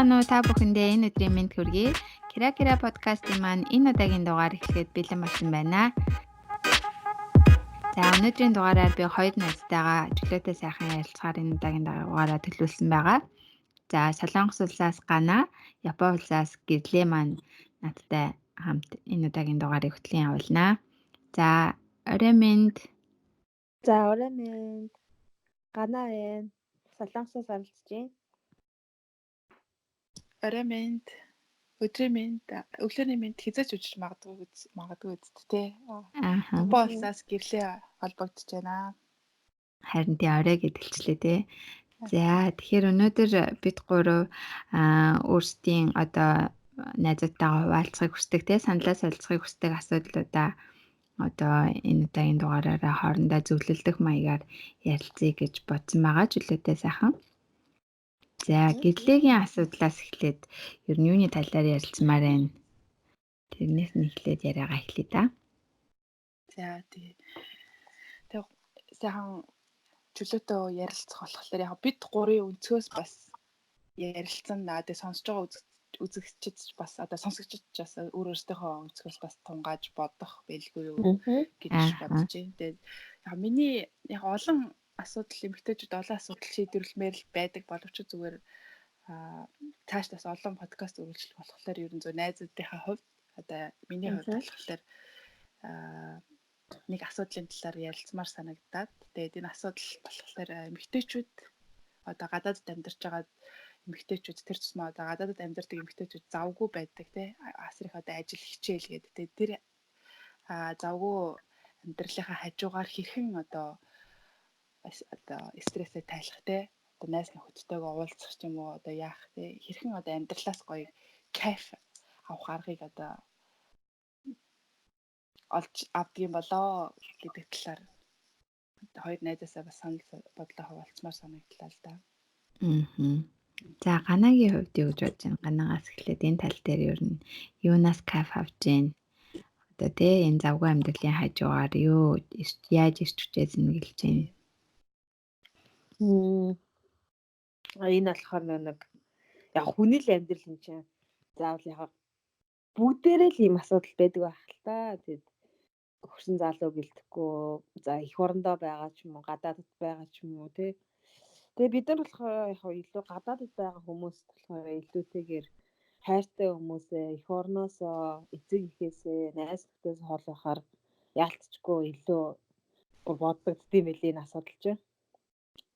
Байцгаана уу, та бүхэндээ энэ өдрийн мэнд хүргэе. Кира Кира подкастын маань энэ удаагийн дугаар эхлэхэд бэлэн болсон байна. За, өнөөдрийн дугаараар би хоёр найзтайгаа чөлөөтэй сайхан ярилцахаар энэ удаагийн дугаараа төлөвлөсөн байгаа. За, Солонгос улсаас Гана, Япон улсаас Гэрлээ маань надтай хамт энэ удаагийн дугаарыг хөтлөн явуулнаа. За, орой минь. За, орой минь. Гана байна. Солонгосоос оролцож байна. Орой минь, өдрийн минь, өглөөний минь хизээч үжиж магадгүй үст тэ. Япон улсаас гэрлээ холбогдож байна. Харин тий, орой гэдэлчлээ тэ. За, тэгэхээр өнөөдөр бид гурав өөрсдийн одоо найзуудтайгаа хуваалцахыг хүсдэг те, саналаа солилцохыг хүсдэг асуудлуудаа одоо энэ удаагийн дугаараараа хоорондоо зөвлөлдөх маягаар ярилцъя гэж бодсон байгаа, чөлөөтэй сайхан. За, гэрлээгийн асуудлаас эхлээд ер нь юуны талаар ярилцмаар байна? Тэрнээс нь эхлээд яриагаа эхлэе да. За, тий. Тэг сайхан чөлөөтэй ярилцах болохоор яг бид гурийн өнцгөөс бас ярилцсан. Тэгээ сонсож байгаа үзэгчид бас одоо сонсогчид бас өөр өөрсдийнхөө өнцгөөс бас тунгааж бодох байлгүй юу гэж бодож байна. Тэгээд яг миний яг олон асуудал, эмэгтэйчүүд олон асуудал шийдвэрлэмээр л байдаг боловч зүгээр цааш бас олон подкаст үргэлжлэх болохоор ер нь зөв найзуудынхаа хувьд, одоо миний хувьд болохоор нэг асуудлын талаар ярилцмаар санагдаад, тэгээд энэ асуудал болохоор эмэгтэйчүүд одоо гадаадд амьдарч байгаа эмэгтэйчүүд, тэр тусмаа одоо гадаадд амьдардаг эмэгтэйчүүд завгүй байдаг тий, асар их одоо ажил хичээл гэдэг. Тэгээд тэр завгүй амьдралынхаа хажуугаар хэрхэн одоо стрессээ тайлах те, одоо найз нөхөдтэйгөө уулзах ч юм уу, одоо яах те, хэрхэн одоо амьдралаас гоё кайф авах аргыг одоо олж авдаг юм болоо гэдэг талаар хоёр найзаасаа бас санал бодлоо хуваалцмаар санагдлаа л да. За, Ганагийн хувьд юу гэж бодож байна? Ганаагаас эхлээд энэ тал дээр ер нь юунаас кайф авч байна? Одоо те, энэ завгүй амьдралын хажуугаар юу яаж ирч хүчээ зэнгэлж байна? Энэ болохоор нэг яг хүний л амьдрал юм чинь заавал яг бүгдээрээ л ийм асуудал байдаг байх л та. Тэгэд хөрсөн залуу гэлтэхгүй, за эх орондоо байгаа ч юм уу, гадаадд байгаа ч юм уу тий. Тэгээ бид нар болохоор яг илүү гадаадд байгаа хүмүүс болохоор илүүтэйгээр хайртай хүмүүсээ эх орноосоо, эцэг эхээсээ, найз нөхдөс хол байхаар яалтчгүй илүү бодогддсон юм билий энэ асуудал чинь.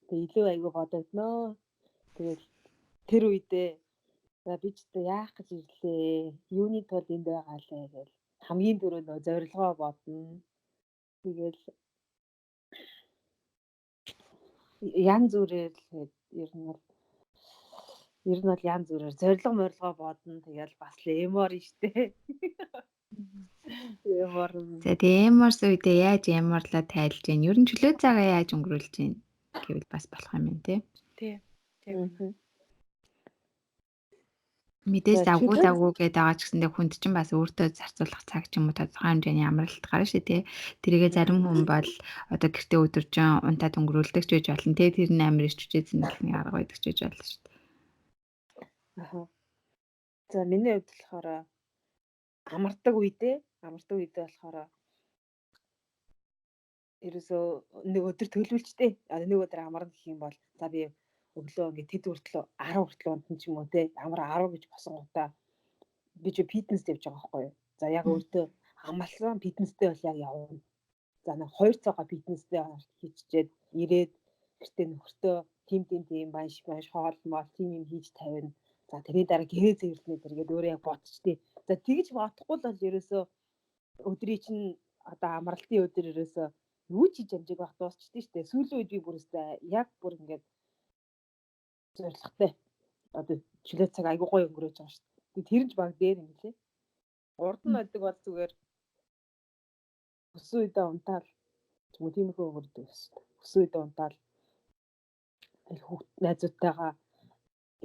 Тэгээ илүү айгүй бодогдноо. Тэгэл тэр үедээ за би ч одоо яах гэж ирлээ? Юуны тулд энд байгаа лээ гэл хамгийн түрүү нөө зорилгоо бодно. Тэгэл янз бүрээр л ер нь бол янз бүрээр зорилго морилгоо бодно. Тэгэл бас л эмор штэ. Эмор. За, тэгээ эморс үедээ яаж эморлоо тайлж гин? Ер нь чөлөө цагаа яаж өнгөрүүлж гин гэвэл бас болох юм байна тий. Тий. Тийм. Мэдээж завгүй завгүй гэдэг байгаа ч гэсэндээ хүнд чинь бас өөртөө зарцуулах цаг ч юм уу тодорхой хэмжээний амралт гарна шүү тий. Тэрийгээ зарим хүн бол одоо гэртээ өдөржин унтаад өнгөрүүлдэг ч байж болно тий. Тэр нь амар ирч хүчээ зэнгэлний арга байдаг ч байж болно шүү дээ. Аха. За, миний хувьд болохоор амардаг үедээ болохоор ерөөсөө нэг өдөр төлөвлөжтэй. Нэг өдөр амарна гэх юм бол за би өглөө ингээд тэд хүртэл 10 хүртэл унтан ч юм уу те, амар 10 гэж босонгуудаа би чи фитнест явж байгаа байхгүй юу. За, яг өөртөө амалсан фитнестэй бол яг явна. За, нэг 2 цагаа фитнестэй хийчихэд ирээд гэртээ нөхөртөө тим тим тим банш банш хоол мол тим юм хийж тавина. За, тэрний дараа гэрээ цэвэрлэнэ тэргээд өөрөө яг бодчихдээ. За, тэгж бодохгүй л бол ерөөсөө өдрийн чинь одоо амралтын өдөр ерөөсөө юу ч хийж амжиг байх дуусчихдээ шүү дээ. Сүүлийн үед би бүр өстэй яг бүр ингээд зоригтой. Одоо чөлөө цаг айгуу гоё өнгөрөөж байгаа шүү дээ. Тэр нь ч баг дээр юм лээ. Урд нь байдаг бол зүгээр өссөн үедээ унтаал юм уу тиймэрхүү өнгөрдөг байсан. Өссөн үедээ унтаал хүүхд найзуудтайгаа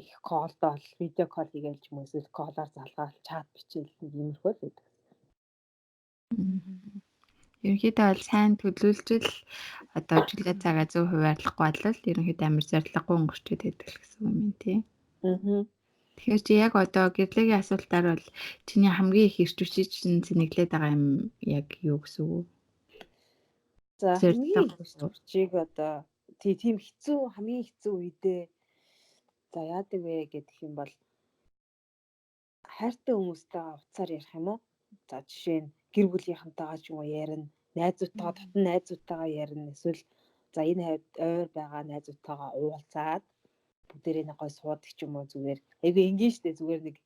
их колдоол, видео кол хийгээл ч юм уу эсвэл колоор залгаал, чат бичээл нэг иймэрхүү л байдаг. Ерөнхийдөө бол сайн төлөвлөж л одоо чөлөө цагаа зөв хуваарлахгүй бол ерөнхийдөө амар зорилгогүй өнгөрчөөд байдаг л гэсэн юм тий. Тэгэхээр чи яг одоо гэрлэгийн асуултаар бол чиний хамгийн их эрч хүчийг чинь цэнэглээд байгаа юм яг юу гэсэн үг вэ? За хамгийн их эрч хүчийг одоо тийм хэцүү хамгийн хэцүү үедээ за яадаг вэ гэдэг юм бол хайртай хүмүүстэйгээ уцаар ярих юм уу? За жишээ нь гэр бүлийнхэнтэйгээ ч юм уу ярина, найзуудтайгаа дотн найзуудтайгаа ярина. Эсвэл за энэ хавьд ойр байгаа найзуудтайгаа уулзаад бүгдээрээ нэг гой суудаг ч юм уу зүгээр. Айгүй энгийн штэ зүгээр нэг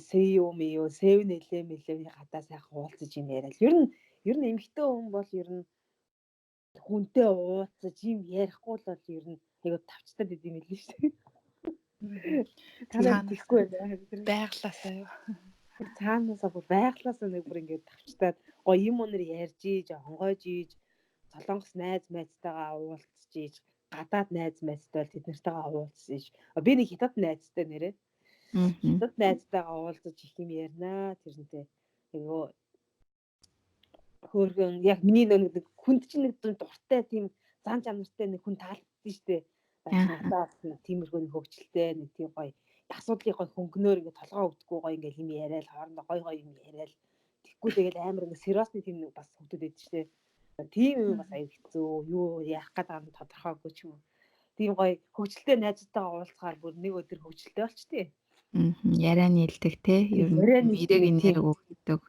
CEO мио 7 11 гадаа сайхан уулзаж юм яриад. Ер нь эмэгтэй хүн бол ер нь хүнтэй уулзаж юм ярихгүй л бол ер нь айгүй тавчтаад идэм билээ штэ. Та нар тийхгүй байна. Байглаасаа юу. Цаанаасаа бүр байглаасаа нэг бүр ингээд тавчтаад гоё юм өнөр ярьж ийж онгойж ийж Солонгос найз майзтайгаа уулзж ийж гадаад найз майзтай бол тэд нартайгаа уулзж ийж би нэг хятад найзтай нэрээ. Хятад найзтайгаа уулзаж их юм ярина тэрнтэй. Айгөө хөөргөн яг миний нэг хүнд чинь нэг дуртай тийм зан чанартай нэг хүн таалагдсан штэ. Надад тиймэрхүү нэг хөгжилтэй нэг тийм гоё асуудлыг гоё хөнгөнөөр ингээд толгоо өвдөхгүй гоё ингээд юм яриад хоорондоо гоё гоё юм яриад тэггүй тэгэл амар ингээд сериосны тийм нэг бас хөгдөд байдаг штэ. Тийм юм бас аюу хэцүү юу яах гээд байгаа нь тодорхойгүй ч юм уу. Тийм гоё хөгжилтэй найзтайгаа уулзахаар бүр нэг өдөр хөгжилтэй болчтээ. Яриа нийлдэг те. Ер нь эрэг энерги өгдөг.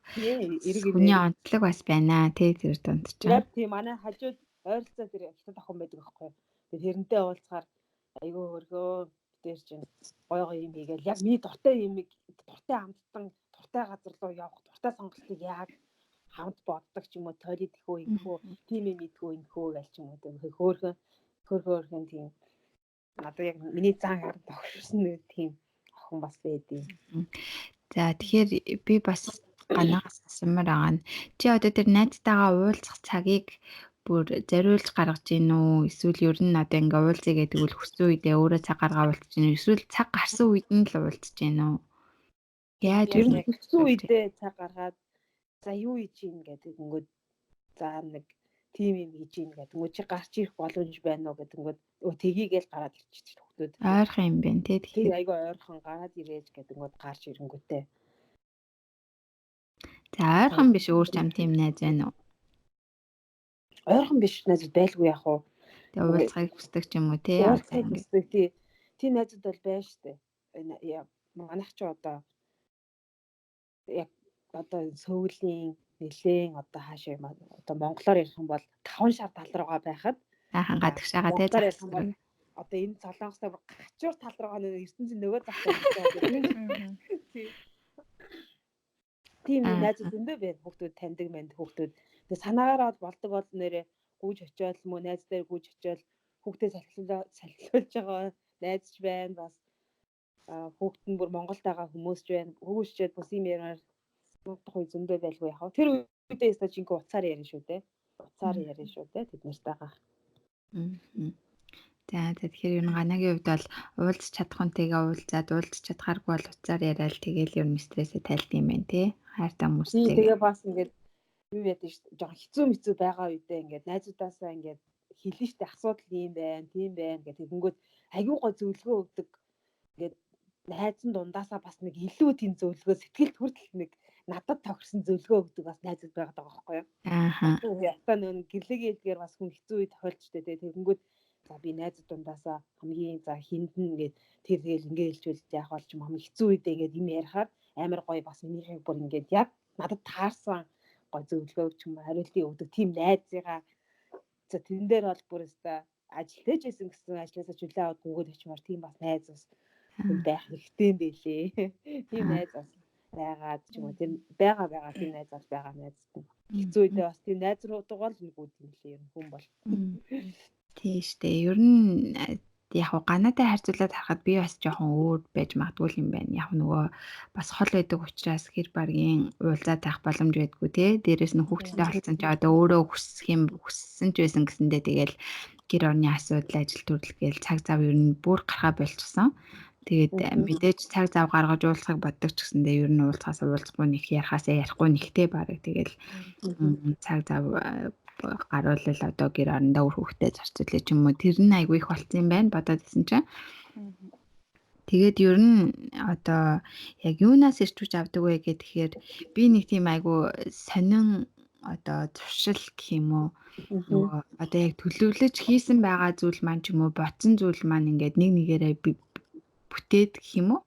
Хүний онцлог бас байна те тэр дунд чинь. Яг тийм манай хажууд ойролцоо тэр хятад охин байдаг аахгүй. Тэгээ тэрнтэй уулзахаар айгүй хөргөө тэр чинь гоё гоё юм хийгээл яг миний дуртай юмыг дуртай амттан дуртай газар руу явах дуртай сонголтыг яг хамт боддог ч юм уу тойлит ихөө ингэхөө тийм юм идхөө ингэхөө гэл ч юм уу хөөхөн хөөхөн тийм надад яг миний зан арга тохирсон нэг тийм охин бас байдیں۔ За тэгэхээр би бас ганаас асуумаар байгаа нь чи одоо тэр найзтайгаа уулзах цагийг бүр зориулж гаргаж ийн үү? Эсвэл ер нь одоо ингээ уулзъя гэдэг үл хүссэн үедээ өөрөө цаг гаргаа уулзж ийн үү? Эсвэл цаг гарсан үед нь л уулзж ийн үү? Яаж ер нь хүссэн үедээ цаг гаргаад за юу хийж ийн гэдэг өнгөд за нэг тийм юм хийж ийн гэдэг өнгөд чи гарч ирэх боломж байна уу гэдэг өнгөд тгийгээл гараад ирчихсэн хүмүүс. Ойрхон юм байна тий. Тэгэхээр айгүй ойрхон гараад ирээж гэдэг өнгөд гарч ирэнгүүтээ. За ойрхон биш өөр чам тийм найз байна уу? Ойрхон биш найзууд байлгүй яах вэ? Тэгээ уулзахыг хүсдэг ч юм уу тий. Уулзахыг хүсдэг тий. Тийм найзууд бол байна штэ. Манайх ч одоо яг одоо сөүлийн нэлээн одоо хаашаа юм одоо монголоор ярих юм бол 5 шар тал руугаа байхад аахан гадагшаага тий ярих юм бол одоо энэ Солонгостой бүр гачуур тал руугаа нэг ертөнцийн нөгөө талтай тий. Тийм найзууд зөндөө байна. Хүүхдүүд таньдаг манд хүүхдүүд. Тэгээ санаагаараа болдог бол нэрээ гүйж очиод мөн найз дээр гүйж очиод хүүхдээ салхилуулж байгаа найз ч байна. Бас хүүхд нь бүр Монголд байгаа хүмүүс ч байна. Хүүшчээд бас юм ярмаар надах үе зөндөө байлгүй яхав. Тэр үедээ ястаа жинхэнэ уцаар ярина шүү дээ. Уцаар ярина шүү дээ тэд нартайгаа. За тэгэхээр ер нь ганагийн хувьд бол уулзч чадах хүнтэйгээ уулзаад уулзч чадхааргүй бол уцаар яриад тэгэл ер нь стрессээ тайлд юм байна тий. Хайртай хүмүүстэй. Тэгээ бас ингээд юу яадаг шүү дээ. Жохон хэцүү мэцүү байгаа үедээ ингээд найзуудаасаа ингээд хэлнэ шүү дээ. Асуудал ийм байна, тийм байна гэх тэгэнгүүт айгүй гой зөвлөгөө өгдөг. Ингээд найзан дундаасаа бас нэг илүү тийм зөвлөгөө сэтгэлд хүртэл нэг надад тохирсон зөвлөгөө өгдөг бас найзууд байгаад байгаа байхгүй юу? Аа. Ятаа нөө гэрлэгийн хэлдгээр бас хүн хэцүү үе тохиолдчихтэй тий. Тэгэнгүүт за би найзууд дундаасаа хамгийн за хиндэн ингээд тэр тэгэл ингээд хэлжүүл яах болж юм хамгийн хэцүү үедээ ингээд юм ярихаар амар гоё бас минийхийг бүр ингээд яг надад таарсан гоё зөвлөгөө ч юм хариултыг өгдөг тийм найзыгаа за тэрэн дээр бол бүр өста ажилтаж байсан гэсэн ажлаасаа чөлөө аваад гүгээд очимоор тийм бас найз бас байх хэрэгтэй юм билээ. Тийм найз бас байгаад ч юм уу тэр байгаа тийм найз бол байгаа найз. Хэцүү үедээ бас тийм найз руугаа л нэг үд юм лээ ер нь хүн бол. Тийм штэ. Ер нь яг уу ганаатай харьцуулаад харахад би бас жоохон өөр байж магадгүй юм байна. Яг нөгөө бас хол байдаг учраас гэр баргийн уулзаад байх боломж байдгүй те. Дээрээс нь хүүхдтэй болсон чи одоо өөрөө хүсэх юм хүссэн ч байсан гэсэндээ тэгэл гэр орны асуудал ажил төрөл гээл цаг зав ер нь бүр гарахаа болчихсон. Тэгээд мэдээж цаг зав гаргаж уулзахыг боддог ч гэсэндээ ер нь уулзахаас уулзахгүй нэг ярихаасаа ярихгүй нэгтэй бараг тэгэл цаг зав гаруулал одоо гэр орондоо үр хөвгтэй зарцуулъя ч юм уу тэр нь айгүй их болцсон юм байна бодоод исэн чинь. Тэгээд ер нь одоо яг юунаас ирч хүч авдаг вэ гэхээр би нэг тийм айгу сонин одоо зуршил гэх юм уу, нөгөө одоо яг төлөвлөж хийсэн байгаа зүйл маань ч юм уу, ботсон зүйл маань ингээд нэг нэгээрээ бүтээд гэх юм уу,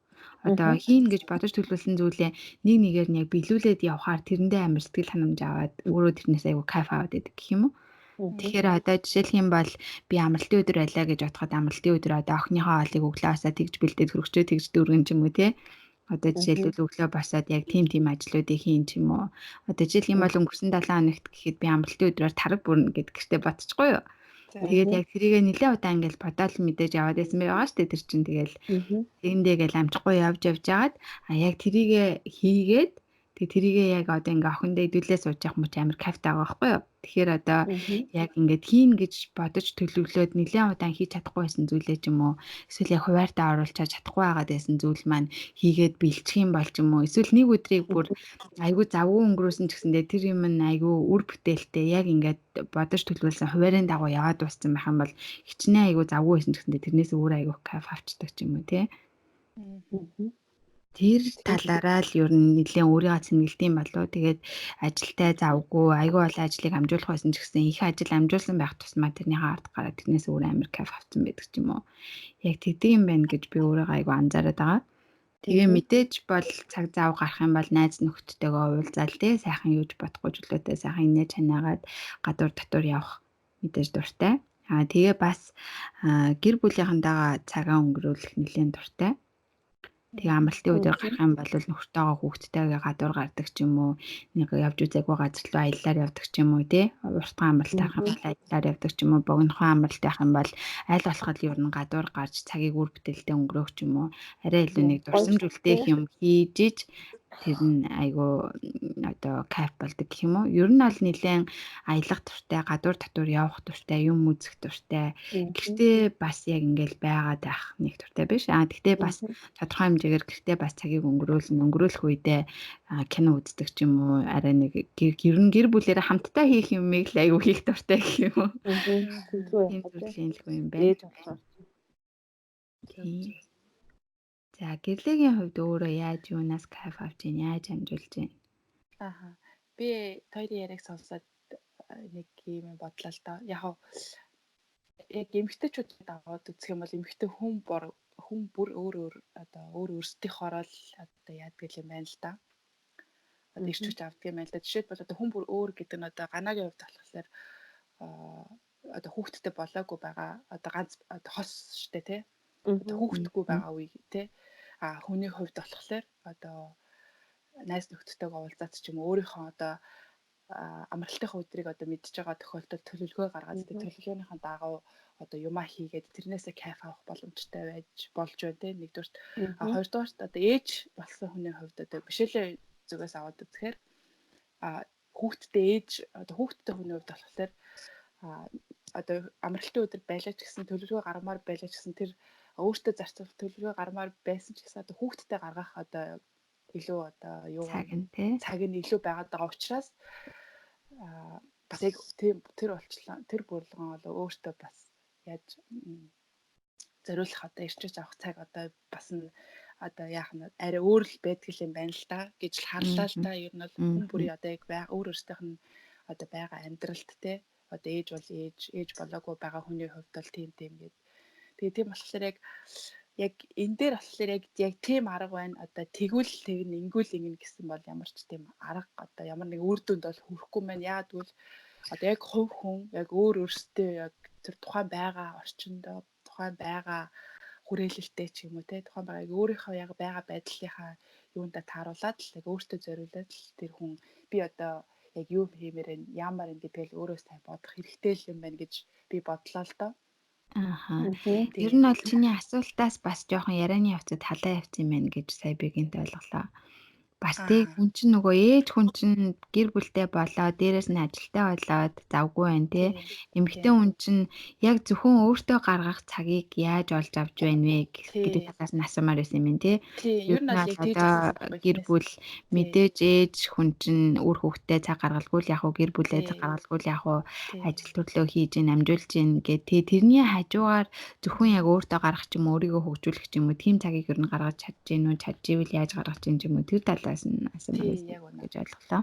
одоо хийн гэж бодож төлөвлөсөн зүйлээ нэг нэгээр нь яг биелүүлээд явхаар тэрэндээ амар сэтгэл ханамж аваад өөрөө тэрнээс айгу кайф аваад байдаг гэх юм уу. Тэгэхээр одоо жишээлх юм бол би амралтын өдөр байлаа гэж бодоход амралтын өдөр одоо охиныхоо хоолыг өглөөсөө тэгж бэлдээд хөргөчөө тэгж дүүргэн ч юм уу, те. Одоо жишээлбэл өглөө босоод яг тийм тийм ажлуудыг хийн ч юм уу. Одоо жишээлх юм бол өнгөрсөн 7 хоногт гэхэд би амралтын өдрөөр тараг бүрнэ гэд гэртээ бодчихгүй юу. Тэгээд яг тэрийг нэлээд удаа ингээл бодоол мэдээж яваад байсан байгаа шүү дээ тэр чинь. Тэгэл тэрэндээ гэл амжихгүй явж явж хагаад а яг тэрийг хийгээд тэг тэрийгээ яг одоо ингээ охиндоо идүүлээ сууж явах мөч амар кайфтай байгаа байхгүй юу. Тэгэхээр одоо яг ингээд хийн гэж бодож төлөвлөөд нэлээд удаан хийж чадахгүй байсан зүйлээ ч юм уу, эсвэл яг хуваарьтаа оруулчаад чадахгүй байгаад байсан зүйл маань хийгээд бэлчих юм бол ч юм уу, эсвэл нэг өдрийг бүр айгүй завгүй өнгөрөөсөн ч гэсэндээ тэр юм нь айгүй үр бүтээлтэй яг ингээд бодож төлөвлөсөн хуваарийн дагуу яваад дууссан байх юм бол хичнээн айгүй завгүй байсан ч гэсэндээ тэрнээс өөр айгүй кайф авчдаг ч юм уу, тий. Тэр талаараа л ер нь нэлээд өөрийгөө цэнгэлдэм болов. Тэгээд ажилтай завгүй, айгүй олон ажлыг амжуулах байсан ч гэсэн их ажил амжуулсан байх тусмаа тэрнийхээ ард гараад тэрнээс өөр амар кайф авсан байдаг ч юм уу. Яг тэгдэг юм байна гэж би өөрийгөө айгүй анзаараад байгаа. Тэгээ мэдээж бол цаг зав гарах юм бол найз нөхдөдтэйгөө уулзаал тий, сайхан юуж бодохгүй чөлөөтэй сайхан инээ чанаагаад гадуур дотор явах мэдээж дуртай. Аа тэгээ бас гэр бүлийнхэнтэйгээ цагаа өнгөрүүлэх нэлээд дуртай. Тэгээ амралтын өдөр гарах юм бол нөхөртөөгөө хүүхдтэйгээ гадуур гардаг ч юм уу, нэг явж үзээгүй газар руу аяллаар явдаг ч юм уу, тий. Уртхан амралт авах юм бол аяллаар явдаг ч юм уу, богинохон амралт явах юм бол аль болох ер нь гадуур гарч цагийг үр бүтээлтэй өнгөрөөх ч юм уу, арай илүү нэг дурсамж үлдээх юм хийж иж тэр нь айгүй одоо кайф болдог гэх юм уу. Ер нь бол нэлээд аялах дуртай, гадуур татвар явах дуртай, юм үзэх дуртай. Гэртээ бас яг ингээл байгаад байх нэг дуртай биш. Аа тэгтээ бас тодорхой хэмжээгээр гэртээ бас цагийг өнгөрөөлнө. Өнгөрөөлөх үедээ кино үздэг ч юм уу, арай нэг ер нь гэр бүлээрээ хамтдаа хийх юмыг л айгүй хийх дуртай гэх юм уу. Тийм зүйлийн л юм байна. Ээж болохоор. Тийм. За гэрлэгийн хувьд өөрөө яаж юунаас кайф авч гин, яаж амжуулж гин? Ааха. Би хоёрын яриаг сонсоод нэг юм бодлоо л доо. Яг яг эмэгтэйчүүд аваад үзэх юм бол эмэгтэй хүн бүр өөр өөр одоо өөр өөрсдийнхоороо л одоо яадаг юм байна л да. Одоо ирч хүч авдаг юм байна л да. Жишээлбэл одоо хүн бүр өөр гэдэг нь одоо ганагийн хувьд болохоор одоо хүүхэдтэй болоогүй байгаа одоо ганц одоо хос штэ тий. Одоо хүүхэдгүй байгаа үе тий. А хүний хувьд болохоор одоо найз нөхдөдтэйгээ уулзаад ч юм уу өөрийнхөө одоо амралтынхаа өдрийг одоо мэдж байгаа тохиолдолд төлөвлөгөө гаргаад төлөвлөгөөнийхөө дагуу одоо юмаа хийгээд тэрнээсээ кайф авах боломжтой байж болж байна те. Нэгдүгээрт, а хоёрдугаарт одоо ээж болсон хүний хувьд одоо бишэлээ зүгээс аваад үзэхээр а хүүхэдтэй ээж одоо хүүхэдтэй хүний хувьд болохоор одоо амралтын өдөр байлаа ч гэсэн төлөвлөгөө гаргамаар байлаа ч гэсэн тэр өөртөө зарцуулах төлөвлөгөө гаргамаар байсан ч гэсэн одоо хүүхэдтэй гаргах одоо илүү одоо юу цаг нь илүү байгаад байгаа учраас бас яг тийм тэр болчлаа тэр бүрлгэн бол өөртөө бас яаж зориулах одоо ирчүүч авах цаг одоо бас нь одоо яах нь арай өөр л байдаг юм байна л да гэж л харлаа л да. Ер нь бол хүн бүрийн одоо яг өөр өөрсдийнх нь одоо байгаа амьдралд те одоо ээж бол ээж, ээж болоогүй байгаа хүний хувьд бол тийм тийм гээд. Тэгээ тийм болохоор яг энэ дээр болохоор яг тийм арга байна. Одоо тэгвэл тэгнэ, ингүүл ингэнэ гэсэн бол ямар ч тийм арга одоо ямар нэг үр дүнд бол хүрэхгүй байна. Яагаад гэвэл одоо яг хувь хүн яг өөр өөрсдөө яг тэр тухайн байгаа орчиндөө тухайн байгаа хүрээлэлтэй ч юм уу те тухайн байгаа яг өөрийнхөө яг байгаа байдлынхаа юундаа тааруулаад л яг өөртөө зориулаад л тэр хүн би одоо яг юу хиймээр байна, яамаар байна гэдгээл өөрөө сайн бодох хэрэгтэй л юм байна гэж би бодлоо л доо. Ааха. Ер нь бол чиний асуултаас бас жоохон ярианы явцад халаа явцсан юм байна гэж сая би гинт ойлголоо. Бас тэг Аа. хүн чинь нөгөө ээж хүн чинь гэр бүлтэй болоод дээрэс нь ажилтай болоод завгүй байна те. Тий. Эмэгтэй Тий. хүн чинь яг зөвхөн өөртөө гаргах цагийг яаж олж авч байна вэ гэдэг Тий. талаас нь асуумаар байсан юм тий. Тий, Ер ер нь нь бол бол яг тэгж одоо асуусан байхгүй гэр эхнээс. бүл Тий. мэдээж ээж хүн чинь үр хүүхдээ цаг гаргалгүй л яг уу гэр бүлээ цаг Тий. гаргалгүй л яг уу Тий. ажил төрлөө хийж гин амжуулж гин гэх тий тэрний хажуугаар зөвхөн яг өөртөө гаргах ч юм уу өөрийгөө хөгжүүлэх ч юм уу тийм цагийг ер нь гаргаж чадж гин үү чадчихвэл яаж гаргаж гин ч юм уу тэр талаас нь асуумаар Тий, байсан яг үнэ. гэж ойлголоо.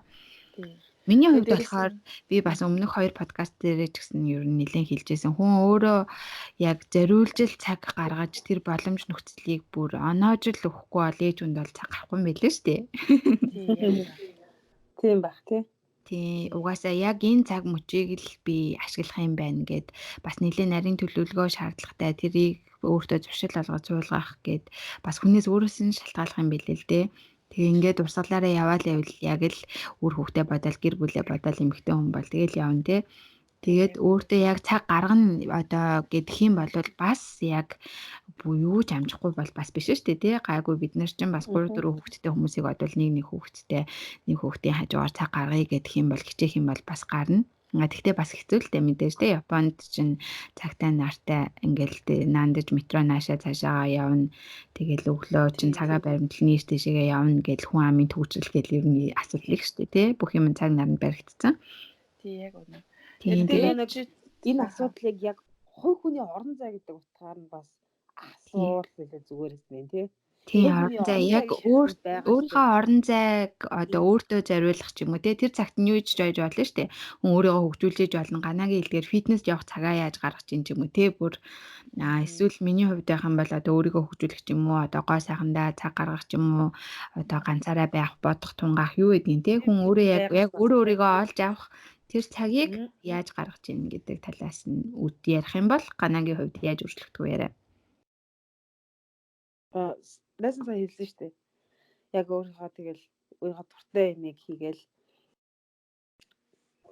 Тий. Миний Тэгээ хувьд дээрэс болохоор нь би бас өмнөх хоёр подкаст дээрээ ч гэсэн ер нь нэлээд хэлжсэн. Хүн өөрөө яг зориулж л цаг гаргаж тэр боломж нөхцөлийг бүр оноож л өгөхгүй бол ээж хүнд бол цаг гарахгүй юм билээ шүү дээ. тий, яг үнэ. Тийм байх тий. Тий, Тий. угаасаа яг энэ цаг мөчийг л би ашиглах юм байна гэд бас нэлээд нарийн төлөвлөгөө шаардлагатай тэрийг өөртөө зуршил олгож суулгах гэд бас хүнээс өөрөөс нь шалтгааллах юм билээ л дээ. Тэгээ ингээд урсгалаараа яваал явал яг л үр хүүхдээ бодоол гэр бүлээ бодоол эмэгтэй хүн бол тэгэл явна те. Тий, Тэгээд яг үнэ. өөртөө яг цаг гаргана одоо гэдэх юм бол бас яг юу ч амжихгүй бол бас биш шүү дээ тий. Гайгүй бид нар чинь бас 3 4 хүүхэдтэй хүмүүсийг бодвол нэг нэг хүүхэдтэй нэг хүүхдийн хажуугаар цаг гаргая гэдэх юм бол хичээх юм бол бас гарна. Тэгтээ бас хэцүү л дээ мэдээж тий. Японд чинь цагтай нартай ингээл тий наандаж метро наашаа цаашаа явна. Тэгэл өглөө чинь Тий. цагаа баримтлан ийш тийшээгээ явна гэл хүн амын төвчрэл гэл ер нь асуудал их шүү дээ тий. Бүх юм цаг наранд баригдсан. Тий, яг үнэ. Тийм Тэгээд тэгээд нэг чи энэ асуудлыг яг хувь хүний орон зай гэдэг утгаар нь бас асуул илүү зүгээр юм тий. Тийм Хувь орон хүний зай орон яг зай гэх юм байгаа шүү өөрийнхөө дээ. орон зайг одоо өөртөө зориулах ч юм уу те тэр цагт нь юу ч жойж болно шүү дээ. Хүн өөрийгөө хөгжүүлж болно. Ганагийн хэлдгээр фитнест явах цагаа яаж гаргах чинь ч юм уу те бүр эсвэл миний хувьд байх юм бол одоо өөрийгөө хөгжүүлэх ч юм уу одоо гоо сайхандаа цаг гаргах ч юм уу одоо ганцаараа байх бодох тунгаах юу гэдгийг те хүн өөрөө яг яг өөрөө өөрийгөө олж авах тэр цагийг яаж гаргаж ийн гэдэг талаас нь үд ярих юм бол ганагийн хувьд яаж өөрчлөгдөх вэ яриа. Лайсан сая хэлсэн шүү дээ. Яг өөрийнхөө тэгэл өөрийнхөө дуртай юмыг хийгээл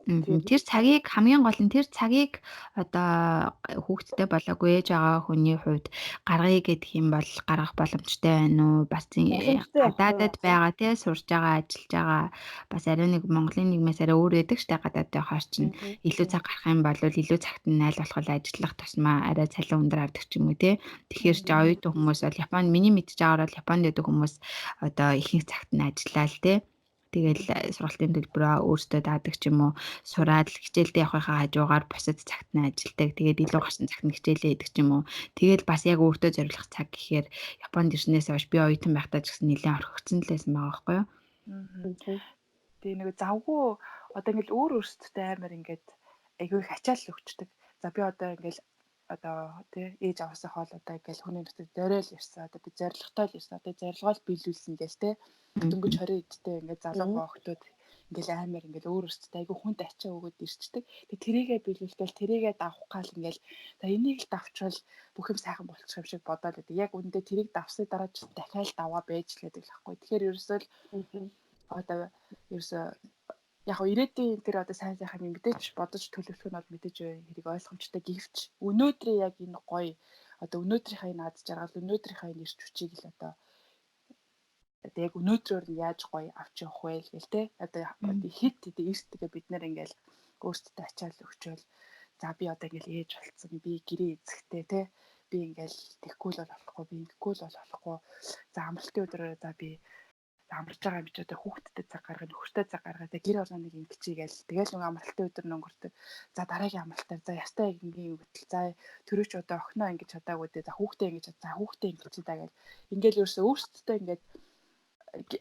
Тэр цагийг хамгийн гол нь тэр цагийг одоо хүүхэдтэй болоогүй ээж байгаа хүний хувьд гаргая гэдэг юм бол гаргах боломжтой байна уу? Бас гадаадад байгаа тий сурж байгаа, ажиллаж байгаа бас арай нэг Монголын нийгмээс арай өөр байдаг штэ гадаад байхаар чинь илүү цаг гарах юм бол илүү цагт нь аль болох ажиллах тусмаа арай цалин өндөр авдаг ч юм уу тий. Тэгэхээр чи оюутан хүмүүс бол Японд миний мэдж байгаагаар бол Японд байдаг хүмүүс одоо ихэнх цагт нь ажиллаа л тий. Тэгэл сургалтын төлбөрөө өөртөө даадаг ч юм уу сураад хичээлдээ явахынхаа хажуугаар бусад цагт нь ажилладаг. Тэгээд илүү гарсан цагт нь хичээлээ хийдэг ч юм уу. Тэгэл бас яг өөртөө зориулах цаг гэхээр Японд ирснээс хойш би оюутан байхдаа ч гэсэн нэлээд орхигдсон л байсан байгаа байхгүй юу? Тэгээ нэг завгүй одоо ингээл өөр өөрсдөө амар ингээд айгүй их ачаал өгчдөг. За би одоо ингээл одоо тий ээж аваасаа хоол одоо ингээл хүний нутаг зориул ирсэн. Одоо би зоригтой л ирсэн. Одоо зорилгоо л биелүүлсэн гээл тий. Дөнгөж 20 эдтэй ингээд залуу охтууд ингээл амар ингээл өөр өөрсдөө айгүй хүнд ачаа өгөөд ирчдэг. Тэгээ тэрийгэ биелүүлгээл тэрийгэ давах гал ингээл за энийг л давчвал бүх юм сайхан болчих юм шиг бодоод байдаг. Яг үүндээ тэрийг давсны дараа ч дахиад даваа байж л байдаг л байхгүй. Тэгэхээр ерөөсөө л одоо ерөөсөө яг го ирээдүйн тэр одоо сайн сайхан юм мэдээж бодож төлөвлөх нь бол мэдээж хэрэг ойлгомжтой гэвч өнөөдрийн яг энэ гоё одоо өнөөдрийнхээ энэ аз жаргал өнөөдрийнхээ энэ эрч хүчийг л одоо яг өнөөдрөөр нь яаж гоё авч явах вэ гэл те одоо хит хэд эрт тэгээ бид нэр ингээл өөрсдөө ачаал өгчөөл за би одоо ингээл ээж болцсон би гэрээ эзэгтэй те би ингээл тэхгүй л болохгүй би ингэхгүй л болохгүй за амралтын өдрөөрөө за би амарч байгаа юм чи одоо хүүхдтэй цаг гаргах, нөхөртэй цаг гаргах, тэг гэр орныг ингэчийгээл тэгэл нэг амралтын өдөр нөнгөрдөг. За дараагийн амралтаар за ястай ингийн өгдөл. За төрөөч одоо охиноо ингэж чадаагүй дээ. За хүүхдээ ингэж за хүүхдээ ингэчий даа гэл. Ингээл ерөөсөө өөрсдөө ингээд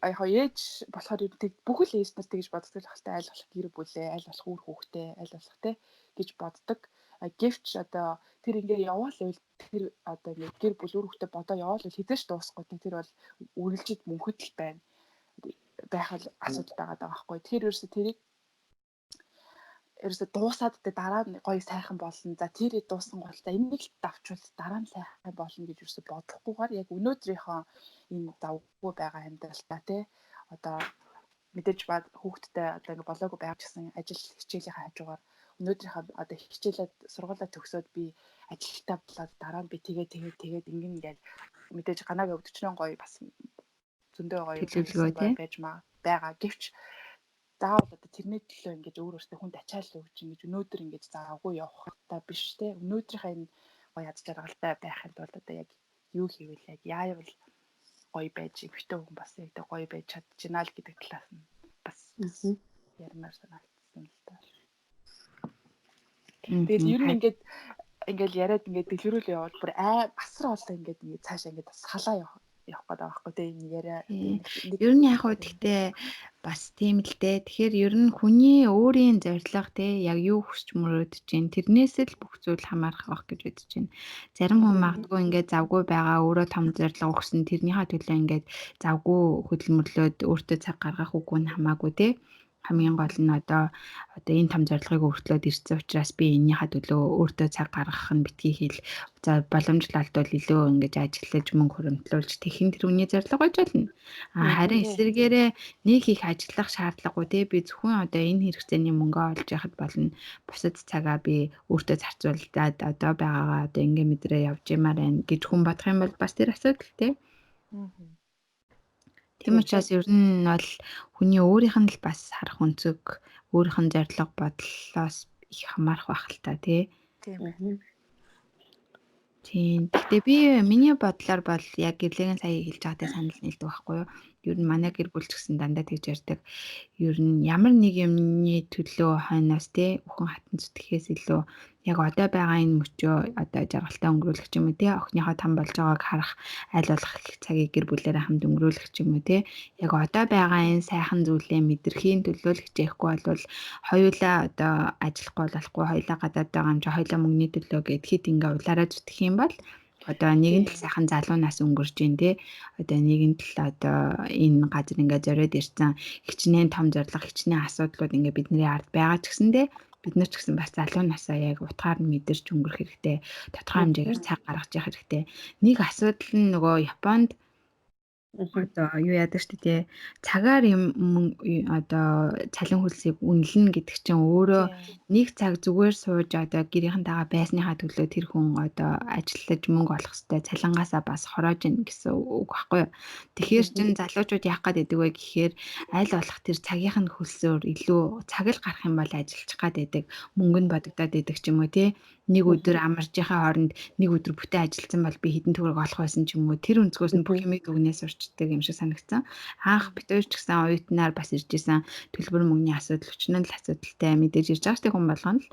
яг ээж болохоор ер нь тэг бүхэл ээж нар тэгж боддог л хальтай аль болох гэр бүлээ, аль болох үр хүүхдээ, аль болох те гэж боддог. Гэвч одоо тэр ингээ яваал байвал тэр одоо ингээ гэр бүл үр хүүхдээ бодоо яваал байвал хизээч дуусахгүй те тэр бол үргэлжид мөнхөд л байна байх л асуудал байгаа даа байхгүй. Тэгэхээр ерөөсө тэрийг ерөөсө дуусаад тэ дараа нь гоё сайхан болно. За тэр дууссан гол за энийг л давчвал дараа нь сайхан болно гэж ерөөсө бодохгүйгээр яг өнөөдрийнхөө энэ завгүй байгаа амьдралтаа те одоо мэдээж ба хүүхдтэй одоо ингээ болоогүй байгаа ч гэсэн ажил хичээлийнхаа хажуугаар өнөөдрийнхөө одоо хичээлээ сургуулаа төгсөөд би ажилтаа болоод дараа нь би тэгээ тэгээд тэгээд ингэн ингээл мэдээж ганааг өвдөгчнөө гоё бас Зөндөө гоё Төлөвлөгөө тий. Байж байгаа. Гэвч заавал одоо тэрний төлөө ингэж өөр өөртөө хүнд ачаал өгч ингэж өнөөдөр ингэж завгүй явах та биш те. Өнөөдрийнхээ энэ гоё аз жаргалтай байхын тулд одоо яг юу хийвэл яг яавал гоё байж эмэгтэй хүн бас яг тэ гоё байж чадчихна л гэдэг талаас нь бас ярмаар санагдсан л та. Тэгээд ер нь ингээд ингээл яриад ингээд дэлгэрүүл явбал бүр асар олон ингээд ингээд цаашаа ингээд салаа явах явах гэдэг байгаа байхгүй тий энэ яриа. Ер нь яг хуу гэхдээ бас тийм л дээ. Тэгэхээр ер нь хүний өөрийн зорилго тий яг юу хүсч мөрөөдөж чинь тэрнээс л бүх зүйл хамаарах байх гэж бодож байна. Зарим хүн магадгүй ингээд завгүй байгаа өөрөө том зорилго өгсөн тэрнийхээ төлөө ингээд завгүй хөдөлмөрлөөд өөртөө цаг гаргах үгүй нь хамаагүй тий хамгийн гол нь одоо одоо энэ том зорилгыг өртлөөд ирсэн учраас би энэнийхээ төлөө өөртөө цаг гаргах нь битгий хэл. За боломжлолтол илүү ингэж ажиллаж мөнгө хөрөмтлүүлж тэгхэн тэр хүний зорилго байж болно. А харин эсэргээрээ нэг их ажиллах шаардлагагүй те би зөвхөн одоо энэ хэрэгцээний мөнгөө олж яхад болно. Бусад цагаа би өөртөө зарцуулаад одоо байгаагаа одоо ингээ мэдрээ явж ямаар байна гэж хүн бодох юм бол бас тэр асуудал те. Тийм учраас ер нь бол хүний өөрийнх нь л бас харах өнцөг, өөрийнх нь зорилго бодлоос их хамаарах байх л та тий. Тийм. Тийм. Гэхдээ би миний бодлоор бол яг гэрлэгийн сая хэлж байгаатай санал нийлдэг байхгүй юу? Ер нь манай гэр бүл ч гэсэн дандаа тэгж ярьдаг. Ер нь ямар нэг юмны төлөө хойноос те үхэн хатан зүтгэхээс илүү яг одоо байгаа энэ мөчөө одоо жаргалтай өнгөрүүлэх ч юм уу те охиныхоо там болж байгааг харах аль болох цагийг гэр бүлээрээ хамт өнгөрүүлэх ч юм уу те яг одоо байгаа энэ сайхан зүйлээ мэдрэхийн төлөө л хичээхгүй болвол хоёулаа одоо ажиллахгүй болохгүй хоёулаа гадаад байгаа юм чи хоёулаа мөнгөний төлөө гэд хит ингээ улаараа зүтгэх юм бол одоо нэгэн тал сайхан залуу нас өнгөрч гин те одоо нэгэн тал одоо энэ газар ингээ зориод ирсэн хичнээн том зорилго хичнээн асуудлууд ингээ бидний ард байгаа ч гэсэн те бид нар ч гэсэн бас залуу насаа яг утгаар нь мэдэрч өнгөрөх хэрэгтэй. Тодорхой хэмжээгээр цаг гаргаж явах хэрэгтэй. Нэг асуудал нь нөгөө Японд одоо юу яадаг шүү дээ. Цагаар юм одоо цалин хөлсийг үнэлнэ гэдэг чинь өөрөө нэг цаг зүгээр сууж одоо гэрийнхэнтэйгээ байсныхаа төлөө тэр хүн одоо ажиллаж мөнгө олох хэвээр цалингаасаа бас хороож ийн гэсэн үг байхгүй юу. Тэгэхээр чин залуучууд яах гээд байдаг вэ гэхээр аль болох тэр цагийнх нь хөлсөөр илүү цаг л гарах юм бол ажиллах гээд байдаг, мөнгө нь бодогдоод байдаг ч юм уу тий. Нэг өдөр амаржийнхаа хооронд нэг өдөр бүтэн ажилласан бол би хэдэн төгрөг олох байсан ч юм уу тэр өнцгөөс нь бүх юмыг дүгнээ сурчдаг юм шиг санагдсан. Анх бид хоёр ч гэсэн оюутнаар бас ирж исэн төлбөр мөнгөний асуудал өчнөн л асуудалтай мэдээж ирж байгаа шүү дээ хүн болгоно л.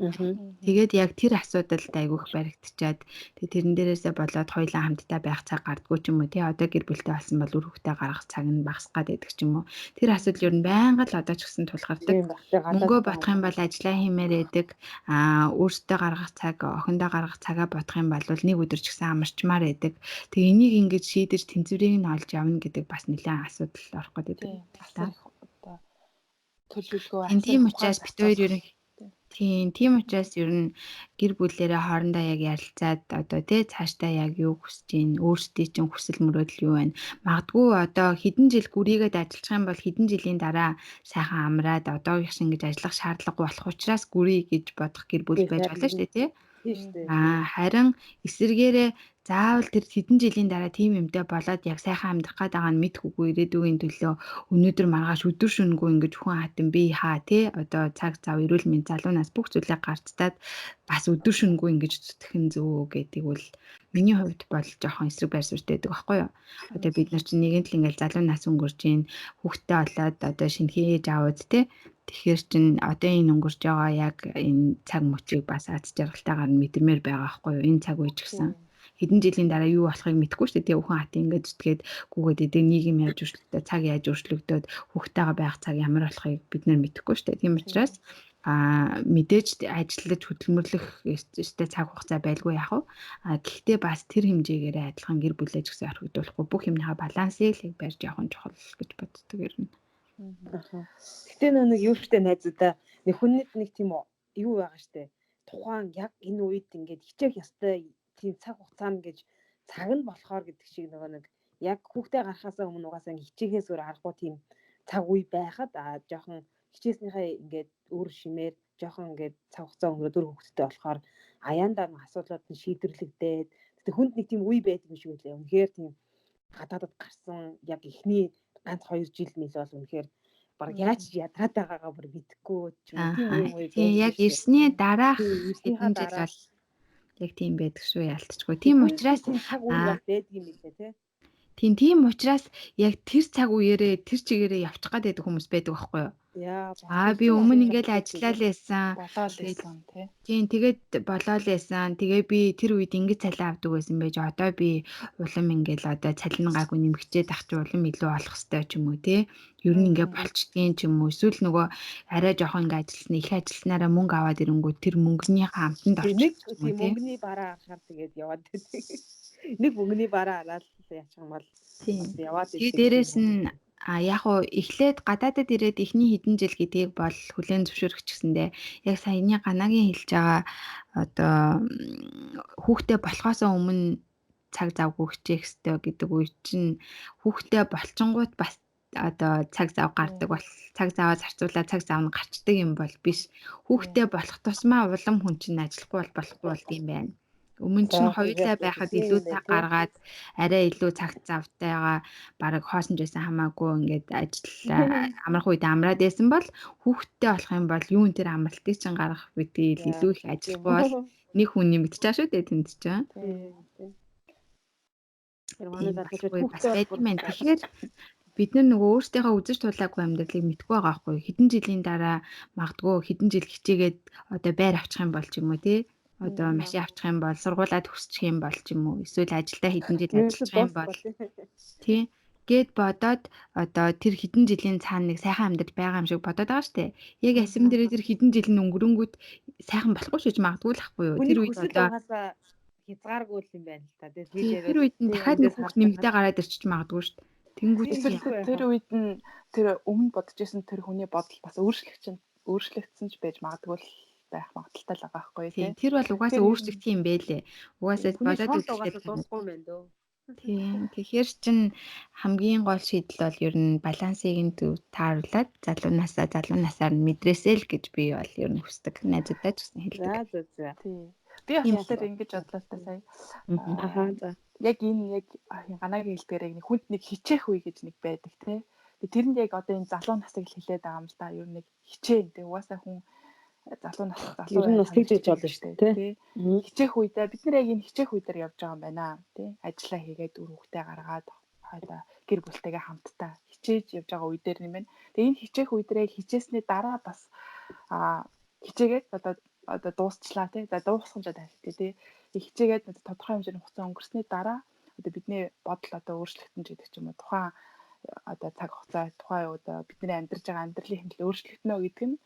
Тэгээд яг тэр асуудалд айгүйх баригдчиад тэгээд тэрэн дээрээсээ болоод хоёулаа хамтдаа байх цаг гардггүй ч юм уу тий одоо гэр бүлтэй болсон бол үр хүүхдээ гаргах цаг нь багасах гад байдаг ч юм уу. Тэр асуудал ер нь байнга л одоо ч гэсэн тулгардаг. Мөнгөө бодох юм бол ажиллаа хиймээр байдаг. Аа өөртөө гаргах цаг охиндоо гаргах цагаа бодох юм бол нэг өдөр ч гэсэн амарчмаар байдаг. Тэгээ энийг ингэж шийдэж тэнцвэрийг нь олж явна гэдэг бас нэлээд асуудал орох гэдэг. Одоо төлөвлөгөө тийм учраас бид хоёр ер нь тийм учраас ер нь гэр бүлээрээ хоорондоо яг ярилцаад одоо тий цаашдаа яг юу хүсэж гин өөрсдийн чинь хүсэл мөрөөдөл юу байна. Магадгүй одоо хэдэн жил гүрийгээд ажиллах юм бол хэдэн жилийн дараа сайхан амраад одоогийнх шиг ингэж ажиллах шаардлагагүй болох учраас гүрий гэж бодох гэр бүл байж болно шүү дээ тий. Аа харин эсэргээрээ заавал тэр хэдэн жилийн дараа тийм юмтай болоод яг сайхан амьдрах гээд байгаа нь мэдхүгүй ирээдүйн төлөө өнөөдөр маргааш өдөр шөнөгүй ингэж хүн хатан би хаа тий одоо цаг зав эрүүл мэнд залуу нас бүх зүйлээ гарцтаад бас өдөр шөнөгүй ингэж зүтгэх нь зөв гэдэг бол миний хувьд бол жоохон эсрэг байр суурьтай байдаг байхгүй юу. Одоо бид нар чинь нэгэн л ингээл залуу нас өнгөрч гин хүүхдтэй болоод одоо шинэхэн ээж аауд тий Тэгэхээр чин одоо энэ өнгөрч байгаа яг энэ цаг мөчийг бас аз жаргалтайгаар нь мэдэрмээр байгаа байхгүй юу. Энэ цаг үе ч гэсэн хэдэн жилийн дараа юу болохыг мэдэхгүй шүү дээ. Тэгээ үхэн хат ингээд зүтгээд гүгээд идэг нийгэм яаж өөрчлөгдөд, цаг яаж өөрчлөгдөд, хүүхдтэйгээ байх цаг ямар болохыг бид нэр мэдэхгүй шүү дээ. Тийм учраас мэдээж ажиллаж хөдөлмөрлөх ёстой цаг хугацаа байлгүй яах вэ? Гэхдээ бас тэр хэмжээгээрээ адилхан гэр бүлээ ч гэсэн орхигдуулахгүй бүх юмныхаа балансыг л барьж явах нь чухал гэж боддог ер нь. Гэтэ нэг юу штэ найзуудаа нэг хүнэд нэг тийм юу байгаа штэ. Тухайн яг энэ үед ингээд хичээх ёстой тийм цаг хугацаа нь гэж цаг нь болохоор гэдэг шиг нөгөө нэг яг хүүхдээ гарахаасаа өмнө угаасаа ингээд хичээхээс өөр аргагүй тийм цаг үе байхад жоохон хичээснийхээ ингээд өөр шимээр жоохон ингээд цаг хугацаа өнгөрөөд өөр хүүхдтэй болохоор аяандаа нэг асуудлууд нь шийдвэрлэгдээд гэтэ хүнд нэг тийм үе байдаг юм шиг үлээ. Үнэхээр тийм гадаадад гарсан яг эхний ганц 2 жил мэл бол үнэхээр баг яаж ядраад байгаагаа бүр мэдэхгүй ч юм Аа. тийм юм уу Тийм яг ирсний дараах ирснийхаа хэдэн жил дараа бол яг тийм байдаг шүү ялтчгүй. Тийм учраас тийм цаг үе аа бол байдаг юм билээ те. тийм учраас яг тэр цаг үеэрээ тэр чигээрээ явчих гад байдаг хүмүүс байдаг байхгүй юу? Яа Аа би өмнө ингээл ажиллаа л байсан. Болоо л Тэгээд байсан тий. тийм тэгээд болоо л байсан. Тэгээ би тэр үед ингэж цалин авдаг байсан байж одоо би улам ингээл одоо цалин гаагүй нэмэгчээд ах чи улам илүү олох ёстой ч юм уу те. Ер нь ингээ болчдгийн ч юм уу эсвэл нөгөө арай жоохон ингээ ажилласна их ажилласнараа мөнгө аваад ирэнгүүт тэр мөнгөнийхөө амтанд Нэг орчих ч юм уу тийм те. мөнгөний бараа харахаар тэгээд яваад байдаг. Нэг мөнгөний бараа хараад яачих юм бол Тийм. бас яваад Тэгээ байдаг дээрэс юм. нь яг уу эхлээд гадаадад ирээд эхний хэдэн жил гэдгийг бол хүлээн зөвшөөрөх ч гэсэндээ яг саяны ганагийн хэлж байгаа одоо хүүхдээ болохоос өмнө цаг завгүй хичээх ёстой гэдэг үе чинь хүүхдээ болчингууд бас одоо цаг зав гардаг бол цаг заваа зарцуулаад цаг зав нь гарчдаг юм бол биш. Хүүхдээ болох тусмаа улам хүн чинь ажиллахгүй бол болохгүй болд юм байна. Өмнө чинь хоёулаа байхад илүү цаг гаргаад арай илүү цаг завтайгаа бараг хоосон ч байсан хамаагүй ингээд ажиллаа амрах үед амраад байсан бол хүүхэдтэй болох юм бол юун тэр амралтыг чинь гаргах бидгийг илүү их ажиллахгүй бол нэг хүн нэмэгдэж байгаа шүү дээ тэнд чинь. Тийм. Тэр манай Тийм залуучууд болохгүй бас хүүхдээ байд бол юм байна. Тэгэхээр бид нар нөгөө өөрсдийнхөө үзэж тулаагүй амьдралыг мэдгүй байгаа байхгүй юу? Хэдэн жилийн дараа магадгүй хэдэн жил хичээгээд одоо байр авчих юм бол ч юм уу тий? Одоо машин авчих юм бол сургуулаа төгсчих юм бол ч юм уу эсвэл ажилдаа хэдэн жил ерөөсөө ажиллах юм бол дуусах тий гэд бодоод одоо тэр хэдэн жилийн цаана нэг сайхан амьдрал байгаа юм шиг бодоод байгаа штэ. Яг асим дээр тэр хэдэн жил нь өнгөрөнгүүт сайхан болохгүй шиж магадгүй л ахгүй юу. Хүний Тэр үед хүсэл одоо угаасаа хязгааргүй л юм байна л та. Тэгээд тий яриад тэр үед нь дахиад нэг эндээс хүүхд харж нэмэгдээ гараад ирчих магадгүй штэ. Тэнгүүд Эсвэл яа. тэр үед нь тэр өмнө бодож исэн тэр хүний бодол бас өөрчлөгдсөн ч байж магадгүй л байх магадaltaй л байгаа байхгүй Тий тий. тэр бол угаасаа Тэр өөрчлөгдөх юм бэлээ. Угаасаа Хүний бодоод шол үзэхээр угаасаа дуусахгүй юм байна дөө. Тийм. Тэгэхээр чин хамгийн гол шийдэл бол ер нь балансыг нь зөв тааруулаад залуу насаа залуу насаар нь мэдрээсэй л гэж би бол ер нь хүсдэг. Найзуудаа ч гэсэн хэлдэг. За за за. Тий. Би Тийм. болохоор ингэж бодлоо л та сая. Ахаа за. Яг энэ яг ганагийн хэлдгээр яг нэг хүнд нэг хичээх үе гэж нэг байдаг тий. Тэгээ тэр нь яг одоо энэ залуу насыг л хэлээд байгаа юм л та. Ер нь нэг хичээн тий. Угаасаа хүн залуу нас залуу Ер нь бас тэгж хийж болно шүү дээ тий. Хичээх үедээ бид нар яг энэ хичээх үе дээр явж байгаа юм байна тий. Ажиллаа хийгээд үр хөвгтэй гаргаад одоо гэр бүлтэйгээ хамтдаа хичээж явж байгаа үе дээр юм байна. Тэгээ энэ хичээх үе дээр яг хичээсний дараа бас хичээгээд одоо дуусчлаа тий. За дуусгах юм жаа тий. Хичээгээд одоо тодорхой хэмжээний хугацаа өнгөрсний дараа одоо бидний бодол одоо өөрчлөгдөн ч гэдэг ч юм уу тухайн одоо цаг хугацаа тухайн одоо бидний амьдарч байгаа амьдралын хэмжээ өөрчлөгдөнө гэдэг нь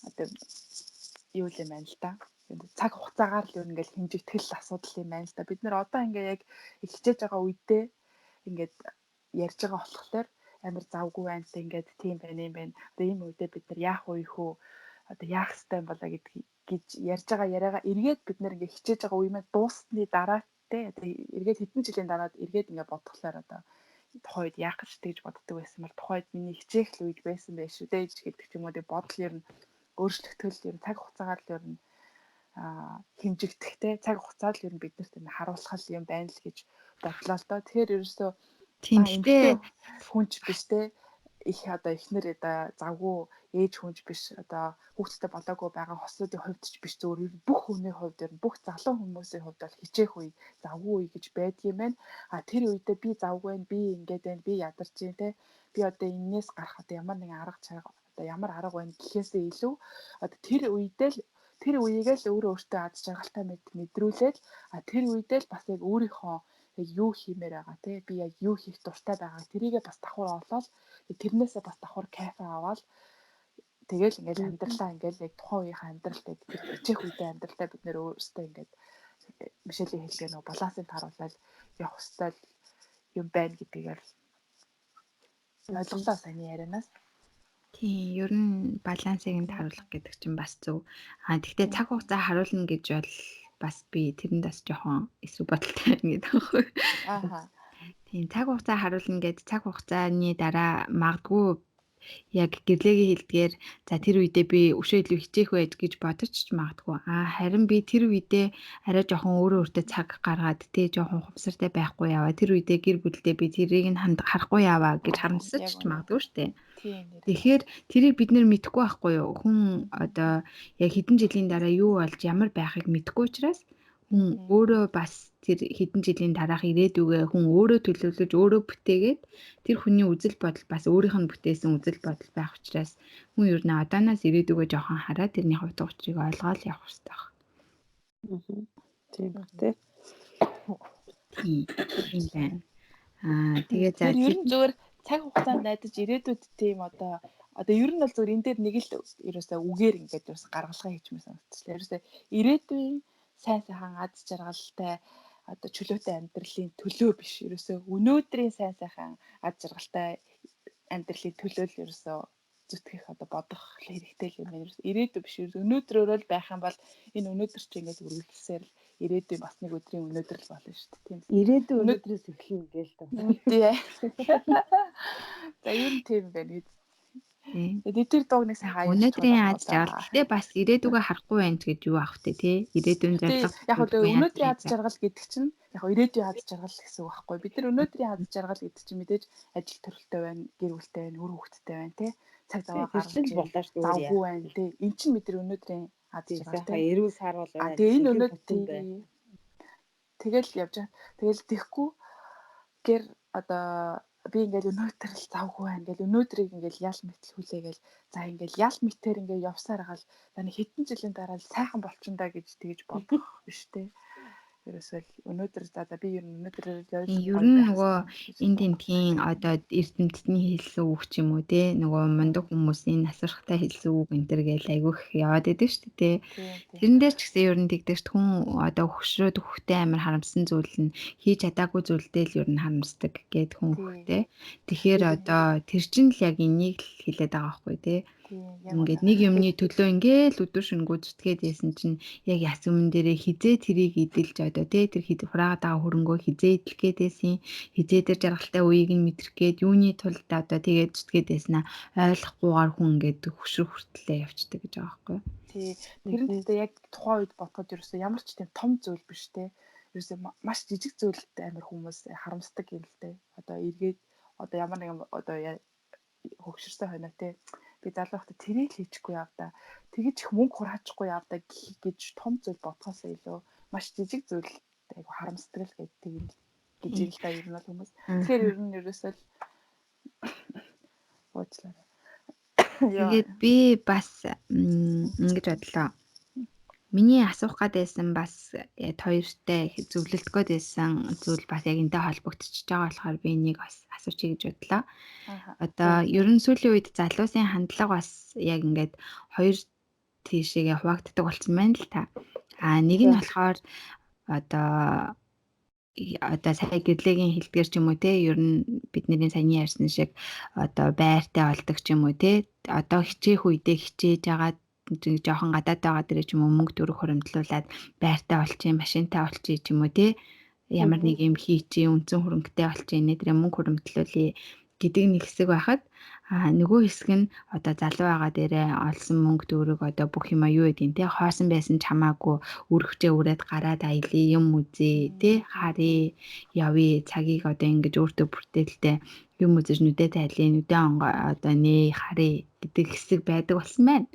одоо юу юм байна л да. Цаг хугацаагаар л юу ингээл хэмжигдэх асуудал юм байна л да. Бид нэр одоо ингээ яг хичээж байгаа үедээ ингээд ярьж байгаа болохоор амар завгүй байна л ингээд тийм байна юм байна. Одоо ийм үедээ бид нар яах вэ хөө одоо яах ёстой юм болоо гэдэг гэж ярьж байгаа яриагаа эргээд бид нэр ингээ хичээж байгаа үе маань дууссаны дараа те одоо эргээд хэдэн жилийн дараа эргээд ингээ бодглохлоор одоо тухайн үед яах гэж тэгж боддог байсан бол тухайд миний хичээх л үед байсан байх шүү дээ гэдэг ч юм уу. Тэг бодол ер нь өөрчлөгдөл ер нь цаг хугацаагаар л ер нь хэмжигдэх те цаг хугацаа л ер нь биднэрт энэ харуулах юм байна л гэж бодлоо л доо. Тэгэхээр ерөөсөө Тийм гэхдээ хүнч биш те их одоо эхнэр одоо завгүй ээж хүнч биш одоо хүүхэдтэй болоогүй байгаа хосуудын хувьд ч биш зөвөр ер нь бүх хүний хувьд ер нь бүх залуу хүмүүсийн хувьд бол хичээх үе завгүй үе гэж байдгийм байна. А тэр үедээ би завгүй байна, би ингээд байна, би ядарч байна те. Би одоо энээс гарах одоо ямар нэгэн арга чарга одоо ямар арга байна гэхээсээ илүү одоо тэр үедээ л тэр үеийг л өөрөө өөртөө аз жаргалтай мэдрүүлээд а тэр үедээ л бас яг өөрийнхөө яг юу хиймээр байгаа те би яг юу хийх дуртай байгаа тэрийгээ бас давхар олоод тэрнээсээ бас давхар кайф аваад тэгэл ингээл амьдралаа ингээл яг тухайн үеийнхээ амьдралд яг тэр хичээх үедээ амьдралдаа бид нэр өөрсдөө ингээд Мишелийн хэлгээр нөгөө балансыг тааруулаад явах хэрэгтэй юм байна гэдгийг ойлголоо саяны ярианаас. Тийм, ер нь балансыг нь тааруулах гэдэг чинь бас зөв. Тэгтээ цаг хугацаа харуулна гэж бол бас би тэрэнд бас жоохон эсрэг бодолтой байна гэдэг аахгүй. Ааха. Тийм, цаг хугацаа харуулна гэд цаг хугацааны дараа магадгүй Яг гэрлэгийн хэлдгээр за тэр үедээ би өшөө илүү хичээх байж гэж бодож ч магадгүй. Харин би тэр үедээ арай жоохон өөрөө өөртөө цаг гаргаад те жоохон ухамсартай байхгүй яваа. Тэр үедээ гэр бүлдээ би тэрийг нь харахгүй яваа гэж харамсаж ч магадгүй шүү дээ. Тэгэхээр тэрийг бид нэр мэдэхгүй байхгүй юу? Хүн одоо яг хэдэн жилийн дараа юу болж ямар байхыг мэдэхгүй учраас хүн өөрөө бас тэр хэдэн жилийн дараах ирээдүгээ хүн өөрөө төлөвлөж өөрөө бүтээгээд тэр хүний үзэл бодол бас өөрийнх нь бүтээсэн үзэл бодол байх учраас хүн ер нь одооноос ирээдүгээ жоохон хараад тэрний хувьд учрыг ойлгоод явах хэрэгтэй байна. Тийм ба тий. Тийм байна. Тэгээ за ер нь зөвөр цаг хугацаанд найдаж ирээдүйд тийм одоо ер нь бол зөвөр энэ дээр нэг л ерөөсөө үгээр ингээд ерөөсөө гаргалгаа хийчмээр санагдчихлаа. Ерөөсөө ирээдүйн сайн сайхан аз жаргалтай одоо чөлөөтэй амьдралын төлөө биш. Ерөөсөө өнөөдрийн сайн сайхан аз жаргалтай амьдралын төлөө л ерөөсөө зүтгэх одоо бодох хэрэгтэй л юм байна. Ерөөсөө ирээдүй биш. Өнөөдрөөрөө л байх юм бол энэ өнөөдөр чи ингээд үргэлжлэсээр л ирээдүй бас нэг өдрийн өнөөдөр л болно шүү дээ. Тийм. Ирээдүй өнөөдрөөс эхэлнэ гээл та. Тий. За ер нь тийм байна. Тэгээд тэр дууг нэг сайхан өнөөдрийн аз жаргал. Гэтэ бас ирээдүгөө харахгүй байх гэж юу аах вэ те? Ирээдүйн зорилго. Яг нь өнөөдрийн аз жаргал гэдэг чинь яг ирээдүйн аз жаргал гэсэн үг байхгүй. Бид нар өнөөдрийн аз жаргал гэдэг чинь мэдээж ажил төрөлтэй байна, гэр бүлтэй байна, үр хүүхэдтэй байна те. Цаг зав гаргаж болоо шүү дээ. Завгүй байна те. Эн чинь бид нар өнөөдрийн аз жаргал те. Эрүүл сарвал байна. Тэгээ энэ өнөөдөр тэгэл явж байгаа. Тэгэл тэхгүй гэр одоо би ингээл өнөөдөр л завгүй байна гэл өнөөдрийг ингээл ял мэтэл хүлээгээл за ингээл ял мэтэр ингээл явсаар гал за нэг хэдэн жилийн дараа л сайхан болчихно гэж тэгж бодох биш те. Ерөөсөө л өнөөдөр за би ер нь өнөөдөр ер нь нөгөө энэ тентхийн одоо эрдэмтдний хэлсэн үг ч юм уу те нөгөө мундаг хүмүүсийн насвархтай хэлсэн үг энэ төр гээл айгүйх яваад идэв шүү дээ те. Тэрэн дээр ч гэсэн ер нь тэгдэг шүү хүн одоо хөшрөөд хөхтэй амар харамсан зүйл нь хийж чадаагүй зүйлдээ л ер нь харамсдаг гэд хүн хөхтэй. Тэгэхээр одоо тэр чинь л яг энийг л хэлээд байгаа байхгүй те. Ингээд нэг юмны төлөө ингээл өдөр шөнөгүй зүтгээд байсан чинь яг яс өмнө дээрээ хизээ тэрийг эдэлж одоо тий тэр хураагаад байгаа хөрөнгөө хизээ эдлэх гээд байсан хизээ тэр жаргалтай үеийг нь мэдрэх гээд юуны тулд одоо тэгээд зүтгээд байснаа ойлгохгүйгээр хүн ингээд хөшрөх хүртлээ явцдаг гэж байгаа байхгүй юу. Тий. Тэр нь гэхдээ яг тухайн үед бодоход ерөөсөө ямар ч тийм том зүйл биш те. Ерөөсөө маш жижиг зүйлд амар хүмүүс харамсдаг юм л те. Одоо эргээд одоо ямар нэгэн одоо хөгшөрсөн хойноо те. Би залуу байхдаа тэрийг л хийчихгүй яав да. Тэгэж их мөнгө хураачихгүй яав да гэж том зүйл бодхоос илүү маш жижиг зүйл айгу харамсдаг л гэдэг тийм гэж юм л да ер нь бол хүмүүс. Тэгэхээр ер нь ерөөсөө л уучлаарай. Тэгээд би бас ингэж бодлоо. Миний асуух гээд байсан бас хоёртай зөвлөлдөх гээд байсан зүйл бас яг энтэй холбогдчихж байгаа болохоор би энийг бас асуучих гэж бодлоо. Одоо ер нь сүүлийн үед залуусын хандлага бас яг ингээд хоёр тийшээгээ хуваагддаг болсон байна л та. Нэг нь болохоор одоо сая гэрлэгийн хэлдгэр ч юм уу те ер нь бидний саяны ярьсан шиг одоо байртай болдог ч юм уу те одоо хичээх үедээ хичээж байгаа жоохон гадаад байгаа дээрээ ч юм уу мөнгө төгрөг хуримтлуулад байртай болчих, машинтай болчих ч юм уу те ямар нэг юм хийчих, үндсэн хөрөнгөтэй болчих, нэ тэрэ мөнгө хуримтлуулъя гэдэг нэг хэсэг байхад нөгөө хэсэг нь одоо залуу байгаа дээрээ олсон мөнгө төгрөг одоо бүх юма юу гэдгийг те хоосон байсан ч хамаагүй өргөчөө үрээд гараад аялъя, юм үзье те харъя, явъя, цагийг одоо ингэж өөртөө бүртээлтэй юм үзэж нүдэ тайлъя, нүдэ онгоо одоо нээ харъя гэдэг хэсэг байдаг болсон байна.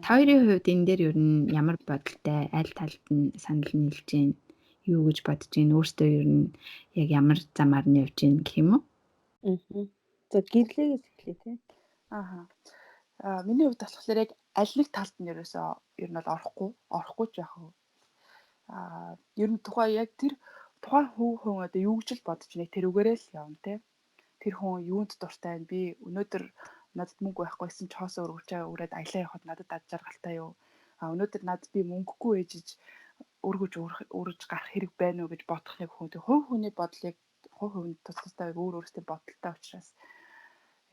Та хоёрын хувьд энэ дээр ер нь ямар бодолтой аль талд нь санал нийлж байна? Юу гэж бодож байна? Өөртөө ер нь яг ямар замаар нь явж байна гэх юм уу? За гэрлэгээс эхлэе тий. Ааха. Миний хувьд болохоор яг аль нэг талд нь ерөөсөө ер нь бол орохгүй ч яах вэ? Ер нь тухайн яг тэр тухайн хүн одоо юу гэж л бодож нэг тэрүүгээрээ л явна тий. Тэр хүн юунд дуртай байна? Би өнөөдөр надад мөнгө байхгүйсэн ч хоосоо өргөжөө өрөөд аялаа явахад надад ад жаргалтай юу? Өнөөдөр надад би мөнгөгүй ээжиж өргөж өргөж гарах хэрэг байна уу гэж бодох яг хүн. Тэг хувь хүний бодлыг хувь хувь тус тустай өөр өөрсдийн бодолтой учраас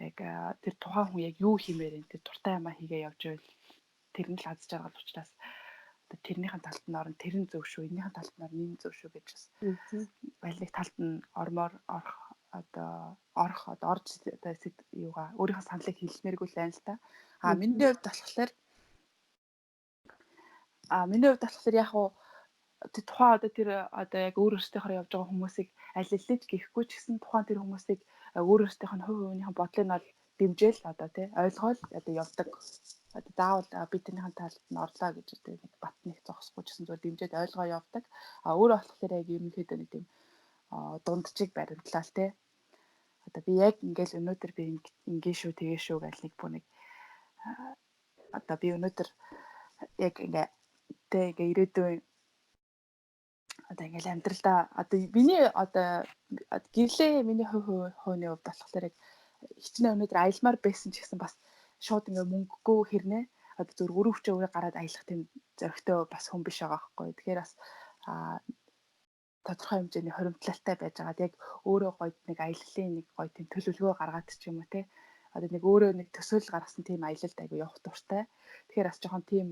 яг тэр тухайн хүн яг юу хиймээр энэ тэр дуртай юмаа хийгээ явж байвал тэр нь л аз жаргал учраас одоо тэрнийхэн талд нь орно тэр нь зөв шүү, энийхэн талд нь орно энэ зөв шүү гэж бас аль нэг талд нь ормоор орох одоо орох одоо орж одоо юугаа өөрийнхөө саналыг хэлмээргүй л байна л та. А миний хувьд болохоор яг уу тухайн одоо тэр одоо яг өөр өөрсдийнхөө явж байгаа хүмүүсийг аль алиж гэхгүй ч гэсэн тухайн тэр хүмүүсийг өөр өөрсдийнх нь хувь хувийнхээ бодлыг нь бол дэмжээл одоо тий ойлгоол одоо явдаг. Одоо заавал би тэрнийхэн талд нь орлоо гэж одоо нэг бат нэг зогсохгүй ч гэсэн зүгээр дэмжээд ойлгоо явдаг. А өөрөө болохоор яг ерөнхийдөө нэг тийм дунджиг баримтлал тий. Одоо би яг ингээл өнөөдөр би ингээ шүү тэгээ шүү гэл нэг бүр нэг одоо би өнөөдөр яг ингээ тэ ингээ ирээдүйн одоо ингээл амьдралдаа одоо миний одоо гэрлээ миний хувь хувийн хувьд болохоор яг хичнээн өнөөдөр аялмаар байсан ч гэсэн бас шууд ингээ мөнгөгүй хэрнээ одоо зөв өрөвчөө өөрөө гараад аялах тийм зоригтой бас хүн биш байгаа байхгүй. Тэгэхээр бас тодорхой хэмжээний хоримтлалтай байж байгаад яг өөрөө гоё нэг аяллаа нэг гоё тийм төлөвлөгөө гаргаад ч юм уу те одоо нэг өөрөө нэг төсөөлөл гаргасан тийм аялалд айгу явах дуртай. Тэгэхээр бас жоохон тийм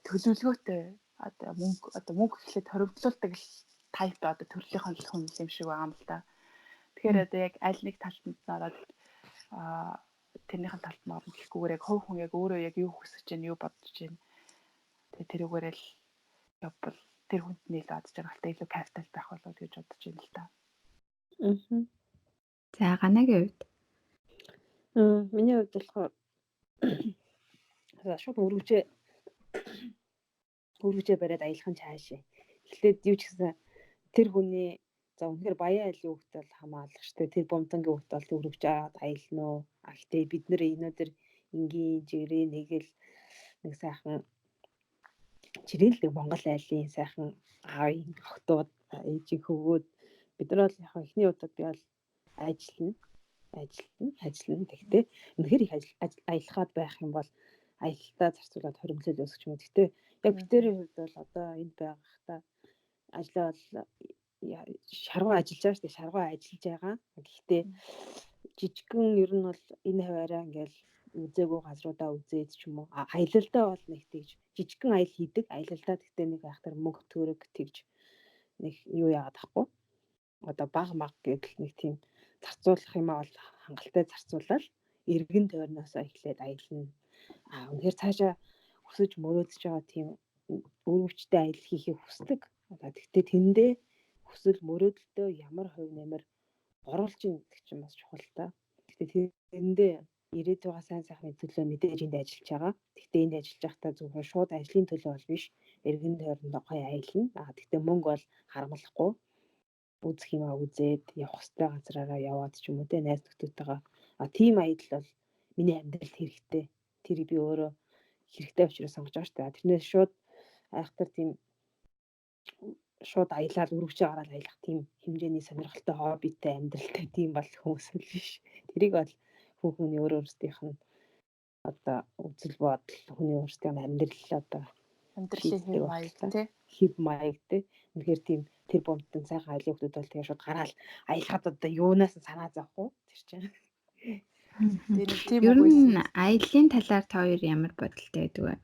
төлөвлөгөөтэй одоо мөнгө гэхлээр хоримтлуулдаг тайп одоо төрлийнхэн л хүн юм шиг байгаа юм л да. Тэгэхээр одоо яг аль нэг талд нь ороод тэрнийхэн талд нь орно гэхгүйгээр яг хувь хүн яг өөрөө яг юу хүсэж байна, юу бодож байна. Тэгээ тэрүүгээрээ л явбал тэр хүнд нь илүү аз жаргалтай, илүү кайфтай байх болов гэж бодож байна л да. Аа. За Ганагийн хувьд. Миний хувьд болохоор за шууд өргөжөө бариад аялах нь цаашаа. Эхлээд юу ч гэсэн тэр хүний за үнэхээр баян айлын хүүхд бол хамаалах штэ. Тэр бомтангийн хүүхд бол өргөж аваад аялна уу. А гэтээ бид нэр өнөөдөр энгийн жирээ нэг л нэг сайхан жирийн л нэг Монгол айлын сайхан аавын охтууд ээжийн хөвгүүд бид нар бол яг эхний удаад би бол ажиллана. Тэгтээ үнэхээр их аялахад байх юм бол аялалтаа зарцуулаад хоримтлал үүсгэх юм. Тэгтээ яг битэрийн хувьд бол одоо энд байгахдаа ажлаа бол шаргуу ажиллаж байгаа шүү дээ. Шаргуу ажиллаж байгаа. Гэхдээ жижигхэн ер нь бол энэ хаваараа ингээл үзээгүй газруудаа үзээд ч юм уу. Аялалдаа бол нэг тэгж жижигхэн аялал хийдэг. Аялалдаа тэгтээ нэг айхтар мөнгө төгрөг тэгж нэг юу яагаад тахгүй. Одоо баг маг гэдэл нэг тийм зарцуулах юм аа бол хангалттай зарцуулаад эргэн тойрноосоо эхлээд аялна. А үнэхээр цаашаа өсөж мөрөөдөж байгаа тийм өргөвчтэй аялал хийхийг хүсдэг. Одоо тэгтээ тэндээ хүсэл мөрөөдөлтөө ямар хувь нэмэр оруулж ийн гэдэг чинь бас чухал та. Тэгтээ тэндээ ирээдүйн сайн сайхны төлөө мэдээж энд ажиллаж байгаа. Тэгтээ энд ажиллаж байхдаа зөвхөн шууд ажлын төлөө бол биш. Эргэн тойрондоо гоё аялна. А тэгтээ мөнгө бол харамлахгүй. Үзэх юм а үзээд явах хэвээр газраараа яваад ч юм уу те найз нөхдөдтэйгээ. А тийм аялал бол миний амьдралд хэрэгтэй. Тэрийг би өөрөө хэрэгтэй учраас сонгож байгаа шүү дээ. Тэрнээс шууд айхтар тийм шууд аялал өргөжөө гараад аялах тийм хэмжээний сонирхолтой хоббитэй амьдралтай тийм бол хүмүүс л биш. Тэрийг бол хүний өөр өөрсдийнх нь одоо үзэл бодол, хүний өөрсдийнх нь амьдрал одоо амьдралын хэв маяг тий. Хэв маяг тий. Үнэхээр тийм тэр бомтон сайхан аялын хүмүүс бол тэгээ шууд гараал аялахад одоо юунаас нь санаа зовх уу тэр чинь. Тэр тийм Ер нь аяллаа талаар та хоёр ямар бодолтой байдаг вэ?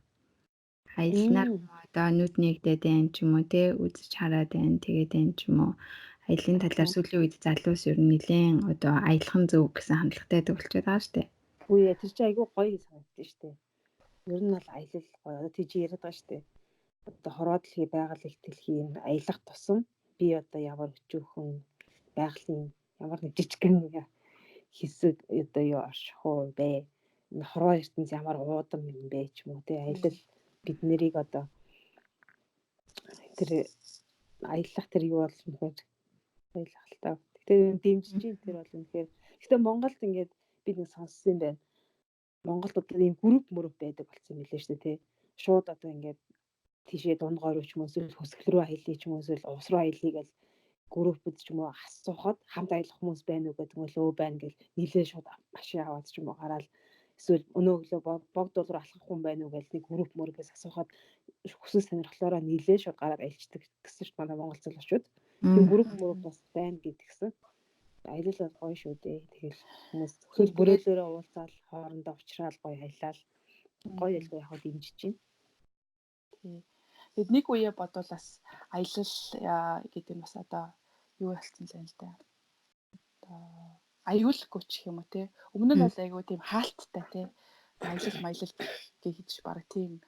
Аялнаар одоо нүд нэгдээд байна ч юм уу те үзэж хараад байна тэгээд байна ч юм уу. Аяллаа талаар сүүлийн үед залуус ер нь нэлээд одоо аялах нь зөв гэсэн хандлагатай байдаг болчиход байгаа шүү дээ. Үгүй ээ тэр чинь айгүй гоё санагдсан шүү дээ. Ер нь бол аялал гоё. Одоо тийж яриад байгаа шүү дээ. Одоо хорвоо дэлхий байгаль их дэлхий аялах тусам би одоо ямар өчүүхэн байгалийн ямар нэг жижигхэн хэсэг одоо юу орших уу бэ? Энэ хорвоо ертөнц ямар уудам юм бэ ч юм уу те аялал бид нарыг одоо тэр аялах тэр юу бол үнэхээр аялах л та. Гэтэ дэмжиж чинь тэр бол үнэхээр. Гэтэ Монголд ингээд би нэг сонссон юм байна. Монголд одоо ийм групп мөрөв байдаг болсон юм билээ шүү дээ тий. Шууд одоо ингээд тийшээ дунд гойр ч юм уу эсвэл хөсгөл рүү аялъя ч юм уу эсвэл ус руу аялъя гэж группэд ч юм уу асуухад хамт аялах хүмүүс байна уу гэдэг нь өө байна гэл нийлээ шууд машин аваад ч юм уу гараал эсвэл өнөө өглөө богд дул руу алхах хүн байна уу гэл нэг групп мөргөөс асуухад хүсэл сонирхлоороо нийлээ шууд гараад аялчдаг гэсэн шүү манай монгол залуучууд. Тийм групп мөрөг бас байна гэдгсэн. Аялал бол гоё шүү дээ. Тэгэл хүмүүс хүсэл мөрөөлөөрөө уулзаал хоорондоо уулзраал гоё аялал гоё ялгаа яг дэмжиж байна. Тий. Тэгэд нэг үе бодвол бас аялал гэдэг нь бас одоо юу болсон л юм л да. Одоо аюулгүй ч юм уу те. Өмнө нь бол айгүй тийм хаалттай те. Аялал маялал гэж баг тийм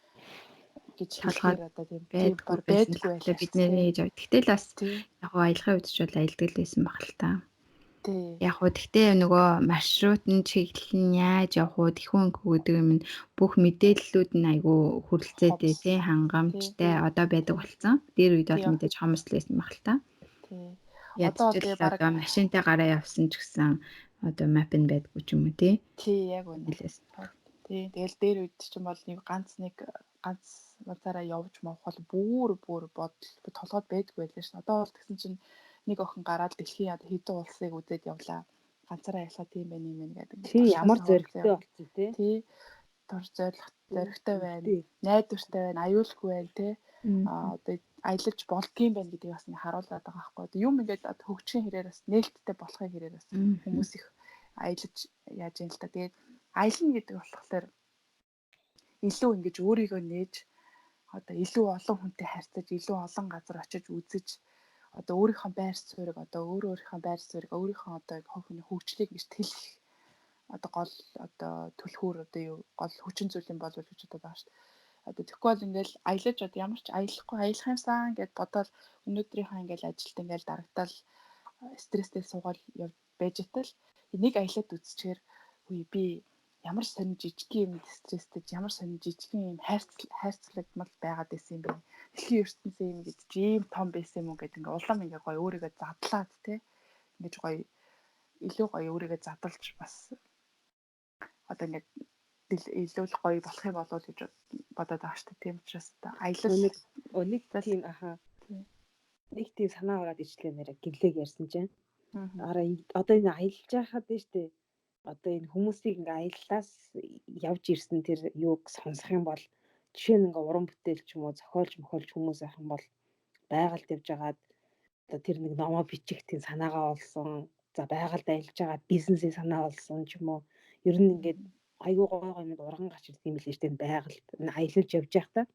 гэж хэлэхээр одоо тийм байдгүй байлаа бид нэрээ хийж. Тэгтэл бас яг гоо аялахын үед ч бол аялдаг л байсан баг л та. Тий. Яг гоо тэгтээ нөгөө маршрут нь чиглэл нь яаж явах уу тэхүүн гэдэг юм нь бүх мэдээллүүд нь айгүй хүрэлцээтэй тий хангамжтай одоо байдаг болсон. Дээр үед бол мэдээж хомсдол байсан баг л та. Тий. Одоо тэгээ баг машинтай гараа явсан ч гэсэн одоо map нь байдгүй ч юм уу тий. Тий, яг үнэ. Тий. Тэгэл дээр үед чинь бол нэг ганц ганцаараа явж мовхол бүр бодол толгойд байдгүй байлаа шин. Одоо бол тэгсэн чинь нэг охин гараад дэлхийн одоо хэдэн улсыг үзээд явлаа. Ганцаараа ялхаа тийм байх юм байна гэдэг. Тий, ямар зоригтой болсон тий. Тий. Тур зоригтой байна. Найдвартай байна, аюулгүй байна тий. Аа одоо аялаж болдгийм байна гэдгийг бас ингэ харуулад байгаа байхгүй. Одоо юм ингээд хөгжихийн хэрээр бас нээлттэй болохын хэрээр бас хүмүүс их аялаж яаж юм л та. Тэгээд аялна гэдэг болохоор илүү ингэж өөрийгөө нээж одоо илүү олон хүнтэй харьцаж, илүү олон газар очиж үзэж одоо өөрийнхөө байр суурийг одоо өөрийнхөө байр суурийг өөрийнхөө одоо хүний хөгжлийг ингэж тэлэх одоо гол одоо түлхүүр одоо юу гол хүчин зүйл юм болов гэж бодод байгаа шүү дээ. Одоо тэгэхгүй бол ингээл аялаж одоо ямар ч аялахгүй аялах юмсан гэд бодоол өнөөдрийнхөө ингээл ажилд ингээл дарагтаал стресстэй суугаал байж тал нэг аялаад үзчихээр үгүй би ямар сонин жижигхэн юм стресстэй ямар сонин жижигхэн юм хайрцлагдмал байгаад байсан юм бэ? Дэлхийн ертөнцийн юм гэж ийм том байсан юм уу гэдэг ингээ улам ингээ гоё өөрийгөө задлаад те ингэж гоё илүү гоё өөрийгөө задалж бас одоо ингээ илүү л гоё болох юм болов уу гэж бодоод байгаа шүү дээ. Тийм учраас одоо аялал нэг тийм аха нэг тийм санаа ороод ичлээ нэрэ гэрлэг ярьсан чинь. Араа одоо энэ аялж байхад нь шүү дээ. Одоо энэ хүмүүсийг ингээ аяллаас явж ирсэн тэр юуг сонсох юм бол жишээ нь ингээ уран бүтээл ч юм уу зохиолж мохиолж хүмүүс байх юм бол байгальд явж байгаад одоо тэр нэг номоо бичих тийм санаагаа олсон. За байгальд аялж байгаад бизнесийн санаа олсон ч юм уу. Ер нь ингээд айгүй гой гой юмд урган гарч ирдэг юм билээ шүү дээ байгальд аялаж явж байхдаа.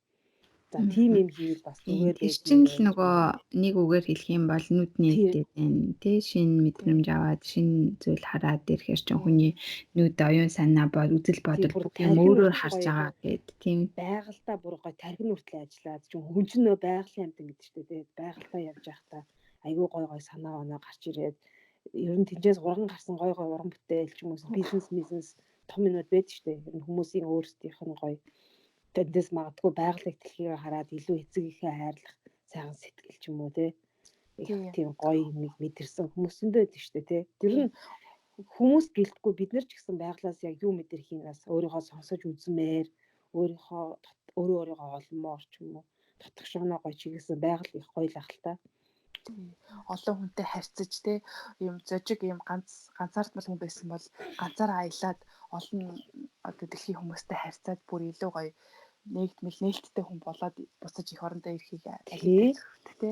За тийм юм хийвэл бас зүгээр. Тэр чинь л нөгөө нэг үгээр хэлэх юм бол нүд нээлттэй байна тий шинэ мэдрэмж аваад шинэ зүйл хараад ирэхээр чинь хүний нүд оюун санаа бол үзэл бодол бүх юм өөрөөр харж байгаа гэд тийм байгальдаа бүр гой тархин хүртэл ажиллаад чинь хүн чинь нөгөө байгалийн амьтан гэдэг шүү дээ тий байгальдаа явж байхдаа айгүй гой гой санаа оноо гарч ирээд ер нь тэнцээс урган гарсан гой гой уран бүтээл ч юм уу бизнес том юмуд байдаг шүү дээ. Ер нь хүмүүсийн өөрсдийнх нь гоё тэндээс магадгүй байгалыг дэлхийг хараад илүү эцэг ихээ хайрлах сайхан сэтгэл ч юм уу тий. Тийм гоё юмыг мэдэрсэн хүмүүс нь байдаг шүү дээ тий. Тэр нь хүмүүс гэлтгүй бид нар ч гэсэн байгалаас яг юу мэдэрхийнээс өөрийгөө сонсож үзмээр өөрийнхөө өөрийгөө олмоор ч юм уу дотгошгоноо гоё чиглэсэн байгаль их гоё л ах л та. Олон хүнтэй харьцаж те ийм зожиг ийм ганцаардмал хүн байсан бол ганцаараа аялаад олон одоо дэлхийн хүмүүстэй харьцаад бүр илүү гоё нэгдмэл нээлттэй хүн болоод буцаж эх орондоо ирэхийг аль те.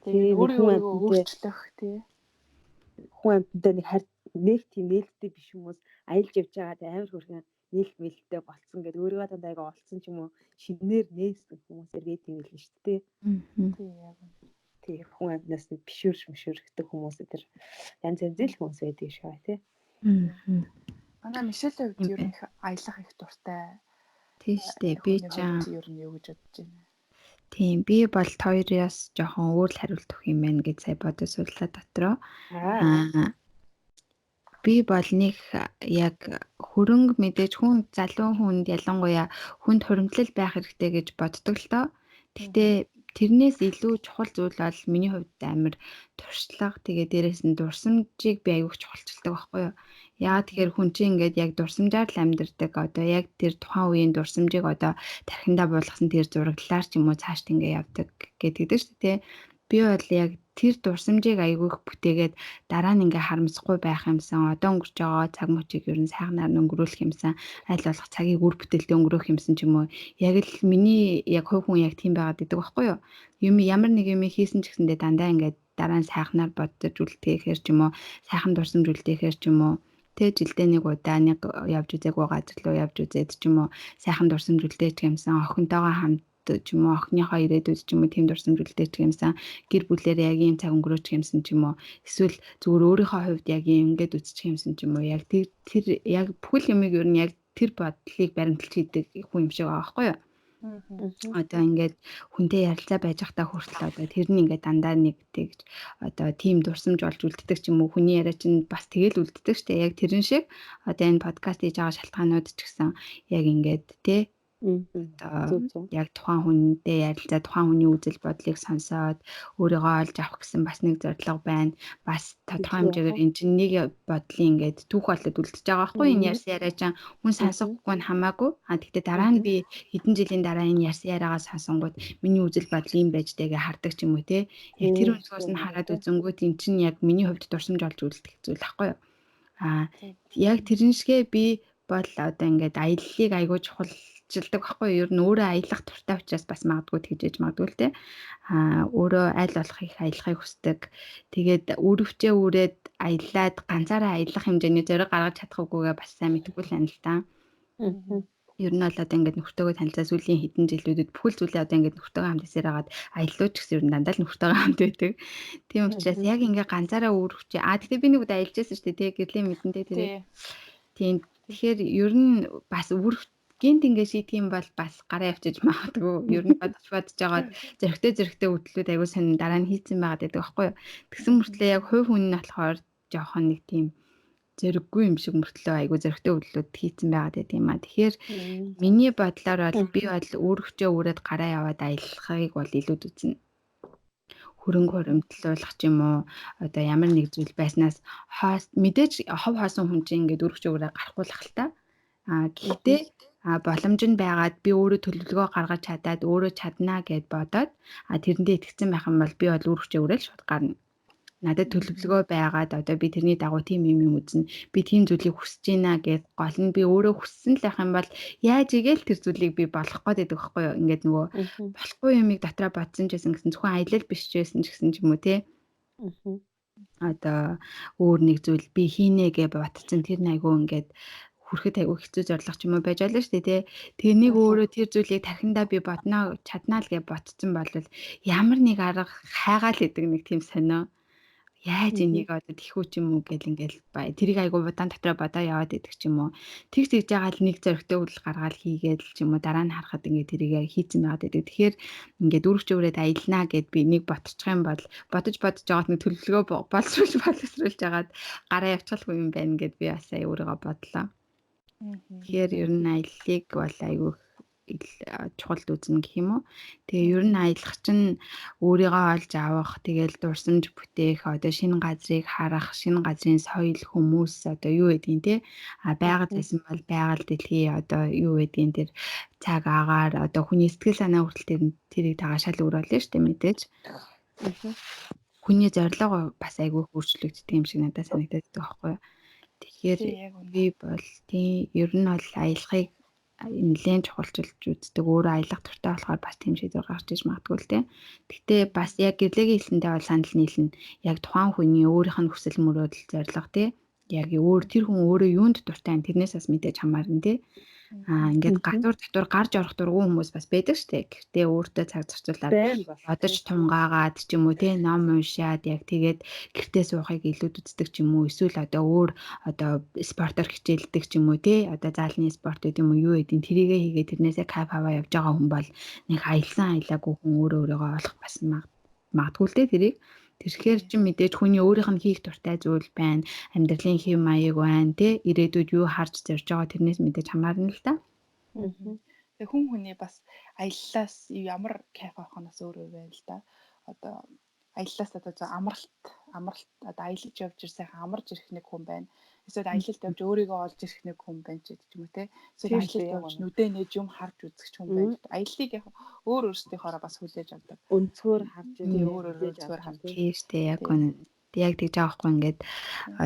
Тэгээд өөрийгөө өөрчлөх те. Хүн амьтантай нэг нэг тийм нээлттэй биш хүмүүс аялж явж байгаад амар хөрхөн нээлт мэлттэй болцсон гэдэг өөрийгөө дандаа айгаа олцсон ч юм уу шинээр нээсэн хүмүүсээр байд юм л шүү дээ. Тий яг. Тий хүн амьтнаас нэг бишүрш мшүрхдэг хүмүүс тэр янз янзын л хүмүүс байдаг шиг бай тий. Манай Мишелийн хувьд ер нь их аялах их дуртай. Тийм шүү дээ. Би ч ер нь юу гэж бодож байна. Тийм би бол хоёроос жоохон өөр л хариулт өгөх юм байна гэж сая бодож суулаа дотроо. Аа би бол нэг яг хөрөнгө мэдээж хүн залуу хүнд ялангуяа хүнд хуримтлал байх хэрэгтэй гэж боддог л доо. Гэхдээ тэрнээс илүү чухал зүйл бол миний хувьд амар туршлага. Тэгээ дээрэс нь дурсамжийг би аягүй чухалчилдаг байхгүй юу. Яагаад тэгэхээр хүн чинь ингээд яг дурсамжаар л амьдардаг. Одоо яг тэр тухайн үеийн дурсамжийг одоо тархиндаа буулгасан тэр зураглалаар ч юм уу цаашд ингээ явдаг гэдэг шүү дээ. Би бол яг тэр дурсамжийг аягүй их бүтээгээд дараа нь ингээ харамсахгүй байх юмсан. Одоо өнгөрч байгаа цаг мөчийг ер нь сайхнаар нь өнгөрүүлэх юмсан. Аль болох цагийг үр бүтээлтэй өнгөрөөх юмсан ч юм уу. Яг л миний яг хувь хүн яг тийм байгаад идэг байхгүй юу? Юм ямар нэг юм хийсэн ч гэсэндээ дандаа ингээ дараа нь сайхнаар бодож үлдээхээр ч юм уу, сайхан дурсамж үлдээхээр ч юм уу. Тэ жилдээ нэг удаа нэг явж үзээгүй газар руу явж үзээд ч юм уу, сайхан дурсамж үлдээч юмсан. Охинтойгоо хамт ч юм уу, охиныхоо ирээдүйд ч юм уу тийм дурсамж үлдээчих юмсан, гэр бүлээрээ яг ийм цаг өнгөрөөчих юмсан ч юм уу, эсвэл зүгээр өөрийнхөө хувьд яг ийм ингээд үзчих юмсан ч юм уу, яг тэр тэр яг бүхэл юмыг ер нь яг тэр бодлыг баримталж хийдэг хүн юм шиг байгаа байхгүй юу? Одоо ингээд хүнтэй ярилцаа байж байхдаа хүртэл одоо тэр нь ингээд дандаа нэг тэгж одоо тийм дурсамж болж үлддэг ч юм уу, хүний яриа чинь бас тэгэл үлддэг штэ. Яг тэрэн шиг одоо энэ подкаст хийж байгаа шалтгаанууд ч гэсэн яг ингээд тий Одоо яг тухайн хүнтэй ярилцаа, тухайн хүний үзэл бодлыг сонсоод өөрийгөө олж авах гэсэн бас нэг зорилго байна. Бас тодорхой хэмжээгээр энэ чинь нэг бодлын ингээд түүх болоод үлдчихэж байгаа байхгүй энэ ярьсан яриа чинь хүн сонсохгүй нь хамаагүй. А тэгтээ дараа нь би хэдэн жилийн дараа энэ ярьсан яриагаа сонсонгууд миний үзэл бодол юм байж тэгээ хардаг ч юм уу те. Яг тэр өнцгөөс нь хараад үзэнгүүт энэ чинь яг миний хувьд дурсамж олж үлдэх зүйл байхгүй юу? А яг тэрэн шигэ би бол одоо ингээд аяллыг айгүй чухал жилдэг байхгүй юу? Ер нь өөрөө аялах дуртай учраас бас магадгүй тэгж ээж магадгүй л те. Аа өөрөө аль болох их аялахыг хүсдэг. Тэгээд үрвчээ үрээд аялаад ганцаараа аялах хэмжээний зориг гаргаж чадах үгүйгээ бас сайн мэдэхгүй л байна л та. Ер нь бол одоо ингээд нөхөртөөгөө танилцаа сүүлийн хэдэн жилүүдэд бүхэл зүйлээ одоо ингээд нөхөртөөгөө хамт хийсээр хагаад аяллуу ч гэсэн ер нь дандаа л нөхөртөөгөө хамт байдаг. Тийм учраас яг ингээд ганцаараа үрвчээ. Аа тэгтээ би нэг удаа аялж байсан шүү дээ тий гэрлийн мэдэн тий тэрийг. Тийм. Тэгэхээр ер нь бас үрвч гинт ингээ шийдэх юм бол бас гараа явчиж магадгүй. Ер нь бодож бодож жагаад зөрөгтэй зөрөгтэй хөдлүүд аягүй сонин дараа нь хийцэн байгаад байдаг байхгүй юу. Тэгсэн мөртлөө яг хувь хүн нь болохоор жоохон нэг тийм зөрөггүй юм шиг мөртлөө аягүй зөрөгтэй хөдлүүд хийцэн байгаад байдаг юм а. Тэгэхээр миний бодлоор бол би бол үүрэгчээ үүрээд гараа яваад аялахыг бол илүүд үзнэ. Хөрөнгө хуримтлуулах ч юм уу одоо ямар нэг зүйл байснаас хоос мэдээж хов хоосон хүн чинь ингээд үүрэгчээ үүрээ гарахгүй л хэл та. А гэхдээ боломж нь байгаад би өөрөө төлөвлөгөө гаргаж чадаад өөрөө чаднаа гэд бодоод тэрэндээ итгэцэн байх юм бол би бол үүрэгчээ үүрэл шууд гарна. Надад төлөвлөгөө байгаад одоо би тэрний дагуу тийм юм юм үзнэ. Би тийм зүйлийг хүсэж байна гэд гол нь би өөрөө хүссэн л байх юм бол яаж игээл тэр зүйлийг би болгох гээд байдаг байхгүй юу? Ингээд нөгөө болохгүй юмыг дотроо бодсон ч байсан гэсэн зөвхөн аялал биш ч байсан ч гэсэн ч юм уу те. Одоо өөр нэг зүйл би хийнэ гэж бодсон тэр нь айгүй ингээд хүрэхэд айгүй хэцүү зорилго ч юм уу байж болно шүү дээ тий. Тэрнийг өөрөө тэр зүйлийг тархиндаа би бодноо чаднаа л гэж ботцсон бол ямар нэг арга хайгаал идэг нэг тийм сонио. Яаж энийг одоо тэхүү ч юм уу гэл ингээл тэрийг айгүй удаан дотроо бодоо яваад идэг ч юм уу. Тэг тэгж байгаа л нэг зоригтой үйл гаргаал хийгээд л ч юм уу дараа нь харахад ингээд тэрийг хийцэн байгаад идэг. Тэгэхээр ингээд үүрэгч үрээд аялнаа гэд би нэг ботчих юм бол бодож бодож байгаад нэг төлөвлөгөө боловсруулж боловсруулж байгаад гараа явчихлгүй юм байна гэд би бас сая өөрийгөө бодлоо. Тэгэхээр ер нь аяллыг бол айгүй чухал үзнэ гэх юм уу. Тэгээ ер нь аялах чинь өөрийгөө олж авах, тэгэл дурсамж бүтээх, одоо шинэ газрыг харах, шинэ газрын соёл, хүмүүс одоо юу гэдгийг те. А байгаль байсан бол байгаль дэлхий одоо юу гэдгийг тэр цаг агаар одоо хүний сэтгэл санаа хүртэл тэрийг тагаа шал өөр болно шүү дээ мэдээж. Хүний зорилго бас айгүй өөрчлөгддөг юм шиг надад санагдаад байдаг байхгүй юу. Тэгэхээр би бол тийм ер нь бол аялахыг нэлээд чухалчилж үздэг. Өөрөө аялах дуртай болохоор бас тийм шийдвэр гаргаж иж магадгүй л тийм. Гэхдээ бас яг гэрлэгийн хэлсэнтэй бол санал нийлнэ. Яг тухайн хүний өөрийнх нь хүсэл мөрөөдөл зорилго тийм. Яг өөр тэр хүн өөрөө юунд дуртай юм тэрнээс бас мэдээж хамаарна тийм. Аа ингээд гадуур дотор гарч орох дургүй хүмүүс бас байдаг шүү дээ. Гэхдээ өөртөө цаг зарцуулаад бодож тунгаагаад ч юм уу те ном уншаад яг тэгээд гэртээ суухыг илүүд үздэг ч юм уу эсвэл одоо өөр одоо спортоор хичээлдэг ч юм уу те одоо заалны спорт гэдэг юм уу юу гэдэг тэрийгэ хийгээд тэрнээсээ кайф аваа явж байгаа хүн бол нэг аялсан аялаагүй хүн өөрөө өөрийгөө олох бас магадгүй л те тэрийг. Тэгэхээр чи мэдээж хүний өөрийнх нь хийх дуртай зүйл байна, амьдралын хэв маяг байна, тэ ирээдүйд юу харж зорж байгаа тэрнээс мэдээж хамаарна л да. Тэгээ хүн хүний бас аяллаас ямар кайф авах нь бас өөр өөр байна л да. Одоо аяллаас одоо зөв амралт одоо аялаж явж ир сайхан амарч ирэх нэг хүн байна. Эсвэл аялалд явж өөрийгөө олж ирэх нэг хүн байна ч гэдэг юм уу те. Эсвэл аялалд явж нүдэ нээж юм харж үзэх ч хүн байна. Аяллыг яг өөр өөрсдийнхоороо бас хүлээж авдаг. Өнцгөр харж өөр өөр өнцгөр харж. Тийм шүү дээ. Яг үнэ. Яг тэгж байгаа хгүй ингээд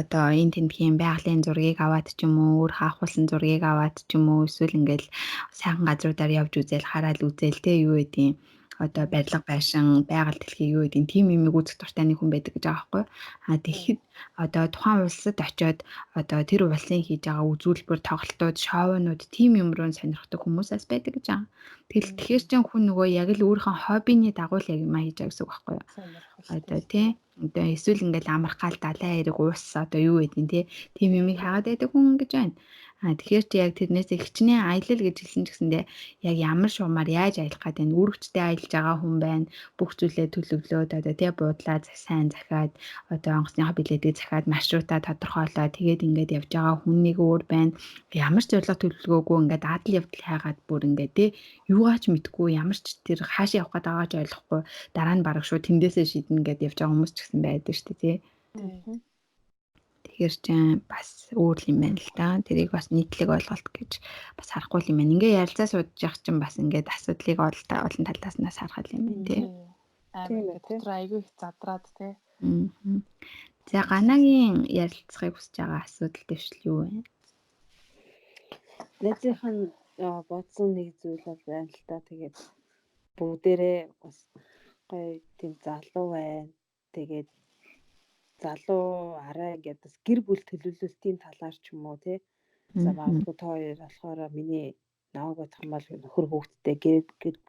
одоо энэ тентхийн байгалийн зургийг аваад ч юм уу өөр хаахуулсан зургийг аваад ч юм уу эсвэл ингээд сайхан газруудаар явж үзэл хараал үзэл те юу гэдгийг одоо барилга байшин, байгаль дэлхий юу гэдэг тийм юмыг үзэх дуртай нэг хүн байдаг гэж байгаа байхгүй. А тэгэхэд одоо тухайн улсад очиод одоо тэр улсын хийж байгаа үзүүлбэр, тоглолтууд, шоунууд тийм юм руу сонирхдаг хүмүүс бас байдаг гэж байгаа. Тэгэл тэгэхээр чин хүн нөгөө яг л өөрийнхөө хоббиний дагуу л яг юм хийж байгаа гэсэн үг байхгүй юу? Одоо тий. Одоо эсвэл ингээл амрах гал далайн эрэг уус одоо юу гэдیں тий. Тийм юмыг хаагаад байдаг хүн гэж байна. Тэгэхээр чи яг тэрнээсээ хичнээн аялал гэж хэлсэн ч гэсэндээ яг ямар шугамар яаж аялах гээд байна? Үүрэгчтэй аялж байгаа хүн байна. Бүх зүйлээ төлөвлөөд одоо тий буудлаа сайн захиад одоо онгоцныхаа билетийг захиад маршрутаа тодорхойлоо тэгээд ингээд явж байгаа хүн нэг өөр байна. Ямар ч зорилго төлөвлөгөөгүй ингээд адал явдал хайгаад бүр ингээд тий юугаач мэдгүй ямар ч тэр хаашаа явах гээд байгаач ойлгохгүй дараа нь бараг шууд тэндээсээ шийднэ гэдээ явж байгаа хүмүүс ч гэсэн байдаг шүү дээ тий. Тэгэхээр чинь бас өөр юм байна л да. Тэрийг бас нийтлэг ойлголт гэж бас харахгүй юм байна. Ингээ ярилцаа судаж явах чинь бас ингээд асуудлыг олон талаас нь харах юм байна тий. Амар дотор айгүй их задраад тий. За Ганагийн ярилцахыг хүсэж байгаа асуудал дэвшил юу вэ? Найзынх нь бодсон нэг зүйл бол байна л та. Тэгээд бүгдээрээ бас гоё тийм залуу байна. Тэгээд залуу арай ингээд бас гэр бүл төлөвлөлтийн талаар ч юм уу тий. За магадгүй та хоёр болохоор миний намайг бодох юм бол нөхөр хүүхэдтэй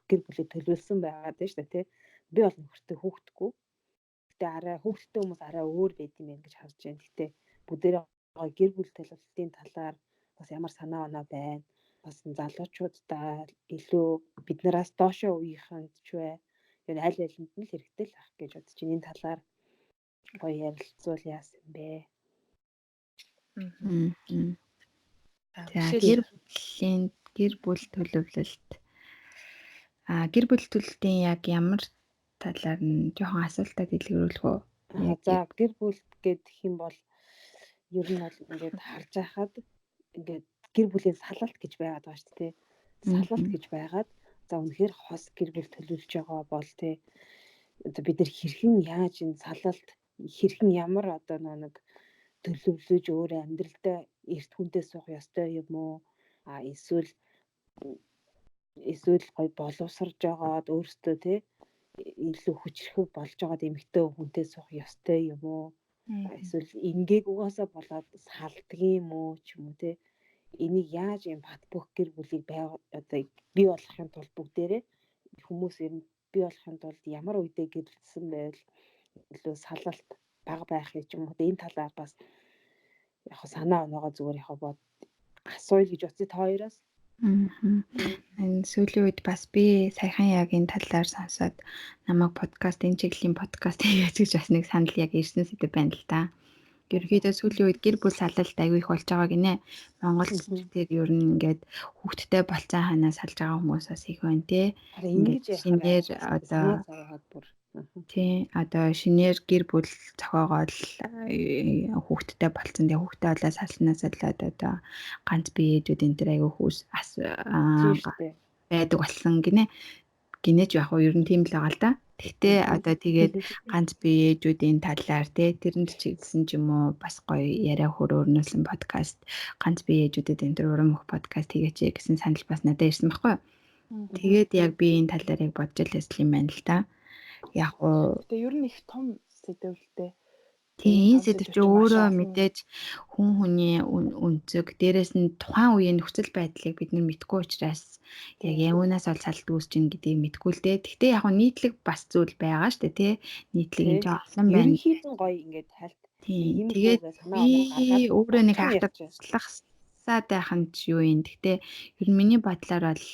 гэр бүлийг төлөвлөсөн байгаад байна шүү дээ тий. Би бол нөхөртэй хүүхэдгүй. Гэтэ арай хүүхэдтэй хүмүүс арай өөр байд юм байна гэж харж байна. Гэтэ бүгдээрээ гэр бүл төлөвлөлтийн талаар бас ямар санаа оноо байна. Бас залуучуудаа илүү биднээс доошоо үеийнхэнд ч бай. Ер нь аль алинд нь л хэрэгтэй л ах гэж бодож байна. Энэ талаар гоё ярилцвал яасан бэ? За гэр бүл төлөвлөлт. Гэр бүл төлөвлөлтийн яг ямар талаар нь жоохон асуултаа дэлгэрүүлэх үү? За гэр бүл гэдэг юм бол ер нь бол ингээд харж байхад ингээд гэр бүлийн салалт гэж байгаад байгаа шүү дээ. Салалт гэж байгаад за үнэхээр хос гэр бүл төлөвлөж байгаа бол тий одоо бид нар хэрхэн яаж энэ салалт хэрхэн ямар одоо нэг төлөвлөж өөрөө амьдралдаа эрт хүнтэй суух ёстой юм уу? Эсвэл гоё боловсарж байгаад өөртөө тий илүү хүчрхэг болж байгаад эмэгтэй хүнтэй суух ёстой юм уу? Эсвэл ингээг угаасаа болоод салдаг юм уу ч юм уу тий. Энийг яаж юм бат бөх гэр бүлийг одоо бий болгохын тулд бүгдээрээ хүмүүс ер нь бий болгохын тулд ямар үедээ гэрэлтсэн байвал илүү салалт бага байх юм уу? Энэ талаар бас яг санаа оноогоо зүгээр яг бод асууя гэж бодсон та хоёроос. Энэ сүүлийн үед бас би саяхан яг энэ талаар сонсоод намайг подкаст энэ чиглэлийн подкаст хийж гэж бас нэг санал яг ирсэн сэдэв байна л да. Ерөнхийдөө сүүлийн үед гэр бүл салалт аягүй их болж байгаа гинэ. Монголд тэр ер нь ингээд хүүхдтэй болцсон ханаа салж байгаа хүмүүс бас их байна те. Ингээд шинээр одоо тий одоо шинээр гэр бүл зохиогоол хүүхдтэй болцсон. Тэгээ хүүхдээ болоо салснаас болоод одоо ганц бие ээжүүд энэ төр аягүй хүүс байдаг болсон гинэ. Гинэж яг уу ер нь тийм л байгаа л да. Тэгтээ одоо тэгээд ганц бие ээжүүдийн талаар тий тэрэнд чиглэсэн ч юм уу бас гоё яриа хөрөөрнүүлсэн подкаст ганц бие ээжүүдэд энэ төр урам өгөх подкаст хийгээч гэсэн санал бас надад ирсэн байхгүй юу. Тэгээд яг би энэ талаар яг бодож л байсан юм байна л да. Яг уу гэтээ ер нь их том сэдэв л дээ. Тийм энэ сэдэв чи өөрөө мэдээж хүн хүний өнцөг дээрээс нь тухайн үеийн нөхцөл байдлыг бид нар мэдгүй учраас яг юунаас ол салт үүсэж ийн гэдгийг мэдгүй л дээ. Гэхдээ яг нь нийтлэг бас зүйл байгаа шүү дээ тий. Нийтлэг энэ олон байна. Ерөнхийд нь гоё ингээд хальт. Тийм. Тэгээд би өөрөө нэг хайхталхсаад байх нь ч юу юм. Гэхдээ ер нь миний бодлоор бол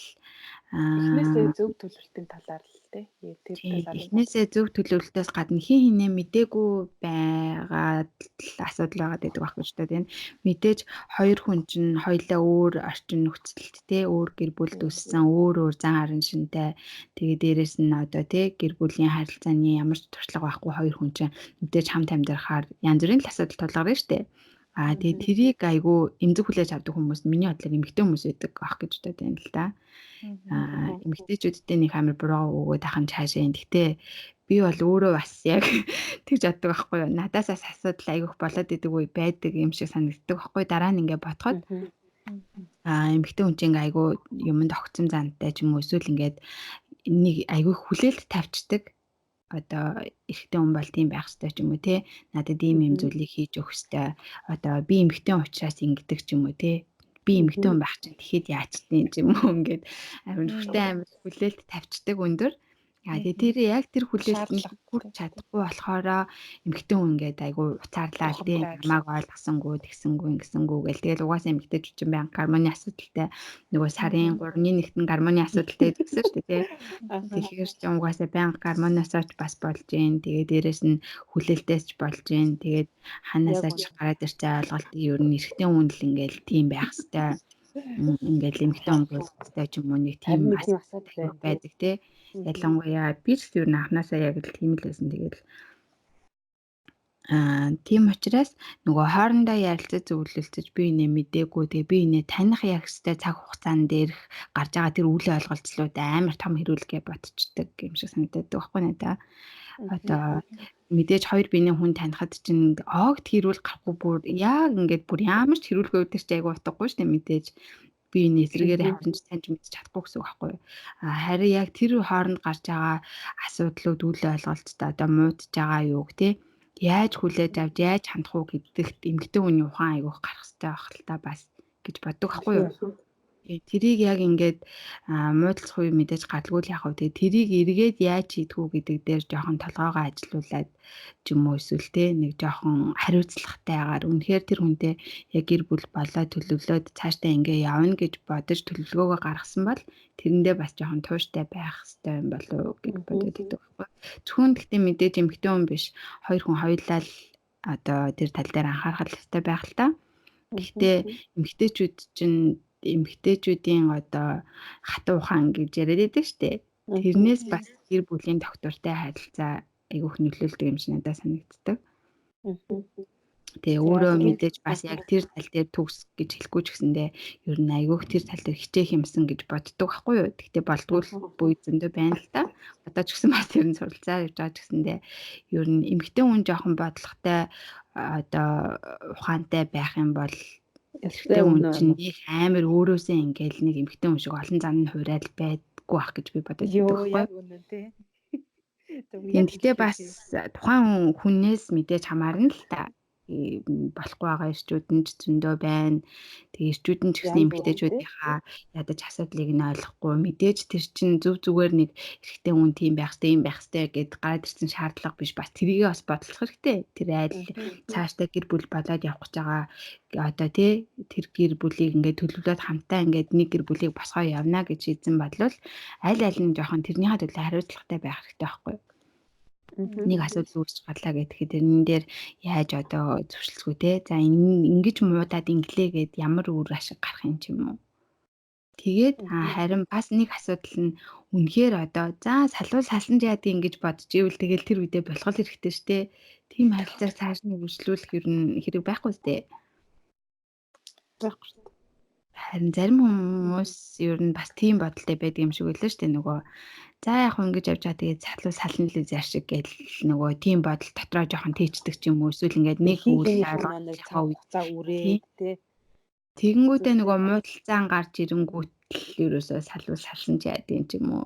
эхнээсээ зөв төлөвлөлтийн талаар л тий. Тэр талаар эхнээсээ зөв төлөвлөлтөөс гадна хин хинээ мдээгүй байгаа асуудал байгаад байдаг байх гэж байна. Тийм. Мэдээж хоёр хүн чинь хоёлаа өөр орчин нөхцөлд тий өөр гэр бүлд өссөн, өөр өөр зан арын шинтэй. Тэгээ дээрэс нь одоо тий гэр бүлийн харилцааны ямар ч туршлага байхгүй хоёр хүн чинь мэдээж хамт амьдрахаар янз бүрийн л асуудал тулгарна шүү дээ. Тэгээ тэрийг айгүй эмзэг хүлээж авдаг хүмүүс миний бодлоор эмэгтэй хүмүүс байдаг байх гэж бодод байна л да. Эмэгтэйчүүдтэй нэг амар буруу өгөөд ахын цаашаа юм. Гэхдээ би бол өөрөө бас яг тэгж боддог байхгүй юу. Надаас бас асуудал айгүйх болоод идэг үе байдаг юм шиг санагддаг байхгүй. Дараа нь ингээ бодоход эмэгтэй хүн чинь ингээ айгүй юмд огцом зантай ч юм уу эсвэл ингээд нэг айгүй хүлээлт тавьчихдаг. Одоо эрэгтэй хүн бол тийм байх ёстой ч юм уу те надад ийм юм зүйлийг хийж өгөх ёстой. Одоо би эмэгтэй учраас ингэдэг ч юм уу те Би эмэгтэй хүн байх чинь тэгэхэд яачтیں ч юм уу ингээд амар нүртэй амар хүлээлт тавьчихдаг өндөр. Яа тэгээ тэр яг тэр хүлээлтэнд хүрч чадахгүй болохоор эмэгтэй хүн ингээд айгүй уцаарлаа тий намайг ойлгосонгүй тэгсэнгүү ингэсэнгүү гэл тэгэл угаасаа эмэгтэйчүүд чинь баян гармоны асуудалтай нөгөө сарын 3-ны нэгт нь гармоны асуудалтай гэсэн шүү дээ тий. Тэгэхээр ч угаасаа баян гармоноосоо ч бас болж гин тэгээ дээрэс нь хүлээлтээс ч болж гин тэгээд ханаасаа ч гараад ирсэн ойлголт ер нь эрэгтэй хүн л ингээд тийм байх хэвээр ингээл эмэгтэй хүн болтой ч юм уу нэг тийм асуудал байдаг тий. Ялангуяа би ч ер нь анханасаа яг л тийм л байсан. Тэгэл тийм учраас нөгөө хоорондоо ярилцаж зөвлөлцөж би инээ мдээгүй тэгээ би инээ таних яг хэвээр цаг хугацаан дээрх гарч байгаа тэр үйл ойлголцлууд амар том хэрүүлгээ ботчдаг юм шиг санагдаад байхгүй надаа. Одоо мэдээж хоёр биений хүн танихад чинь огт хэрүүл гарахгүй бүр яг ингээд бүр ямар ч хэрүүлгүй өдөр чи айгу утгагүй шүү дээ мэдээж би энэ эсрэгээр харин ч таньж мэдчих чадахгүй гэсэн үг байхгүй юу. Харин яг тэр хооронд гарч байгаа асуудлууд үйл ойлголцтой одоо муудж байгаа юуг те яаж хүлээж авч яаж хандах уу гэдэгт эмэгтэй хүний ухаан айгүйх гарах хэрэгтэй байх л та бас гэж боддог байхгүй юу. Тэрийг яг ингээд муудалцах үе мэдээж гадалгүй л яг уу тэгээ тэрийг эргээд яаж хийдгүү гэдэг дээр жоохон толгоогоо ажилуулад ч юм уу эсвэл те нэг жоохон хариуцлагатайгаар үнэхээр тэр хүнтэй яг гэр бүл болоо төлөвлөөд цаашдаа ингээ явна гэж бодож төлөвлөгөөгөө гаргасан бол тэрэндээ бас жоохон тууштай байх хэрэгтэй юм болов уу гэж бодод байдаг байхгүй. Зөвхөн гэхдээ мэдээж эмэгтэй хүн биш хоёр хүн хоёулаа л одоо тэр тал дээр анхаарах хэрэгтэй байх л та. Гэхдээ эмэгтэйчүүд чинь эмэгтэйчүүдийн одоо хатуу ухаан гэж яриад байдаг шүү дээ. Тэрнээс бас гэр бүлийн доктортой харилцаа айгүйх нөлөөлдөг юм шиг надад санагддаг. Тэгээ өөрөө мэдээж бас яг тэр тал дээр төгс гэж хэлэхгүй ч гэсэндээ ер нь айгүйх тэр тал дээр хичээх юмсан гэж боддог байхгүй юу. Гэхдээ болдгоо буй зөндөө байна л та. Одоо ч гэсэн бас тэр нь суралцаа явж байгаа ч гэсэндээ ер нь эмэгтэй хүн жоохон бодлоготой одоо ухаантай байх юм бол эрэгтэй хүн чинь нэг амар өөрөөсөө ингээл нэг эмэгтэй хүн шиг олон зан нь хураал байдгүй бах гэж би бодод байдаг байхгүй. Яг үнэн тий. Тийм гэхдээ бас тухайн хүнээс мэдээж хамаарна л та. Болохгүй байгаа эрчүүд нь ч зөндөө байна. Тэгээ эрчүүд нь ч гэсэн эмэгтэйчүүдийнхаа ядаж асуудлыг нь ойлгохгүй мэдээж тэр чинь зүв зүгээр нэг эрэгтэй хүн тийм байх хэрэгтэй юм байх хэрэгтэй гэд гараад ирсэн шаардлага биш бас тэрийгээ бас бодлох хэрэгтэй. Тэр айл цаашдаа гэр бүл болоод явах гэж байгаа одоо тий тэр гэр бүлийг ингээд төлөвлөөд хамтаа ингээд нэг гэр бүлийг босгоо явна гэж шийдсэн бодлол аль аль нь жоохон тэрнийхээ төлөө хариуцлагатай байх хэрэгтэй байхгүй юу? Нэг асуудал үүсч гарлаа гэхэд тэрнэн дээр яаж одоо зөрчилдөг те. За энэ ингэж муудаад инглээ гэд ямар үр ашиг гарах юм ч юм уу. Тэгээд харин бас нэг асуудал нь үнэхээр одоо за салуул салсан ч яадаг ингэж бодож ивэл тэгэл тэр үедээ болох хэрэгтэй штэ. Тийм харилцааг цааш нь үргэлжлүүлэх ер нь хэрэг байхгүй штэ. Байхгүй штэ. Харин зарим хүмүүс ер нь бас тийм бодолтой байдаг юм шиг үлээ штэ нөгөө за яг хөө ингэж явж байгаа тэгээд салуул сална л зар шиг гэл нөгөө тийм бодол дотроо жоохон тийчдэг ч юм уу эсвэл ингээд нэг үйл ойлгох хугацаа үрээд тий. Тэгэнгүүтээ нөгөө муудалцаан гарч ирэнгүүт л ерөөсөө салуул салсан ч яад юм ч юм уу.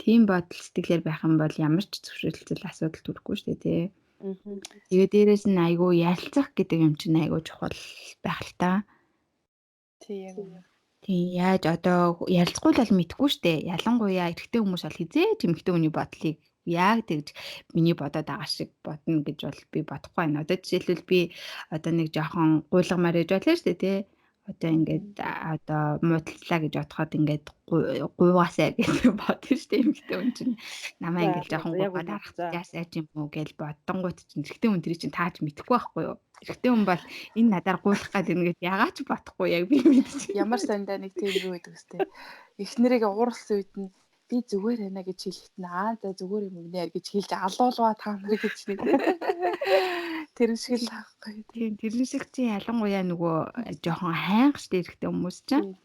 Тийм бодол сэтгэлээр байх юм бол ямар ч зөвшөөрлцөл асуудал төрөхгүй штэ тий. Тэгээ дээрэс нь айгүй ялцах гэдэг юм чинь айгүй чухал байх л та. Тий яг үнэ. Тийм яаж одоо ярилцахгүй л бол мэдэхгүй штэ. Ялангуяа эрэгтэй хүмүүс бол хизээ ч эмэгтэй хүний бодлыг яг тэгж миний бодоод байгаа шиг бодно гэж бол би бодохгүй байна. Одоо жишээлбэл би одоо нэг жоохон гуйлгамаар яж байлаа штэ тий. Одоо ингээд одоо муудалцлаа гэж бодоход ингээд гуйгаасай гэж бодно штэ эмэгтэй хүн чинь намаа ингээд жоохон гуйгаад аргацаасай ч юм уу гэж бодонгууд чинь эрэгтэй хүн тэр чинь таач мэдэхгүй байхгүй юу? Эрэгтэй хүн бол энэ надаар гуйлах гээд ингээд ягаад ч бодохгүй яг би мэдчих. Ямар сандаа нэг тийм юу гэдэг үстэй. Эхнэрийг ууралсан үед нь би зүгээр байна гэж хэлэхэд нь аа за зүгээр юм гинэ гэж хэлж алуулваа та нар гэж нэг. Тэр шиг л аахгүй. Тийм тэрэн шиг чинь ялангуяа нөгөө жоохон хайнх штэ эрэгтэй хүмүүс чинь.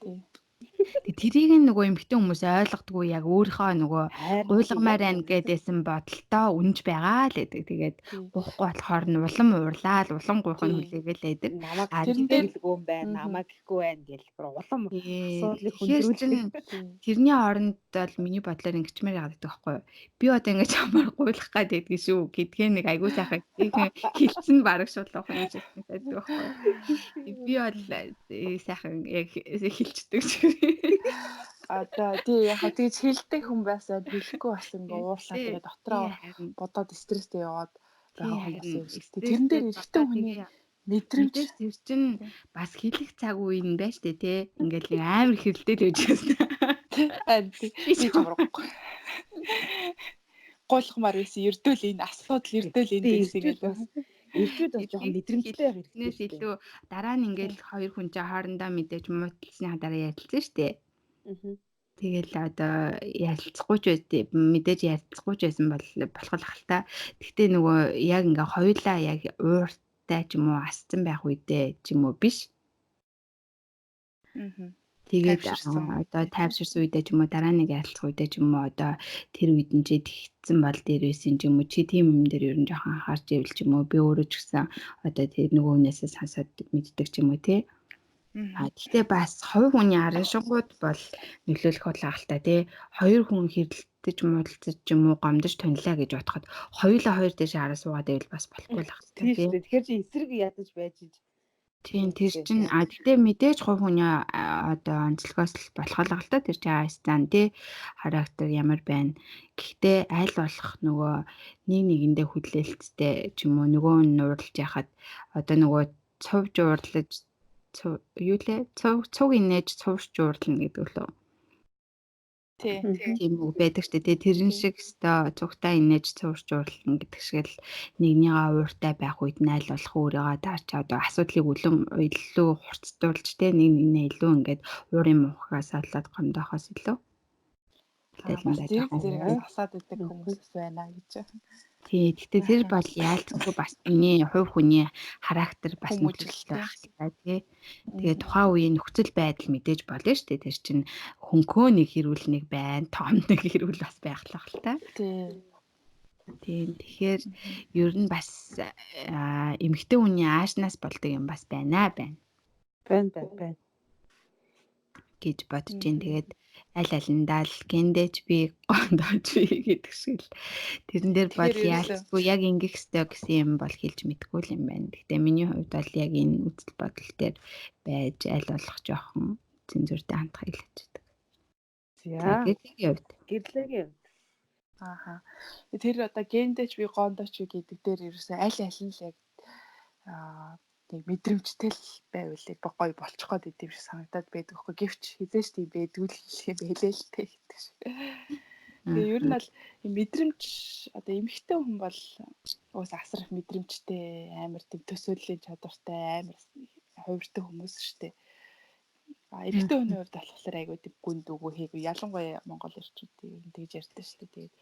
Тэрийг нөгөө эмэгтэй хүмүүс ойлгодгүй, яг өөрийнхөө нөгөө гуйлгамаар байна гэдээсэн бодолтоо үнж байгаа л гэдэг. Тэгээд гуйхгүй болохоор нь улам уурлаа л, улам гуйх нь хүлээгээл байдаг. Намайг тэрэн дээр л юм байна, намайг гэхгүй байна гэл улам асуудлыг хөндрүүлэх. Тэрний оронд бол миний бодлоор ингэчмээр яагаад гэдэг байхгүй юу? Би одоо ингэж чамаар гуйлах гад байдгийг шүү гэдгээ нэг айгуу сайхан хэлсэн бараг шулуух юм шиг байдаг байхгүй юу? Би бол сайхан яг хэлцдэг шиг. Одоо тий яг тэгж хэлдэг хүн байсан, хэлэхгүй бас ингээ уурлаа, тэгээ дотроо бодоод стресстэй яваад байгаа хүн бас юм шиг. Тэрэн дээр эрэгтэй хүний мэдрэмж тэр чинь бас хэлэх цаг үе нь байна штэ тий. Ингээл нэг амар хэрэлдэл байж байсан. Би чамрахгүй. Гуйлгамаар байсан, ердөөл энэ асуудал ердөөл энэ байсан гэл бас. Эрчүүд бас жоохон мэдрэмжтэй байх хэрэгтээс илүү дараа нь ингээл хоёр хүн чинь хоорондоо мэдээж муудалсны дараа ярилцсан шүү дээ. Тэгэл одоо ярилцахгүй ч байд, мэдээж ярилцахгүй ч байсан бол болох л ах л та. Гэхдээ нөгөө яг ингээ хоёулаа яг ууртай ч юм уу асцсан байх үедээ ч юм уу биш. Тэгээд одоо тайвширсан үедээ ч юм уу, дараа нэг ярилцах үедээ ч юм уу, одоо тэр үед нь чи тэгсэн бол дээр байсан ч юм уу, чи тийм юм дээр ер нь жоохон анхаарч ивэл ч юм уу, би өөрөө ч гэсэн одоо тэр нөгөө хүнээсээ сонсоод мэддэг ч юм уу тий. А гэхдээ бас хувь хүний араншингууд бол нөлөөлөх бол ах л та тий. Хоёр хүн хэрэлдэж муудалцаж ч юм уу гомдож тунилаа гэж бодоход хоёулаа хоёр дэше хараа суугаад байвал бас болохгүй л ах та тий. Тэгэхээр чи эсрэг ядаж байж. Тийм, тэр чинь а тэгтээ мэдээж хувь хүний одоо онцлогоос л болох л та, тэр чинь аастан тий характер ямар байна. Гэхдээ аль болох нөгөө нэг нэгэндээ хүлээлттэй ч юм уу, нөгөө нь нуурлаж яхад одоо нөгөө цувж уурлаж юу лээ, цуг инээж цуврч уурлана гэдэг лөө. Тий. Тийм үг байдаг шүү дээ. Тэрэн шиг өстой цугтаа инээж цуурч уурлана гэдэг шиг л нэгнийгаа ууртай байх үед нь аль болох өөрийгөө даарч одоо асуудлыг үлэм илүү хурцтуулж те, нэг нэгнээ илүү ингээд уурын муухаас болоод гомдоохоос илүү зэрэг зэрэг асаад идэг хүмүүс бас байна гэж. Тий, гэхдээ тэр бол яалтгүй бас миний хувь хүний характер бас нөлөөлөл байх л та тий. Тэгээ тухайн үеийн нөхцөл байдал мэдээж болно шүү дээ. Тэр чинь хөнкөө нэг хэрүүл нэг байна, том нэг хэрүүл бас байх л бах л та. Тий. Тийм, тэгэхээр ер нь бас эмэгтэй хүний аашнаас болдог юм бас байна байна. Байна байна гэж бодож байна. Тэгээд аль алиндаа л гендэж би гондож би гэдэг шиг л тэрэн дээр бол яалцгүй яг ингэх ёстой гэсэн юм бол хэлж мэдэхгүй л юм байна. Гэхдээ миний хувьд бол яг энэ үзэл бодол дээр байж аль болох жоохон цензуртэй хандахыг л хичээдэг. За, гэрлэгийн хувьд. Гэрлэгийн хувьд. Ааха. Тэр одоо гендэж би гондоч би гэдэг дээр ерөөсөө аль аль нь л яг нэг мэдрэмжтэй л байвал яг гоё болчих гээд идэв шиг санагдаад байдаг хгүй. Гэвч хизээч тийм байдгүй л юм байлээ л тэ гэдэг шиг. Тэгээ ер нь бол мэдрэмж одоо эмэгтэй хүн бол уус асар их мэдрэмжтэй, амар тийм төсөөллийн чадвартай, амар хувиртай хүмүүс шүү дээ. А эрэгтэй хүний хувьд болохоор айгүй тийм гүнд үгүй хийгүй, ялангуяа монгол эрчүүд ер нь тэгж ярьдаг шүү дээ. Тэгээд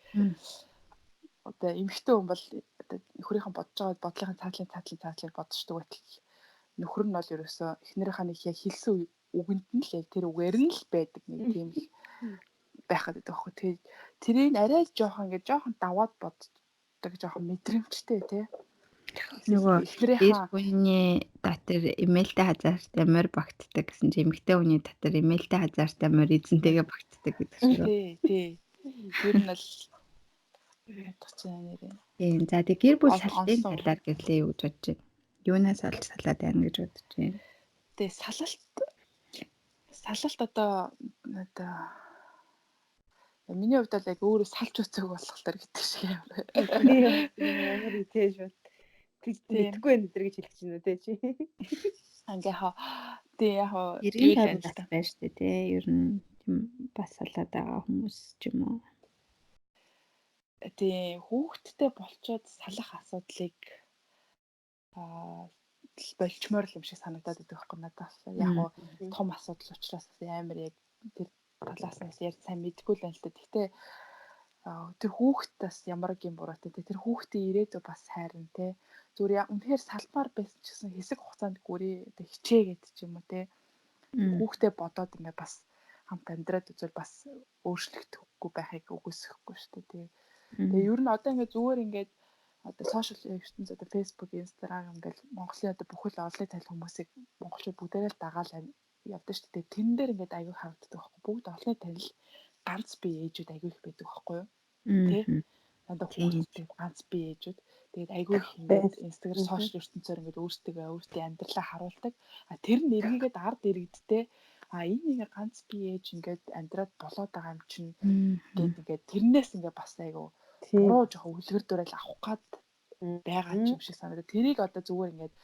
одоо эмэгтэй хүн бол одоо нөхрийнхээ бодож байгаа бодлынхаа цаатлын бодчихдог байтал нөхөр нь бол ерөөсөө эхнэрийнхээ нэг яг хэлсэн үгэнд нь л яг тэр үгээр нь л байдаг нэг тийм л байхад байдаг аахгүй. Тэгээд тэрийг арай жоохон ингээд жоохон даваад боддог, жоохон мэдрэмжтэй тий. Нөгөө эхнэрийнхээ хүний дотор эмээлтэй хазаартай морь багтдаг гэсэн чинь эмэгтэй хүний дотор эмээлтэй хазаартай морь эзэнтэйгээ багтдаг гэдэг шиг. Тий, тий. Тэр нь бол нэрээ. Тийм. За тэг гэр бүл салалтын талаар гэрлээ юу гэж бодож байна? Юунаас олж салаад байна гэж бодож байна? Тэгээ салалт одоо миний хувьд бол яг өөрөө салж үзег болохоор гэдэг шиг амар. Амар итэй шүү. Тэгэхгүй байх энэ гэж хэлэх чинь үү те чи. Ингээ хаа. Тэг яг хаа юу л байна шүү дээ те. Ер нь тийм бас салаад байгаа хүмүүс ч юм уу. Тийм, хүүхэдтэй болчоод салах асуудлыг болчмоор л юм шиг санагдаад байдаг байхгүй надад. Яг гоо том асуудал учраас амар яг тэр талаас нь ярьж сайн мэдэхгүй л байна л да. Гэхдээ тэр хүүхэд бас ямар гин буруутай те. Тэр хүүхдийн ирээдүй бас хайрна те. Зүгээр яг үнэхээр салмаар байсан ч гэсэн хэсэг хугацаанд гүрээ одоо хичээгээд ч юм уу те. Хүүхдээ бодоод ингээ бас хамт амьдраад үзвэл бас өөрчлөгдөхгүй байхыг үгүйсэхгүй шүү дээ тий. Тэгээ ер нь одоо ингээд зүгээр ингээд одоо сошиал ертөнц одоо Facebook, Instagram ингээл Монголын одоо бүхэл олонний танил хүмүүсийг монголчууд бүгдээрээ л дагаал явдаг шүү дээ. Тэрэн дээр ингээд аягүй харагддаг байхгүй. Бүгд олонний танил ганц бие ээжүүд аягүй их байдаг байхгүй юу? Тэ? Дандаа хүүхдтэй ганц бие ээжүүд. Тэгээд аягүй их ингээд Instagram сошиал ертөнцөөр ингээд өөрсдөө амьдралаа харуулдаг. А тэр нь эргээгээд ард иргэдтэй а энэ ингээ ганц бие ээж ингээд амьдраад болоод байгаа юм чинь гээд ингээд тэрнээс ингээд бас аягүй буруу жоохон үлгэр дуурайл авах гад байгаа юм шиг санагдав. Тэрийг одоо зүгээр ингээд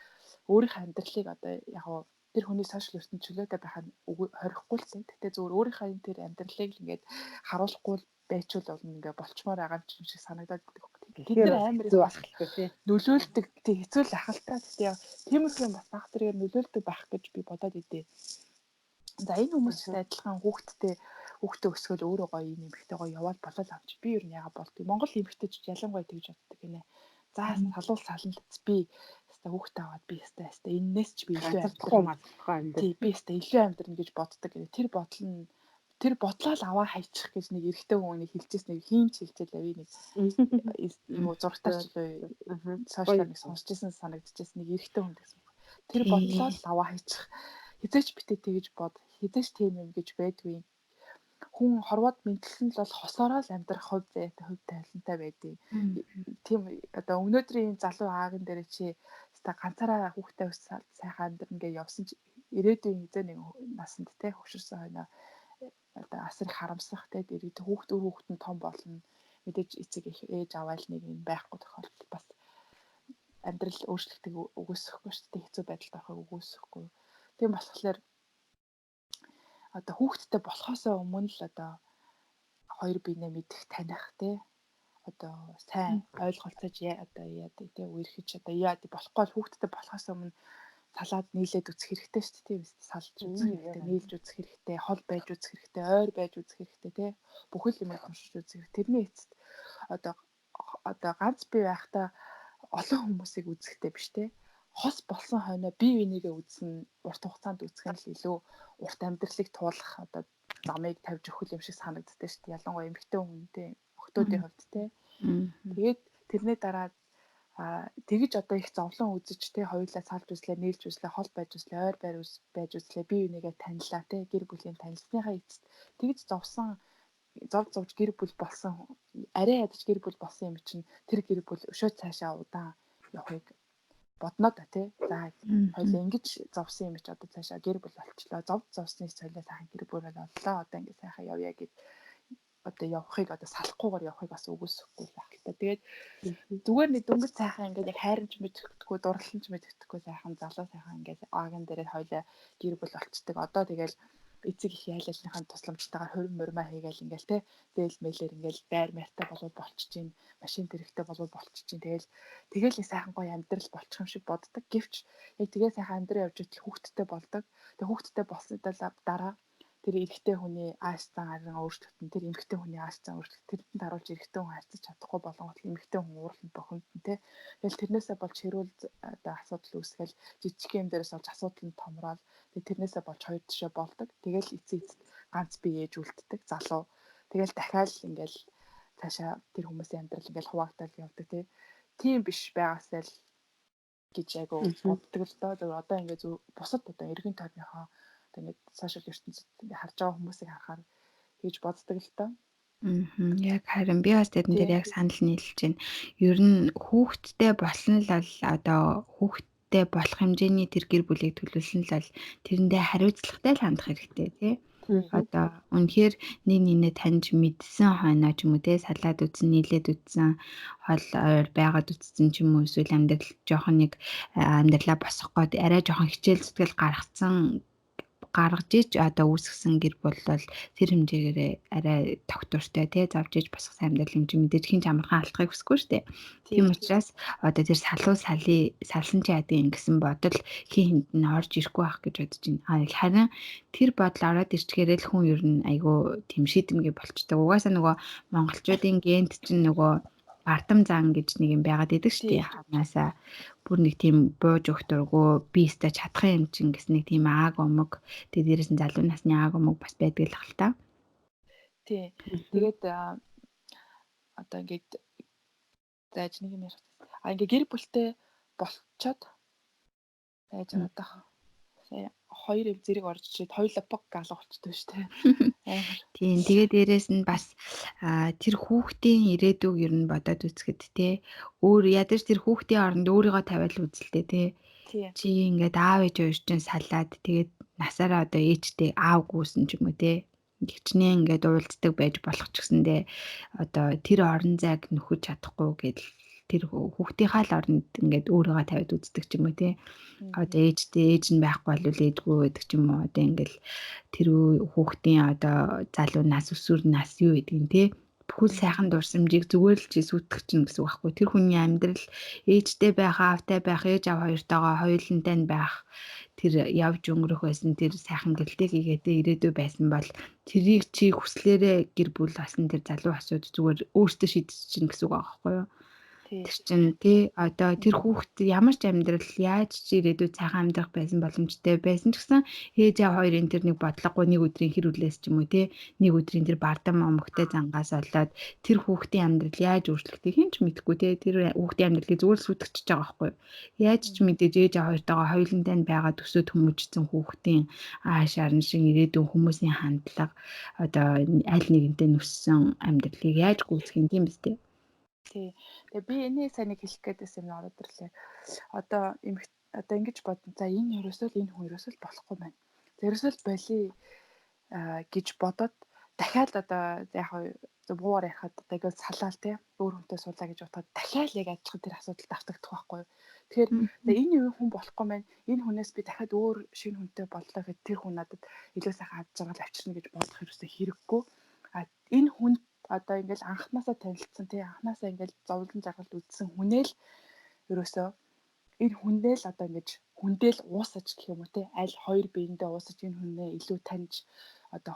өөрийнхөө амьдралыг одоо яг уу тэр хүний сошиал ертөнц чөлөөтэй байх нь хорихгүй л дээ. Гэтэ зүгээр өөрийнхөө энэ тэр амьдралыг л ингээд харуулахгүй байчвал бол ингээд болчмоор байгаа юм шиг санагдаад байдаг. Тэд нар амар хэцүү байх л тий. Нөлөөлдөг тий хэцүү л ах л та. Гэтэ тиймэрхүү юм бас баг зэрэгээр нөлөөлдөг байх гэж би бодоод идэв. За энэ хүмүүс ч адилхан хүүхдтэй хүүхдээ өсгөөл өөрөө гоё юм эмхтэй гоё яваал болол авч би ер нь яага болдгийг. Монгол эмхтэйч ялангуяа тэгж боддог гинэ. За салуул сална л би хэвээ хүүхдээ аваад би хэвээ хэвээ эннээс ч би илүү амьдрах. Тий би хэвээ илүү амьдрна гэж боддог гинэ. Тэр бодол нь тэр бодлоо л аваа хайчих гэж нэг эрэгтэй хүн нэг хэлжээс нэг хийн ч хэлжээлээ би нэг юм уу зурагтаар ч лөө сошиалаар нэг сонсч ирсэн санагдчихсэн нэг эрэгтэй хүн гэсэн. Тэр бодлоо л аваа хайчих. Хизээч битээ тэгэж бод. Хизээч тийм юм гэж байдгүй. Хүн хорвоод мэдлсэн л бол хосоороо л амьдрах хувь зээтэй хувь тавилантай байдیں۔ Тийм одоо өнөөдрийн залуу ааган дээр чи өста ганцаараа хүүхдээ сайхан амьдрна гэж явсан чи ирээдүйн хизээ нэг насанд те хөвшөрсөн хойноо одоо асар их харамсах те ирээд хүүхд үр хүүхд нь том болно. Мэдээж эцэг их ээж аваал нэг юм байхгүй тохиолдолд бас амьдрал өөрчлөлтийг үгүйсэхгүй шүү дээ. Хэцүү байдалд орохыг үгүйсэхгүй. Тийм болохоор одоо хүүхэдтэй болохоосоо өмнө л одоо хоёр биенээ мэдэх таних те одоо сайн ойлголцож одоо яа те үерхэж одоо яа болохгүй бол хүүхэдтэй болохоос өмнө салаад нийлээд үзэх хэрэгтэй шүү дээ тийм ээ. Салж үзэх хэрэгтэй, нийлж үзэх хэрэгтэй, хол байж үзэх хэрэгтэй, ойр байж үзэх хэрэгтэй те. Бүхэл юмыг туршиж үзэх хэрэгтэй. Тэрний эцэст одоо ганц бие байхдаа олон хүмүүсийг үзэхтэй биш те. Хос болсон хойноо бие бинийгээ үзсэн урт хугацаанд үзэх нь л илүү урт амьдралыг туулах одоо замыг тавьж өгөх юм шиг санагддаг шүү дээ. Ялангуяа эмэгтэй хүнтэй охтуудын хувьд те. Тэгээд тэрний дараа тэгэж одоо их зовлон үзэж те хоёулаа салж үзлээ, нийлж үзлээ, хол байж үзлээ, ойр байж үзлээ, бие бинийгээ танилаа те, гэр бүлийн танилсныхаа эцэст тэгж зовсон зов зовж гэр бүл болсон арай ядаж гэр бүл болсон юм чинь тэр гэр бүл өшөө цаашаа удаан явахыг бодно да тий. За хоёлаа ингэж зовсон юм чи одоо цаашаа гэр бүл болчлоо. Зов зовсны соёлоо сайхан гэр бүл боллоо. Одоо ингэ сайхан явъя гэд одоо явахыг одоо салахгүйгээр явахыг бас үгүйсэхгүй байх л та. Тэгээд зүгээр нэг дөнгөж сайхан ингээд яг хайрын ч мэддэхгүй, дурлал ч мэддэхгүй сайхан залуу сайхан ингээд ааган дээрээ хоёлаа гэр бүл болчдөг. Одоо тэгэл эцэг их яйлалныхаа тусламжтайгаар хурим мурмаа хийгээл ингээл те зээл мэлэр ингээл байр майртай болоод болчих чинь машин тэрэгтэй болоод болчих чинь тэгэл нэг сайхан гоё амьдрал болчих юм шиг боддог. Гэвч яг тэгээ сайхан амьдрал явж идэл хүүхэдтэй болдог. Тэгээ хүүхэдтэй болсны дараа тэр эрэгтэй хүний ааш зан арин өөрчлөгдөн, тэр эмэгтэй хүний ааш зан өөрчлөгдөн, тэрнтэй харуулж эрэгтэй хүн харьцаж чадахгүй болонгот эмэгтэй хүн уурланд бохомдсон те. Тэгэл тэрнээсээ болж хэрүүл одоо асуудал үүсгээл жижиг юм дээрээс болж асуудал нь томроод тэгээ тэрнээсээ болж хоёр тишээ болдог. Тэгэл эцээ эцэст ганц бие ээж үлддэг залуу. Тэгэл дахиад ингээл цаашаа тэр хүмүүсийн амьдрал ингээл хуваагдал явдаг те. Тийм биш байгаасай л гэж айгу боддог л доо. Зөв одоо ингээ зөв бусад одоо эргэн тойрныхоо ингээд сошиал ертөнцид ингээ харж байгаа хүмүүсийг харахаар хийж боддог л доо. Яг харин би бас тэдэн дээр яг санал нийлж байна. Ер нь хүүхэдтэй болсон л одоо хүүхэдтэй болох хэмжээний тэр гэр бүлийг төлөвлөсөн л тэрэндээ хариуцлагатай л хандах хэрэгтэй тий. Одоо үнэхээр нэг нэгнээ таньж мэдсэн хойноо ч юм уу те салаад үзсэн, нийлээд үзсэн, хол ойр байгаад үзсэн ч юм уу эсвэл амьдрал жоохон нэг амьдралаа босгох гээд арай жоохон хичээл зүтгэл гаргацсан гаргаж иж одоо үүсгэсэн гэр бүл бол тэр хэмжээгээрээ арай тогтвортой тий зовж иж босгох амьдрал юм чи мэдээж хин ч амархан алдахыг хүсэхгүй шүү дээ. Тийм учраас одоо тэр салуу салын салсан чи яадаг гэсэн бодол хин хинд нь орж ирэхгүй байх гэж бодож байна. Харин тэр бодол ороод ирчгээрээ л хүн ер нь айгүй тийм шийдэмгий болчдөг. Угаасаа нөгөө монголчуудын гент чинь нөгөө бардам зан гэж нэг юм байгаад идэг шүү дээ. Ханаасаа бүр нэг тийм бууж өгөх дурггүй би өстой чадах юм чинь гэсэн нэг тийм ааг омог. Тэгээ дээрээс нь залуу насны ааг омог бас байдаг л хэл та. Тий. Тэгээд одоо ингээд зааж нэг юм ярих. А ингээд гэр бүлтэй болчоод яаж надах сая хоёр юм зэрэг орж ирээд хоёулаа пог галга болчтой шүү дээ. Амар. Тийм. Тэгээ дээрээс нь бас тэр хүүхдийн ирээдүг ер нь бодоод үзэхэд те өөр ядаж тэр хүүхдийн оронд өөрийгөө тавиал үзэлтэй те. Чи ингээд аав ээж хоёр чинь салаад тэгээд насаараа одоо ээжтэй аав гүйсэн ч юм уу те. Хичнээн ингээд уулздаг байж болох ч гэсэндээ одоо тэр орон зайг нөхөж чадахгүй гэдэл тэр хүүхдийнхаа л оронд ингээд өөрийгөө тавиад үздэг ч юм уу тий. Одоо ээжтэй ээж нь байхгүй бол ээжгүй гэдэг ч юм уу. Одоо ингээл тэр хүүхдийн одоо залуу нас өсвөр нас юу гэдгийг тий. Бүхэл сайхан дурсамжийг зүгээр л чи сүйтгэх чинь гэсэн үг байхгүй. Тэр хүний амьдрал ээжтэй байх, аавтай байх, ээж аав хоёртойгоо хоёулантай нь байх тэр явж өнгөрөх байсан тэр сайхан гэлтэй гээдээ ирээдүй байсан бол тэрийг чи хүслээрээ гэр бүл болсон тэр залуу асууд зүгээр өөртөө шийдэж чинь гэсэн үг байгаа байхгүй юу? Тэр чинь тий одоо тэр хүүхд ямар ч амьдрал яаж ч ирээдүйд сайхан амьдрах байсан боломжтой байсан ч гэсэн ээж аав хоёрын тэр нэг бодлогогүй нэг өдрийн хэр хүлээс ч юм уу тий нэг өдрийн тэр бардам омогтой зангаас болоод тэр хүүхдийн амьдрал яаж өөрчлөгдөхийг хэн ч мэдэхгүй тий тэр хүүхдийн амьдралыг зүгээр л сүйтгэж байгаа байхгүй юу. Яаж ч мэдээж ээж аав хоёртойгоо хоёулантай нь байгаа төсөө төмөжсөн хүүхдийн ааш аран шиг ирээдүйн хүмүүсийн хандлага одоо аль нэгэнтээ нүссэн амьдралыг яаж гүйцэх юм тийм биз дээ. Тий. Тэгээ би энэ сайн нэг хэлэх гээдээс юм ороод ирлээ. Одоо одоо ингэж бодно. За энэ ерөөсөө л энэ хүн ерөөсөө л болохгүй байна. За ерөөсөө л болий гэж бодоод дахиад одоо яг буугаар ярихад одоо ингээл салаал тий өөр хүнтэй суулаа гэж бодоход дахиад яг адилхан тэр асуудал давтагдах байхгүй юу. Тэгэхээр за энэ юу хүн болохгүй байна. Энэ хүнээс би дахиад өөр шинэ хүнтэй боллоо гэхэд тэр хүн надад илүү сайхан ад жаргал авчирна гэж бодох ерөөсөө хэрэггүй. А энэ хүн одоо ингээл анхнаасаа танилцсан тий анхнаасаа ингээл зовлон жаргал үзсэн хүнээл ерөөсөө энэ хүндээ л одоо ингэж хүндээ л уусаж гэх юм уу тий аль хоёр биендээ уусаж энэ хүнээ илүү таньж одоо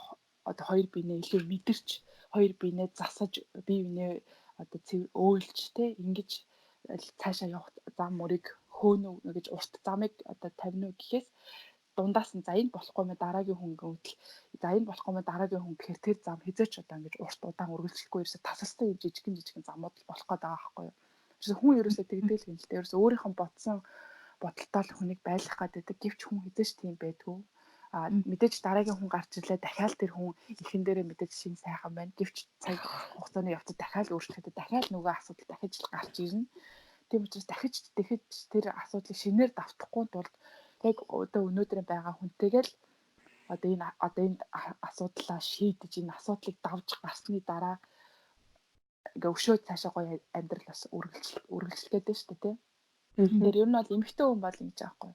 хоёр биенээ илүү мэдэрч хоёр биенээ засаж бие биенээ одоо өөлж тий ингэж цаашаа явах зам мөрийг хөөнө гэж урт замыг одоо тавина уу гэхээс дундаас нь за энэ болохгүй мэ дараагийн хүн гэвэл за энэ болохгүй мэ дараагийн хүн гэхээр тэр зам хизээч одоо ингэж урт удаан үргэлжлэхгүй ерөөсө тасалсан юм жижигэн замууд л болох гээд байгаа байхгүй юу. Тэрс хүн ерөөсө тэгдэл юм л дээ. Ерөөсө өөрийнх нь бодсон бодолтой л хүнийг байлгах гэдэг. Гэвч хүн хизээч тийм байдгүй. А мэдээж дараагийн хүн гарч ирлээ дахиад тэр хүн эхэн дээрээ мэдээж шин сайхан байна. Гэвч цаг хугацааны явцад дахиад өөрчлөгдөд дахиад нөгөө асуудал дахиж л гарч ирнэ. Тийм учраас дахиж тэр асуудлыг шинээр давтахгүй тулд яг одоо өнөөдөр байгаа хүнтэйгээ л одоо энэ асуудлаа шийдэж энэ асуудлыг давж гарсны дараа ингээ өшөө цаашаа гоё амьдрал бас үргэлжлэх гээд байна шүү дээ тий. Тэгэхээр ер нь бол эмэгтэй хүн бол ингэж аахгүй.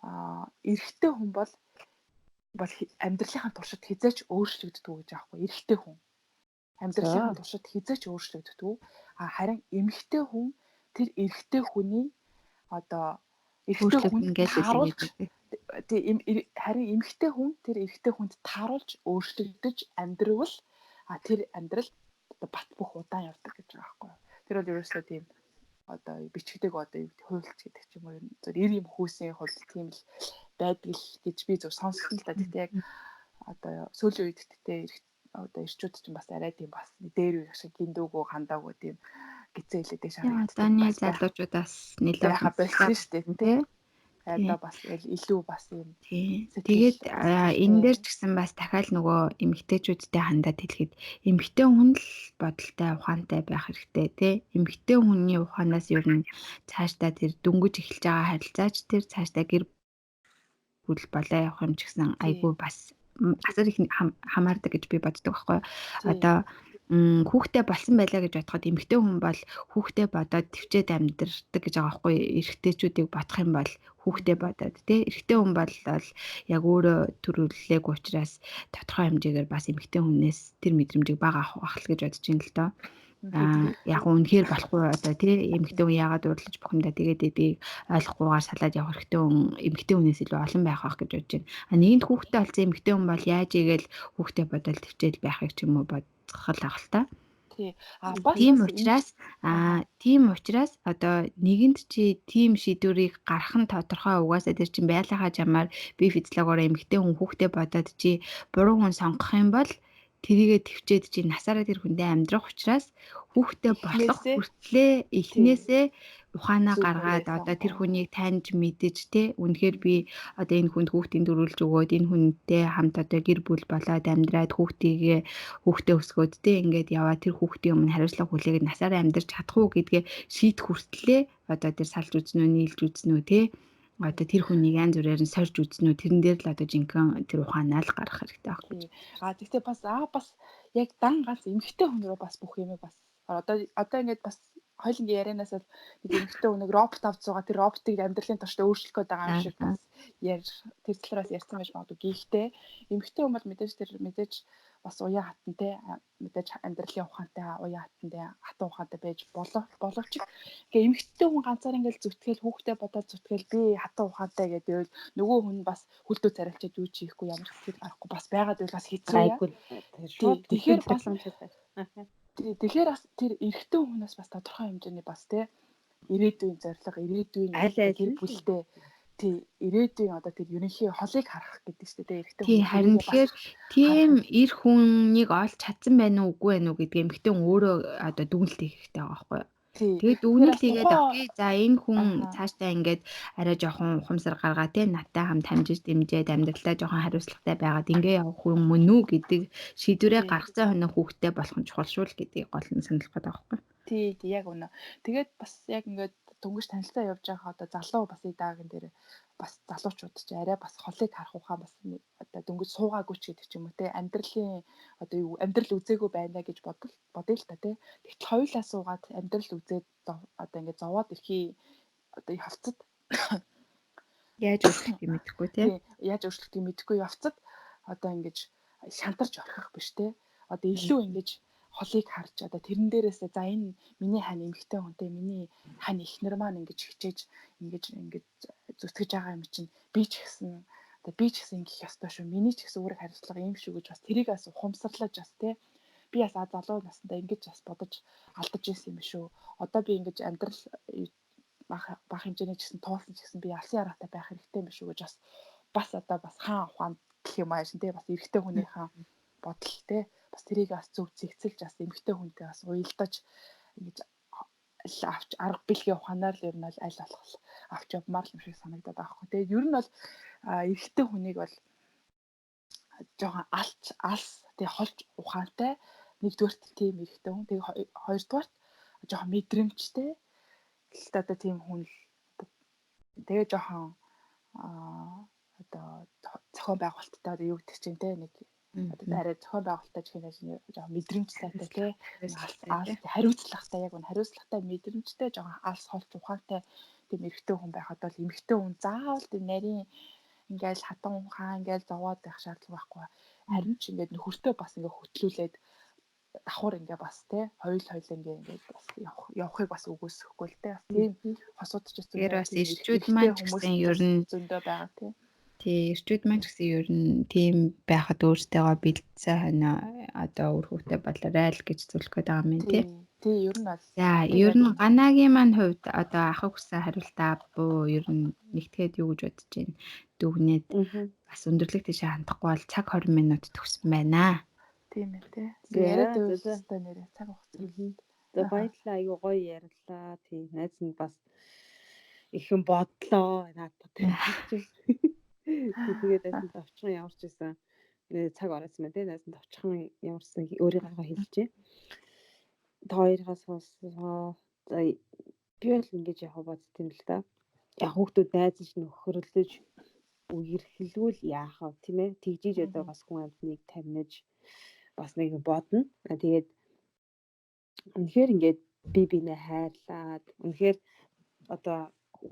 Аа эрэгтэй хүн бол амьдралынхаа туршид хизээч өөрчлөгддөг гэж аахгүй. Эрэгтэй хүн амьдралынхаа туршид хизээч өөрчлөгддөг. А харин эмэгтэй хүн тэр эрэгтэй хүний одоо эрэгтэй хүн тааруулж тийм харин эмэгтэй хүн тэр эрэгтэй хүнд тааруулж өөрчлөгдөж амьдрвал а тэр амьдрал одоо бат бөх удаан явдаг гэж байгаа байхгүй юу. Тэр бол ерөөсөө тийм одоо бичгдэг одоо юу гэдэг хуульч гэдэг ч юм уу зөв эр юм хүүсийн хууль тийм л байдаг л гэж би зөв сонссон л да. Гэхдээ яг одоо сүүлийн үед тэгтээ одоо эрчүүд чинь бас арай тийм бас дээр үеих шиг гиндүүгөө хандаагүй тийм гизээ хэлээд шахаад. Одооны залуучуудаас нэлээд болсон шүү дээ тий. Одоо бас илүү бас юм. Тэгээд энэ дээр ч гэсэн бас дахиад нөгөө эмэгтэйчүүдтэй хандаад хэлэхэд эмэгтэй хүн л бодолтой ухаантай байх хэрэгтэй тий. Эмэгтэй хүний ухаанаас ер нь цаашдаа тэр дөнгөж эхэлж байгаа харилцаач тэр цаашдаа гэр бүл болоо явах юм ч гэсэн айгүй бас асар их хамаардаг гэж би боддог байхгүй. Одоо хүүхдээ болсон байлаа гэж бодоход эмэгтэй хүн бол хүүхдээ бодоод төвчээд амьдардаг гэж байгаа байхгүй. Эрэгтэйчүүдийг бодох юм бол хүүхдээ бодоод тий. Эрэгтэй хүн бол яг өөрөө төрүүлээгүй учраас тодорхой хэмжээгээр бас эмэгтэй хүнээс тэр мэдрэмжийг бага авах байх л гэж бодож байна л доо. Яг үнэхээр болохгүй одоо тий эмэгтэй хүн яагаад уурлаж бухимдаа тэгээд эдгийг ойлгохгүйгээр салаад явах эрэгтэй хүн эмэгтэй хүнээс илүү олон байх байх гэж бодож байна. А нэгэнт хүүхдээ олсон эмэгтэй хүн бол яаж игээл хүүхдээ бодоод төвчээл байхыг ч юм уу бодох л ах л та. Тий. А бас Тийм учраас тийм учраас одоо нэгэнд чи тийм шийдвэрийг гаргах нь тодорхой, угаасаа тэр чинь байдлынхаа чамаар бие физиологиороо эмэгтэй хүн хүүхдээ бодоод чи буруу хүн сонгох юм бол тэрийгэ төвчээд чи насаараа тэр хүндээ амьдрах учраас хүүхдээ болох хүртлээ эхнээсээ ухаанаа гаргаад одоо тэр хүнийг таньж мэдэж те, үнэхээр би одоо энэ хүнд хүүхдийн төрүүлж өгөөд энэ хүнтэй хамт одоо гэр бүл болоод амьдраад хүүхдийгээ хүүхдээ өсгөөд те, ингээд яваа тэр хүүхдийн өмнө хариуцлага хүлээгээд насаараа амьдарч чадах уу гэдгээ шийдэх хүртлээ одоо тэр салж үзнэ үү, нийлж үзнэ үү те, одоо тэр хүнийг янз бүрээр нь сорж үзнэ үү, тэрэн дээр л одоо жинхэнэ тэр ухаанаа л гаргах хэрэгтэй байхгүй. А тэгтээ бас бас яг дан ганц эмэгтэй хүн рүү бас бүх юмыг бас одоо ингээд бас хоёулангийн ярианаас л нэг эмэгтэй хүн нэг робот авч суугаа, тэр роботыг амьдралын туршдаа өөрчлөх гээд байгаа юм шиг бас тэр талаараас ярьсан байж магадгүй. Гэхдээ эмэгтэй хүн бол мэдээж тэр мэдээж бас уян хатан те, мэдээж амьдралын ухаантай, уян хатан, хатан ухаантай байж боловч ингээ эмэгтэй хүн ганцаар ингээл зүтгэл хүүхдээ бодоод зүтгэл би хатан ухаантай гэдэг нөгөө хүн бас хүлдөө царайлчаад юу ч хийхгүй, ямар ч сэтгэл гарахгүй бас байгаад байвал бас хэцүү яа. Тэгэхээр бас тэгэхээр бас тэр эрэгтэй хүнээс бас тодорхой хэмжээний бас те, ирээдүйн зорилго, ирээдүйн гэр бүлтэй тий, ирээдүйн одоо тэр ерөнхий холыг харах гэдэг чинь тий, эрэгтэй хүн. Харин тэгэхээр тийм эр хүнийг олж чадсан байна уу, үгүй байна уу гэдгийг эмэгтэй хүн өөрөө одоо дүгнэлт хийх хэрэгтэй байгаа байхгүй юу? Тэгээд дүгнэлт хийгээд okay, за энэ хүн цаашдаа ингээд арай жоохон ухамсар гаргаа те, надтай хамт хамжиж дэмжиж амьдралдаа жоохон хариуцлагатай байгаад ингээ явах хүн мөн үү гэдэг шийдвэрээ гаргацсан хоног хүүхдтэй болох нь чухал шүү л гэдгийг гол нь санал болгоод байгаа байхгүй юу? Тий, яг үнэ. Тэгээд бас яг ингээд дөнгөж танилцаа явж байгаа одоо залуу бас дааган дээр бас залуучууд чи арай бас холыг харах ухаан бас одоо дөнгөж суугаагүй ч гэдэг ч юм уу те, амьдралын одоо юу амьдрал үзээгүй байна гэж бодол бодъё л та те. Тэгтэл хоёулаа суугаад амьдрал үзээд одоо ингээд зовоод ирэхий одоо явцад яаж өөрчлөхийг мэдэхгүй те. Яаж өөрчлөхийг мэдэхгүй явцад одоо ингэж шантарч орхих биш те. Одоо илүү ингэж холыг харж одоо тэрэн дээрээсээ за энэ миний хань эмэгтэй хүнтэй, миний хань эхнэр маань ингэж хичээж ингэж ингэж зүтгэж байгаа юм чинь би ч гэсэн одоо би ч гэсэн ингэх ёстой шүү. Миний ч гэсэн үүрэг хариуцлага юм шүү гэж бас тэрийг бас ухамсарлаж бас те, би бас залуу насндаа ингэж бас бодож алдаж ирсэн юм шүү. Одоо би ингэж амьдрал бага хэмжээний ч гэсэн туулсан ч гэсэн би алсын яраатай байх хэрэгтэй юм шүү гэж бас бас одоо бас хаан ухаанд гэх юм ааш те, бас эрэгтэй хүнийхээ бодол те, бас тэрийг бас зөв зэгцэлж бас эмэгтэй хүнтэй бас уялдаж ингэж авч арга бэлгийн ухаанаар л ер нь бол аль болох авч явмаар л юм шиг санагдаад байгаа хгүй. Тэгээд ер нь бол эрэгтэй хүнийг бол жоохон алч алс тэг холж ухаантай нэгдүгээрт тийм эрэгтэй хүн, тэг хоёрдугаарт жоохон мэдрэмжтэй л одоо тийм хүн л тэгээ жоохон одоо зохион байгуулалттай одоо юу гэдэг чинь те, нэг одоо арай зохион байгуулалттай гэх юм жоохон мэдрэмж сайтай тий, хариуцлагатай, яг үн хариуцлагатай, мэдрэмжтэй, жоохон алс холж ухаантай тийм эрэгтэй хүн байхад бол эмэгтэй хүн заавал тийм нарийн ингээл хатан ухаан ингээл зовоод байх шаардлага байхгүй. Харин ч ингээд нөхөртөө бас ингээд хөтлүүлээд давхар ингээ бас тий хоёул хоёул ингээ ингээд бас явахыг бас үгүйсэхгүй л тий, бас тийм хосууд ч зөндөө бас ирчүүд маань ч гэсэн ер нь зөндөө байгаа тий. Тий, эрчүүд маань ч гэсэн ер нь тийм байхад өөртөөгөө бэлдсэн хойноо одоо үр хүүхдээ болоорой л гэж зөвлөх гээд байгаа юм тий. Тий, ер нь бол. За, ер нь Ганагийн маань хувьд одоо ахыг хүссэн хариултаа буу ер нь нэгтгэхэд юу гэж бодож байна? Дүгнээд бас өндөрлөг тийшээ хандахгүй бол цаг 20 минут төгссөн байна. Тийм ээ тий. Яриад байвал өстой нэрээ цаг хугацаа. За, баярлалаа. Айгуу гоё ярьлаа. Тий, найз нь бас их юм бодлоо надад тий. Тэгээд найз нь товчхон ямар ч байсан цаг ороодсон байна тий. Найз нь товчхон ямарсан өөрийгөө хэлжээ. Та хоёроо сонссоо. За, би бол ингэж яг бодд юм л да. Яг хүүхдүүд найз нь нөхөрлөж үерхэлвэл яах вэ тийм ээ? Тэгжиж одоо бас хүн амьтныг тамнаж бас нэг бодно. Тэгээд үнэхээр ингээд би бинээ хайрлаад үнэхээр одоо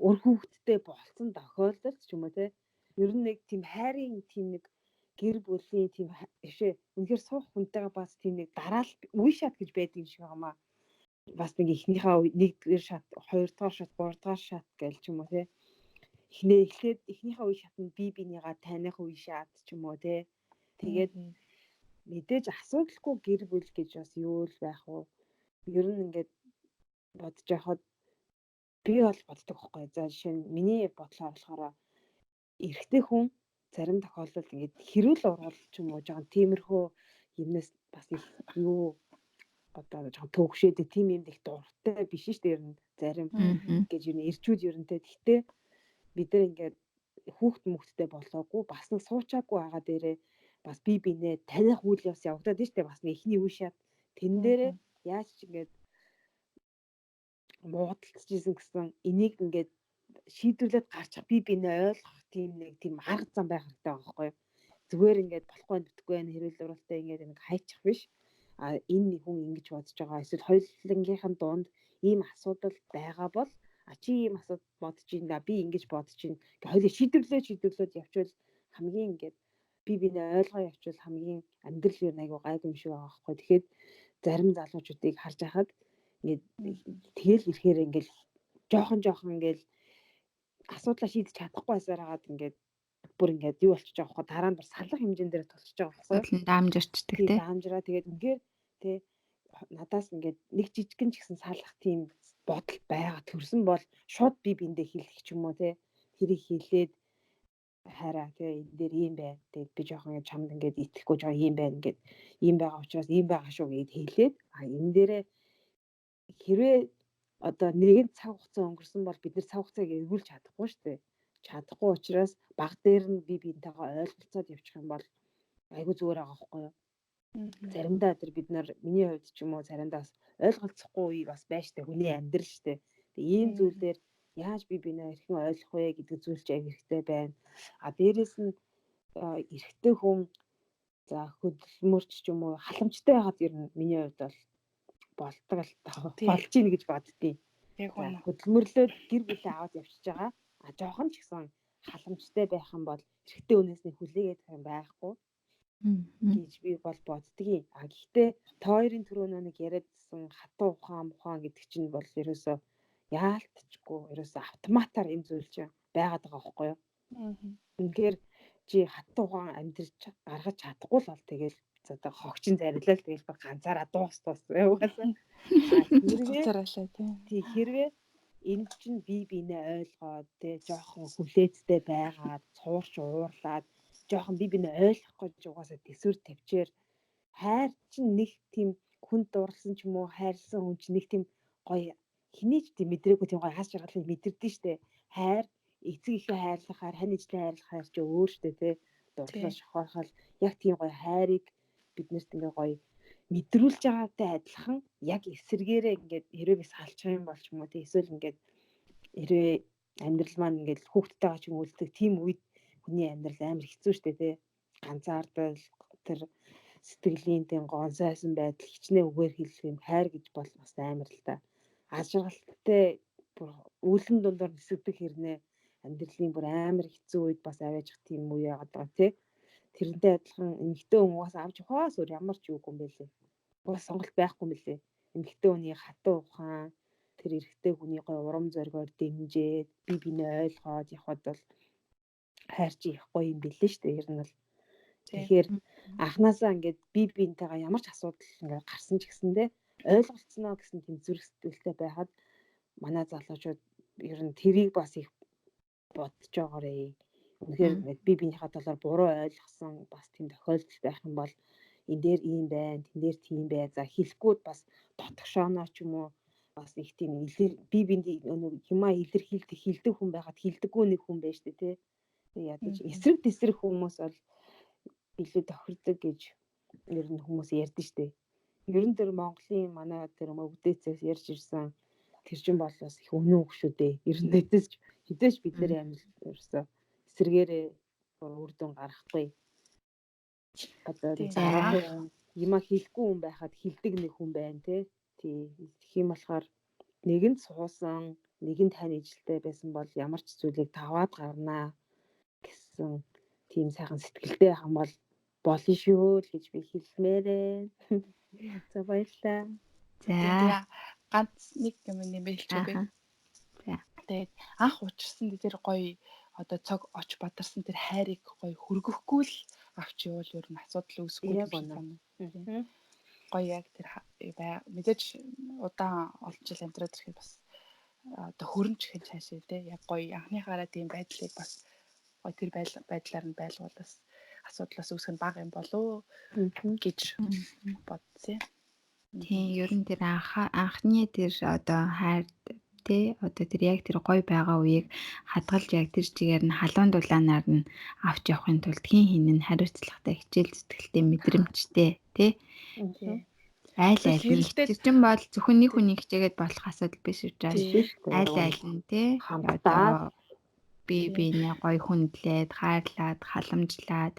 үр хүүхэдтэй болцсон тохиолдолд ч юм уу те, ер нь нэг тийм хайрын тийм нэг гэр бүлийн тийм бишээ үнэхээр суух хүнтэйгээ бас тийм нэг дараал үе шат гэж байдаг юм шиг байгаамаа. Бас нэг эхнийхээ нэгдүгээр шат, хоёрдугаар шат, гуравдугаар шат гээл ч юм уу те. Эхнээ эхлээд эхнийхээ үе шат нь би бинийгаа таних үе шат ч юм уу те. Тэгээд Мэдээж асуудалгүй гэр бүл гэж бас юу л байх вэ? Ер нь ингээд бодож байхад би бол боддог байхгүй. За, жишээ нь миний бодлоор болохоор эрэгтэй хүн зарим тохиолдолд ингээд хэрүүл ургал ч юм уу, жоохон тиймэрхүү юмнаас бас их юу одоо жоохон төөгшөөд тийм юмд их дуртай биш шүү дээ, ер нь зарим гэж ер нь эрчүүд ер нь те. Гэхдээ бид нар ингээд хүүхд мөхттэй болоогүй, бас нэг суучаагүй байгаа дээрээ бас би бинээ таних үйл явц явагдаад нь шүү дээ, бас нэг эхний үе шат тэн дээрээ яаж ч ингээд муудалцчихсэн гэсэн энийг ингээд шийдвэрлээд гарчих, би бинээ ойлгох тийм нэг тийм арга зам байх хэрэгтэй байгаа байхгүй юу? Зүгээр ингээд болохгүй нүтгэхгүй байх, хэрүүл уралтай ингээд нэг хайчих биш. А энэ нэг хүн ингэж бодож байгаа, эсвэл хоёулангийнх нь дунд ийм асуудал байгаа бол а чи ийм асуудал бодож байна, би ингэж бодож байна гэ хоёулаа шийдвэрлээд явчвал, хамгийн ингээд би бинээ ойлгоо явчвал хамгийн амьдрал юу айгу гайгүй юм шиг байгаа байхгүй. Тэгэхээр зарим залуучуудыг харж байхад ингээд тэгэл ирэхээр ингээд жоохон жоохон ингээд асуудлаа шийдэж чадахгүй байсаар хагаад ингээд бүр ингээд юу болчихж байгаа байхгүй, дараа нь бүр салах хэмжээнд дээр тулчихж байгаа байхгүй. Асуудал нь даамжирчдаг тий те. Даамжраа, тэгээд үнэхээр тий надаас ингээд нэг жижигэн ч гэсэн салах тийм бодол байгаа төрсөн бол шууд би биндээ хэлэх ч юм уу те, тэрийг хэлээд хайраа тий энэ дээр ийм байна, тэгээд би жоохон ингээд чамд ингээд итгэхгүй жоохон ийм байна, ингээд ийм байгаа учраас ийм байгаа шүү гэд хэлээд, а энэ дээрээ хэрвээ одоо нэгэн цаг хугацаа өнгөрсөн бол бид нар цаг хугацааг эргүүлж чадахгүй шүү дээ. Чадахгүй учраас баг дээр нь би биентэйгээ ойлголцоод явчих юм бол айгүй зүгээр байгаа байхгүй юу? Заримдаа тэр бид нар, миний хувьд ч юм уу, заримдаа бас ойлголцохгүй үе бас байж штэ, хүний амьдрал штэ. Тэгээ ийм зүйлээр яаж би бинээ хэрхэн ойлгох вэ гэдэг зүйл ч аяг хэрэгтэй байна. А дээрэс нь эрэгтэй хүн за хөдөлмөрч ч юм уу халамжтай байхад ер нь миний хувьд бол болдог л болж ийн гэж боддیں۔ Яг үнэ. Хөдөлмөрлөөд гэр бүлээ аваад явчихж байгаа. А жоохон ч гэсэн халамжтай байх юм бол эрэгтэй хүнээс нэг хүлээгээд юм байхгүй гэж би бол боддгийн. А гэхдээ та хоёрын түрүү нэг яриадсан хатуу ухаан мухаан гэдэг чинь бол ерөөсөө яалтчгүй, ерөөсөө автоматар энэ зүйл чинь байгаад байгаа байхгүй юу? Үнэхээр чи хатуу ухаан амьдрч гаргаж чадахгүй л бол тэгэл за одоо хогчин зарилал, тэгэл баг ганцаараа дуус дуус угаасаа. Хэрвээ ганцаараа тий. Тий, хэрвээ энэ чинь би бинээ ойлгоод те жоохон хүлээцтэй байгаад цуурч уурлаад жоохон би бинээ ойлгох гэж угаасаа төсвөр тавьчээр хайр чинь нэг тийм хүн дурлсан ч юм уу, хайрлсан хүн чинь нэг тийм гоё хэний ч тийм мэдрээгүй тийм гоё хас жаргалыг мэдэрдэн штэ. Хайр эцэг ихээ хайрлахаар, хань ижлээ хайрлахаар чи өөр штэ те. Дурлал шохорхол яг тийм гоё хайрыг биднэрт ингээ гоё мэдрүүлж байгаатай адилхан яг эсэргээрээ ингээд хэрвээ би салчих юм бол ч юм уу те, эсвэл ингээд хэрвээ амьдрал маань ингээд хүүхдтэйгээ ч юм үлдэх тийм үед хүний амьдрал амар хэцүү штэ те. Ганцаардал, тэр сэтгэлийн тийм гонсайсан байдал, хичнээн үгээр хэлэх юм хайр гэж бол бас амар л та. Аз жаргалтай бүр үүлэн дундор нисгдэг хэрнээ амьдралын бүр амар хэцүү үед бас аваачих тийм үе яагаад байгаа тий. Тэрнтэй адилхан эмэгтэй хүн угаасаа авч явахаас өөр ямар ч юугүй юм бэлээ. Угаас сонголт байхгүй юм бэлээ. Эмэгтэй хүний хатуу ухаан, тэр эрэгтэй хүний гой урам зоригоор дэмжиж, би бинээ ойлгоод явхад бол хайр чи их гоё юм бэлээ шүү дээ. Ер нь бол. Тэгэхээр анханасаа ингээд би биентэйгээ ямар ч асуудал ингээд гарсан ч гэсэндээ ойлголцсноо гэсэн тийм зүрх сэтгэлтэй байхад манай залуучууд ер нь тэрийг бас их бодож байгаарэ. Үнэхээр ингээд би биенийхээ талаар буруу ойлгосон бас тийм тохиолдол байх юм бол энэ дээр ийм байна, тэн дээр тийм бай. За хэлэхгүй бас дотгошооноо ч юм уу бас их тийм илэр би биэнд нэг юмаа илэрхийлдэг хилдэг хүн байхад хилдэггүй нэг хүн байж тээ тий. Ядаж эсрэг тесрэг хүмүүс бол илүү тохирдог гэж ер нь хүмүүс ярьдэн штэ. Ер нь тэр Монголын манай тэр өвдөөцөөс ярьж ирсэн тэр чинь бол бас их үнэн үг шүү дээ. Ер нь хэдэж бид нэр амьдрал ерөөсөө эсрэгээрээ үр дүн гаргахгүй. Одоо юма хэлэхгүй хүн байхад хилдэг нэг хүн байна те. Тий. Тэгэх юм болохоор нэгэнд суусан, нэгэнд тань ижилтэй байсан бол ямар ч зүйлийг таваад гарнаа гэсэн тийм сайхан сэтгэлтэй байх юм бол болно шүү л гэж би хэлмээрээ. За, баярлалаа. За, ганц нэг юм нэмээ хэлчих үгүй. За. Тэгээд анх учирсан тэр гоё одоо цог оч бадарсан тэр хайрыг гоё хөргөхгүй л авч явуул ер нь асуудал үүсэхгүй юм шиг санагдав. Гоё яг тэр мэдээж удаан олон жил амьдраад ирэхэд бас одоо хөрөмж ихэн цаашаа те яг гоё анхныхаараа тийм байдлыг бас гоё тэр байдлаар нь байлгуул бас асуудлаас үүсэх нь бага юм болов гэж бодсон. Тийм, ер нь тэр анхны тэр одоо хайр тэ одоо тэр яг тэр гоё байгаа үеийг хадгалж яг тэр чигээр нь халуун дулаанаар нь авч явахын тулд хин хин нь хариуцлагатай, хичээл зүтгэлтэй, мэдрэмжтэй тэ айл айл нь тэр чинь бол зөвхөн нэг хүний хичээгээд болох асуудал биш учраас айл айл нь тэ одоо би биенээ гоё хүндлээд, хайрлаад, халамжлаад,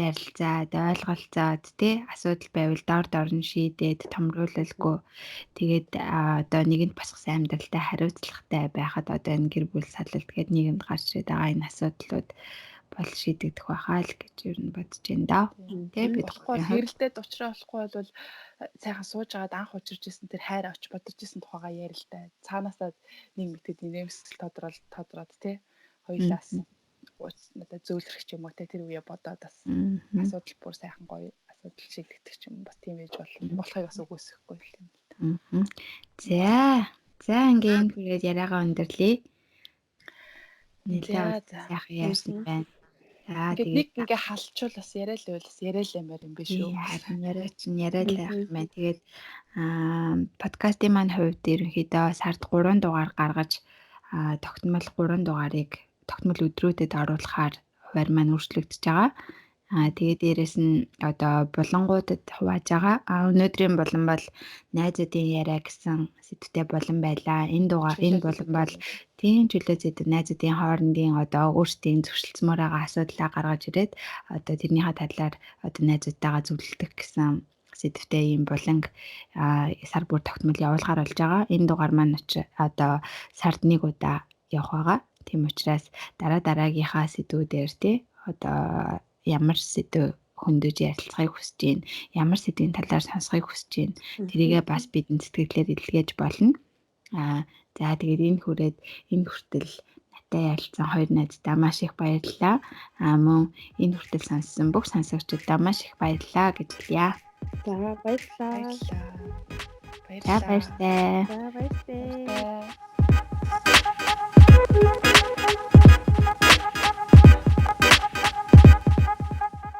ярилцаад, ойлголцоод тий асуудал байвал дор дор нь шийдээд, томруулалгүй тэгээд одоо нэгэнд босгосон амьдралтай хариуцлагатай байхад одоо энэ гэр бүл салалт гээд нийгэмд гарч ирээд байгаа энэ асуудлууд бол шийдэгдэх байхаа л гэж ер нь бодож байна даа. Тэ бид хэрэлдээд уучраа болохгүй бол сайхан сууж агаад анх учирч исэн тэр хайр оч бодож исэн тухайгаа ярилдаа. Цаанаасаа нэг мэтэд нэмсэл тодроод тий хоёулаас надад зөөлрөх ч юм уу те тэр үе бодоод бас асуудал бүр сайхан гоё асуудал шийдэгдэх ч юм бас тийм байж болохыг бас үгүйсэхгүй юм л та. За за ингээ энэ хүрээд яриагаа өндөрлөе. Нэлээд сайхан ярьсан байна. За тэгээд нэг ингээ халчвал бас яриа л байвал бас яриа л юмар юм биш үү? Харин яриа чинь яриа л байх юм байна. Тэгээд подкастын маань хувьд ерөнхийдөө сард 3 дугаар гаргаж тогтмол 3 дугаарыг тогтмол өдрүүдэд оруулахаар хуваар маань өөрчлөгдөж байгаа. Тэгээд дээрэс нь одоо булангуудад хувааж байгаа. Өнөөдрийн булан бол найзуудын яриа гэсэн сэдвтэй булан байлаа. Энэ дугаар энэ булан бол тийм чөлөө зэдэд найзуудын хоорондын одоо өөрсдийн зөрчилдсмөр байгаа асуудлаа гаргаж ирээд одоо тэрнийхээ талаар одоо найзуудтайгаа зөвлөдөг гэсэн сэдвтэй ийм буланг сар бүр тогтмол явуулахаар болж байгаа. Энэ дугаар маань одоо сард нэг удаа явах байгаа. Тийм учраас дараа дараагийнхаа сэдвүүдээр тий одоо ямар сэдв хөндөж ярилцахыг хүсэж байна, ямар сэдвийн талаар сонсохыг хүсэж байна, тэрийгээ бас бидний сэтгэлээр илгээж болно. За тэгээд энэ хүрээд энэ хүртэл надтай ярилцсан хоёр найздаа маш их баярлалаа. Мөн энэ хүртэл сонссон бүх сонсогчдод маш их баярлалаа гэж хэлье. За баярлалаа. За баяртай. За баяртай.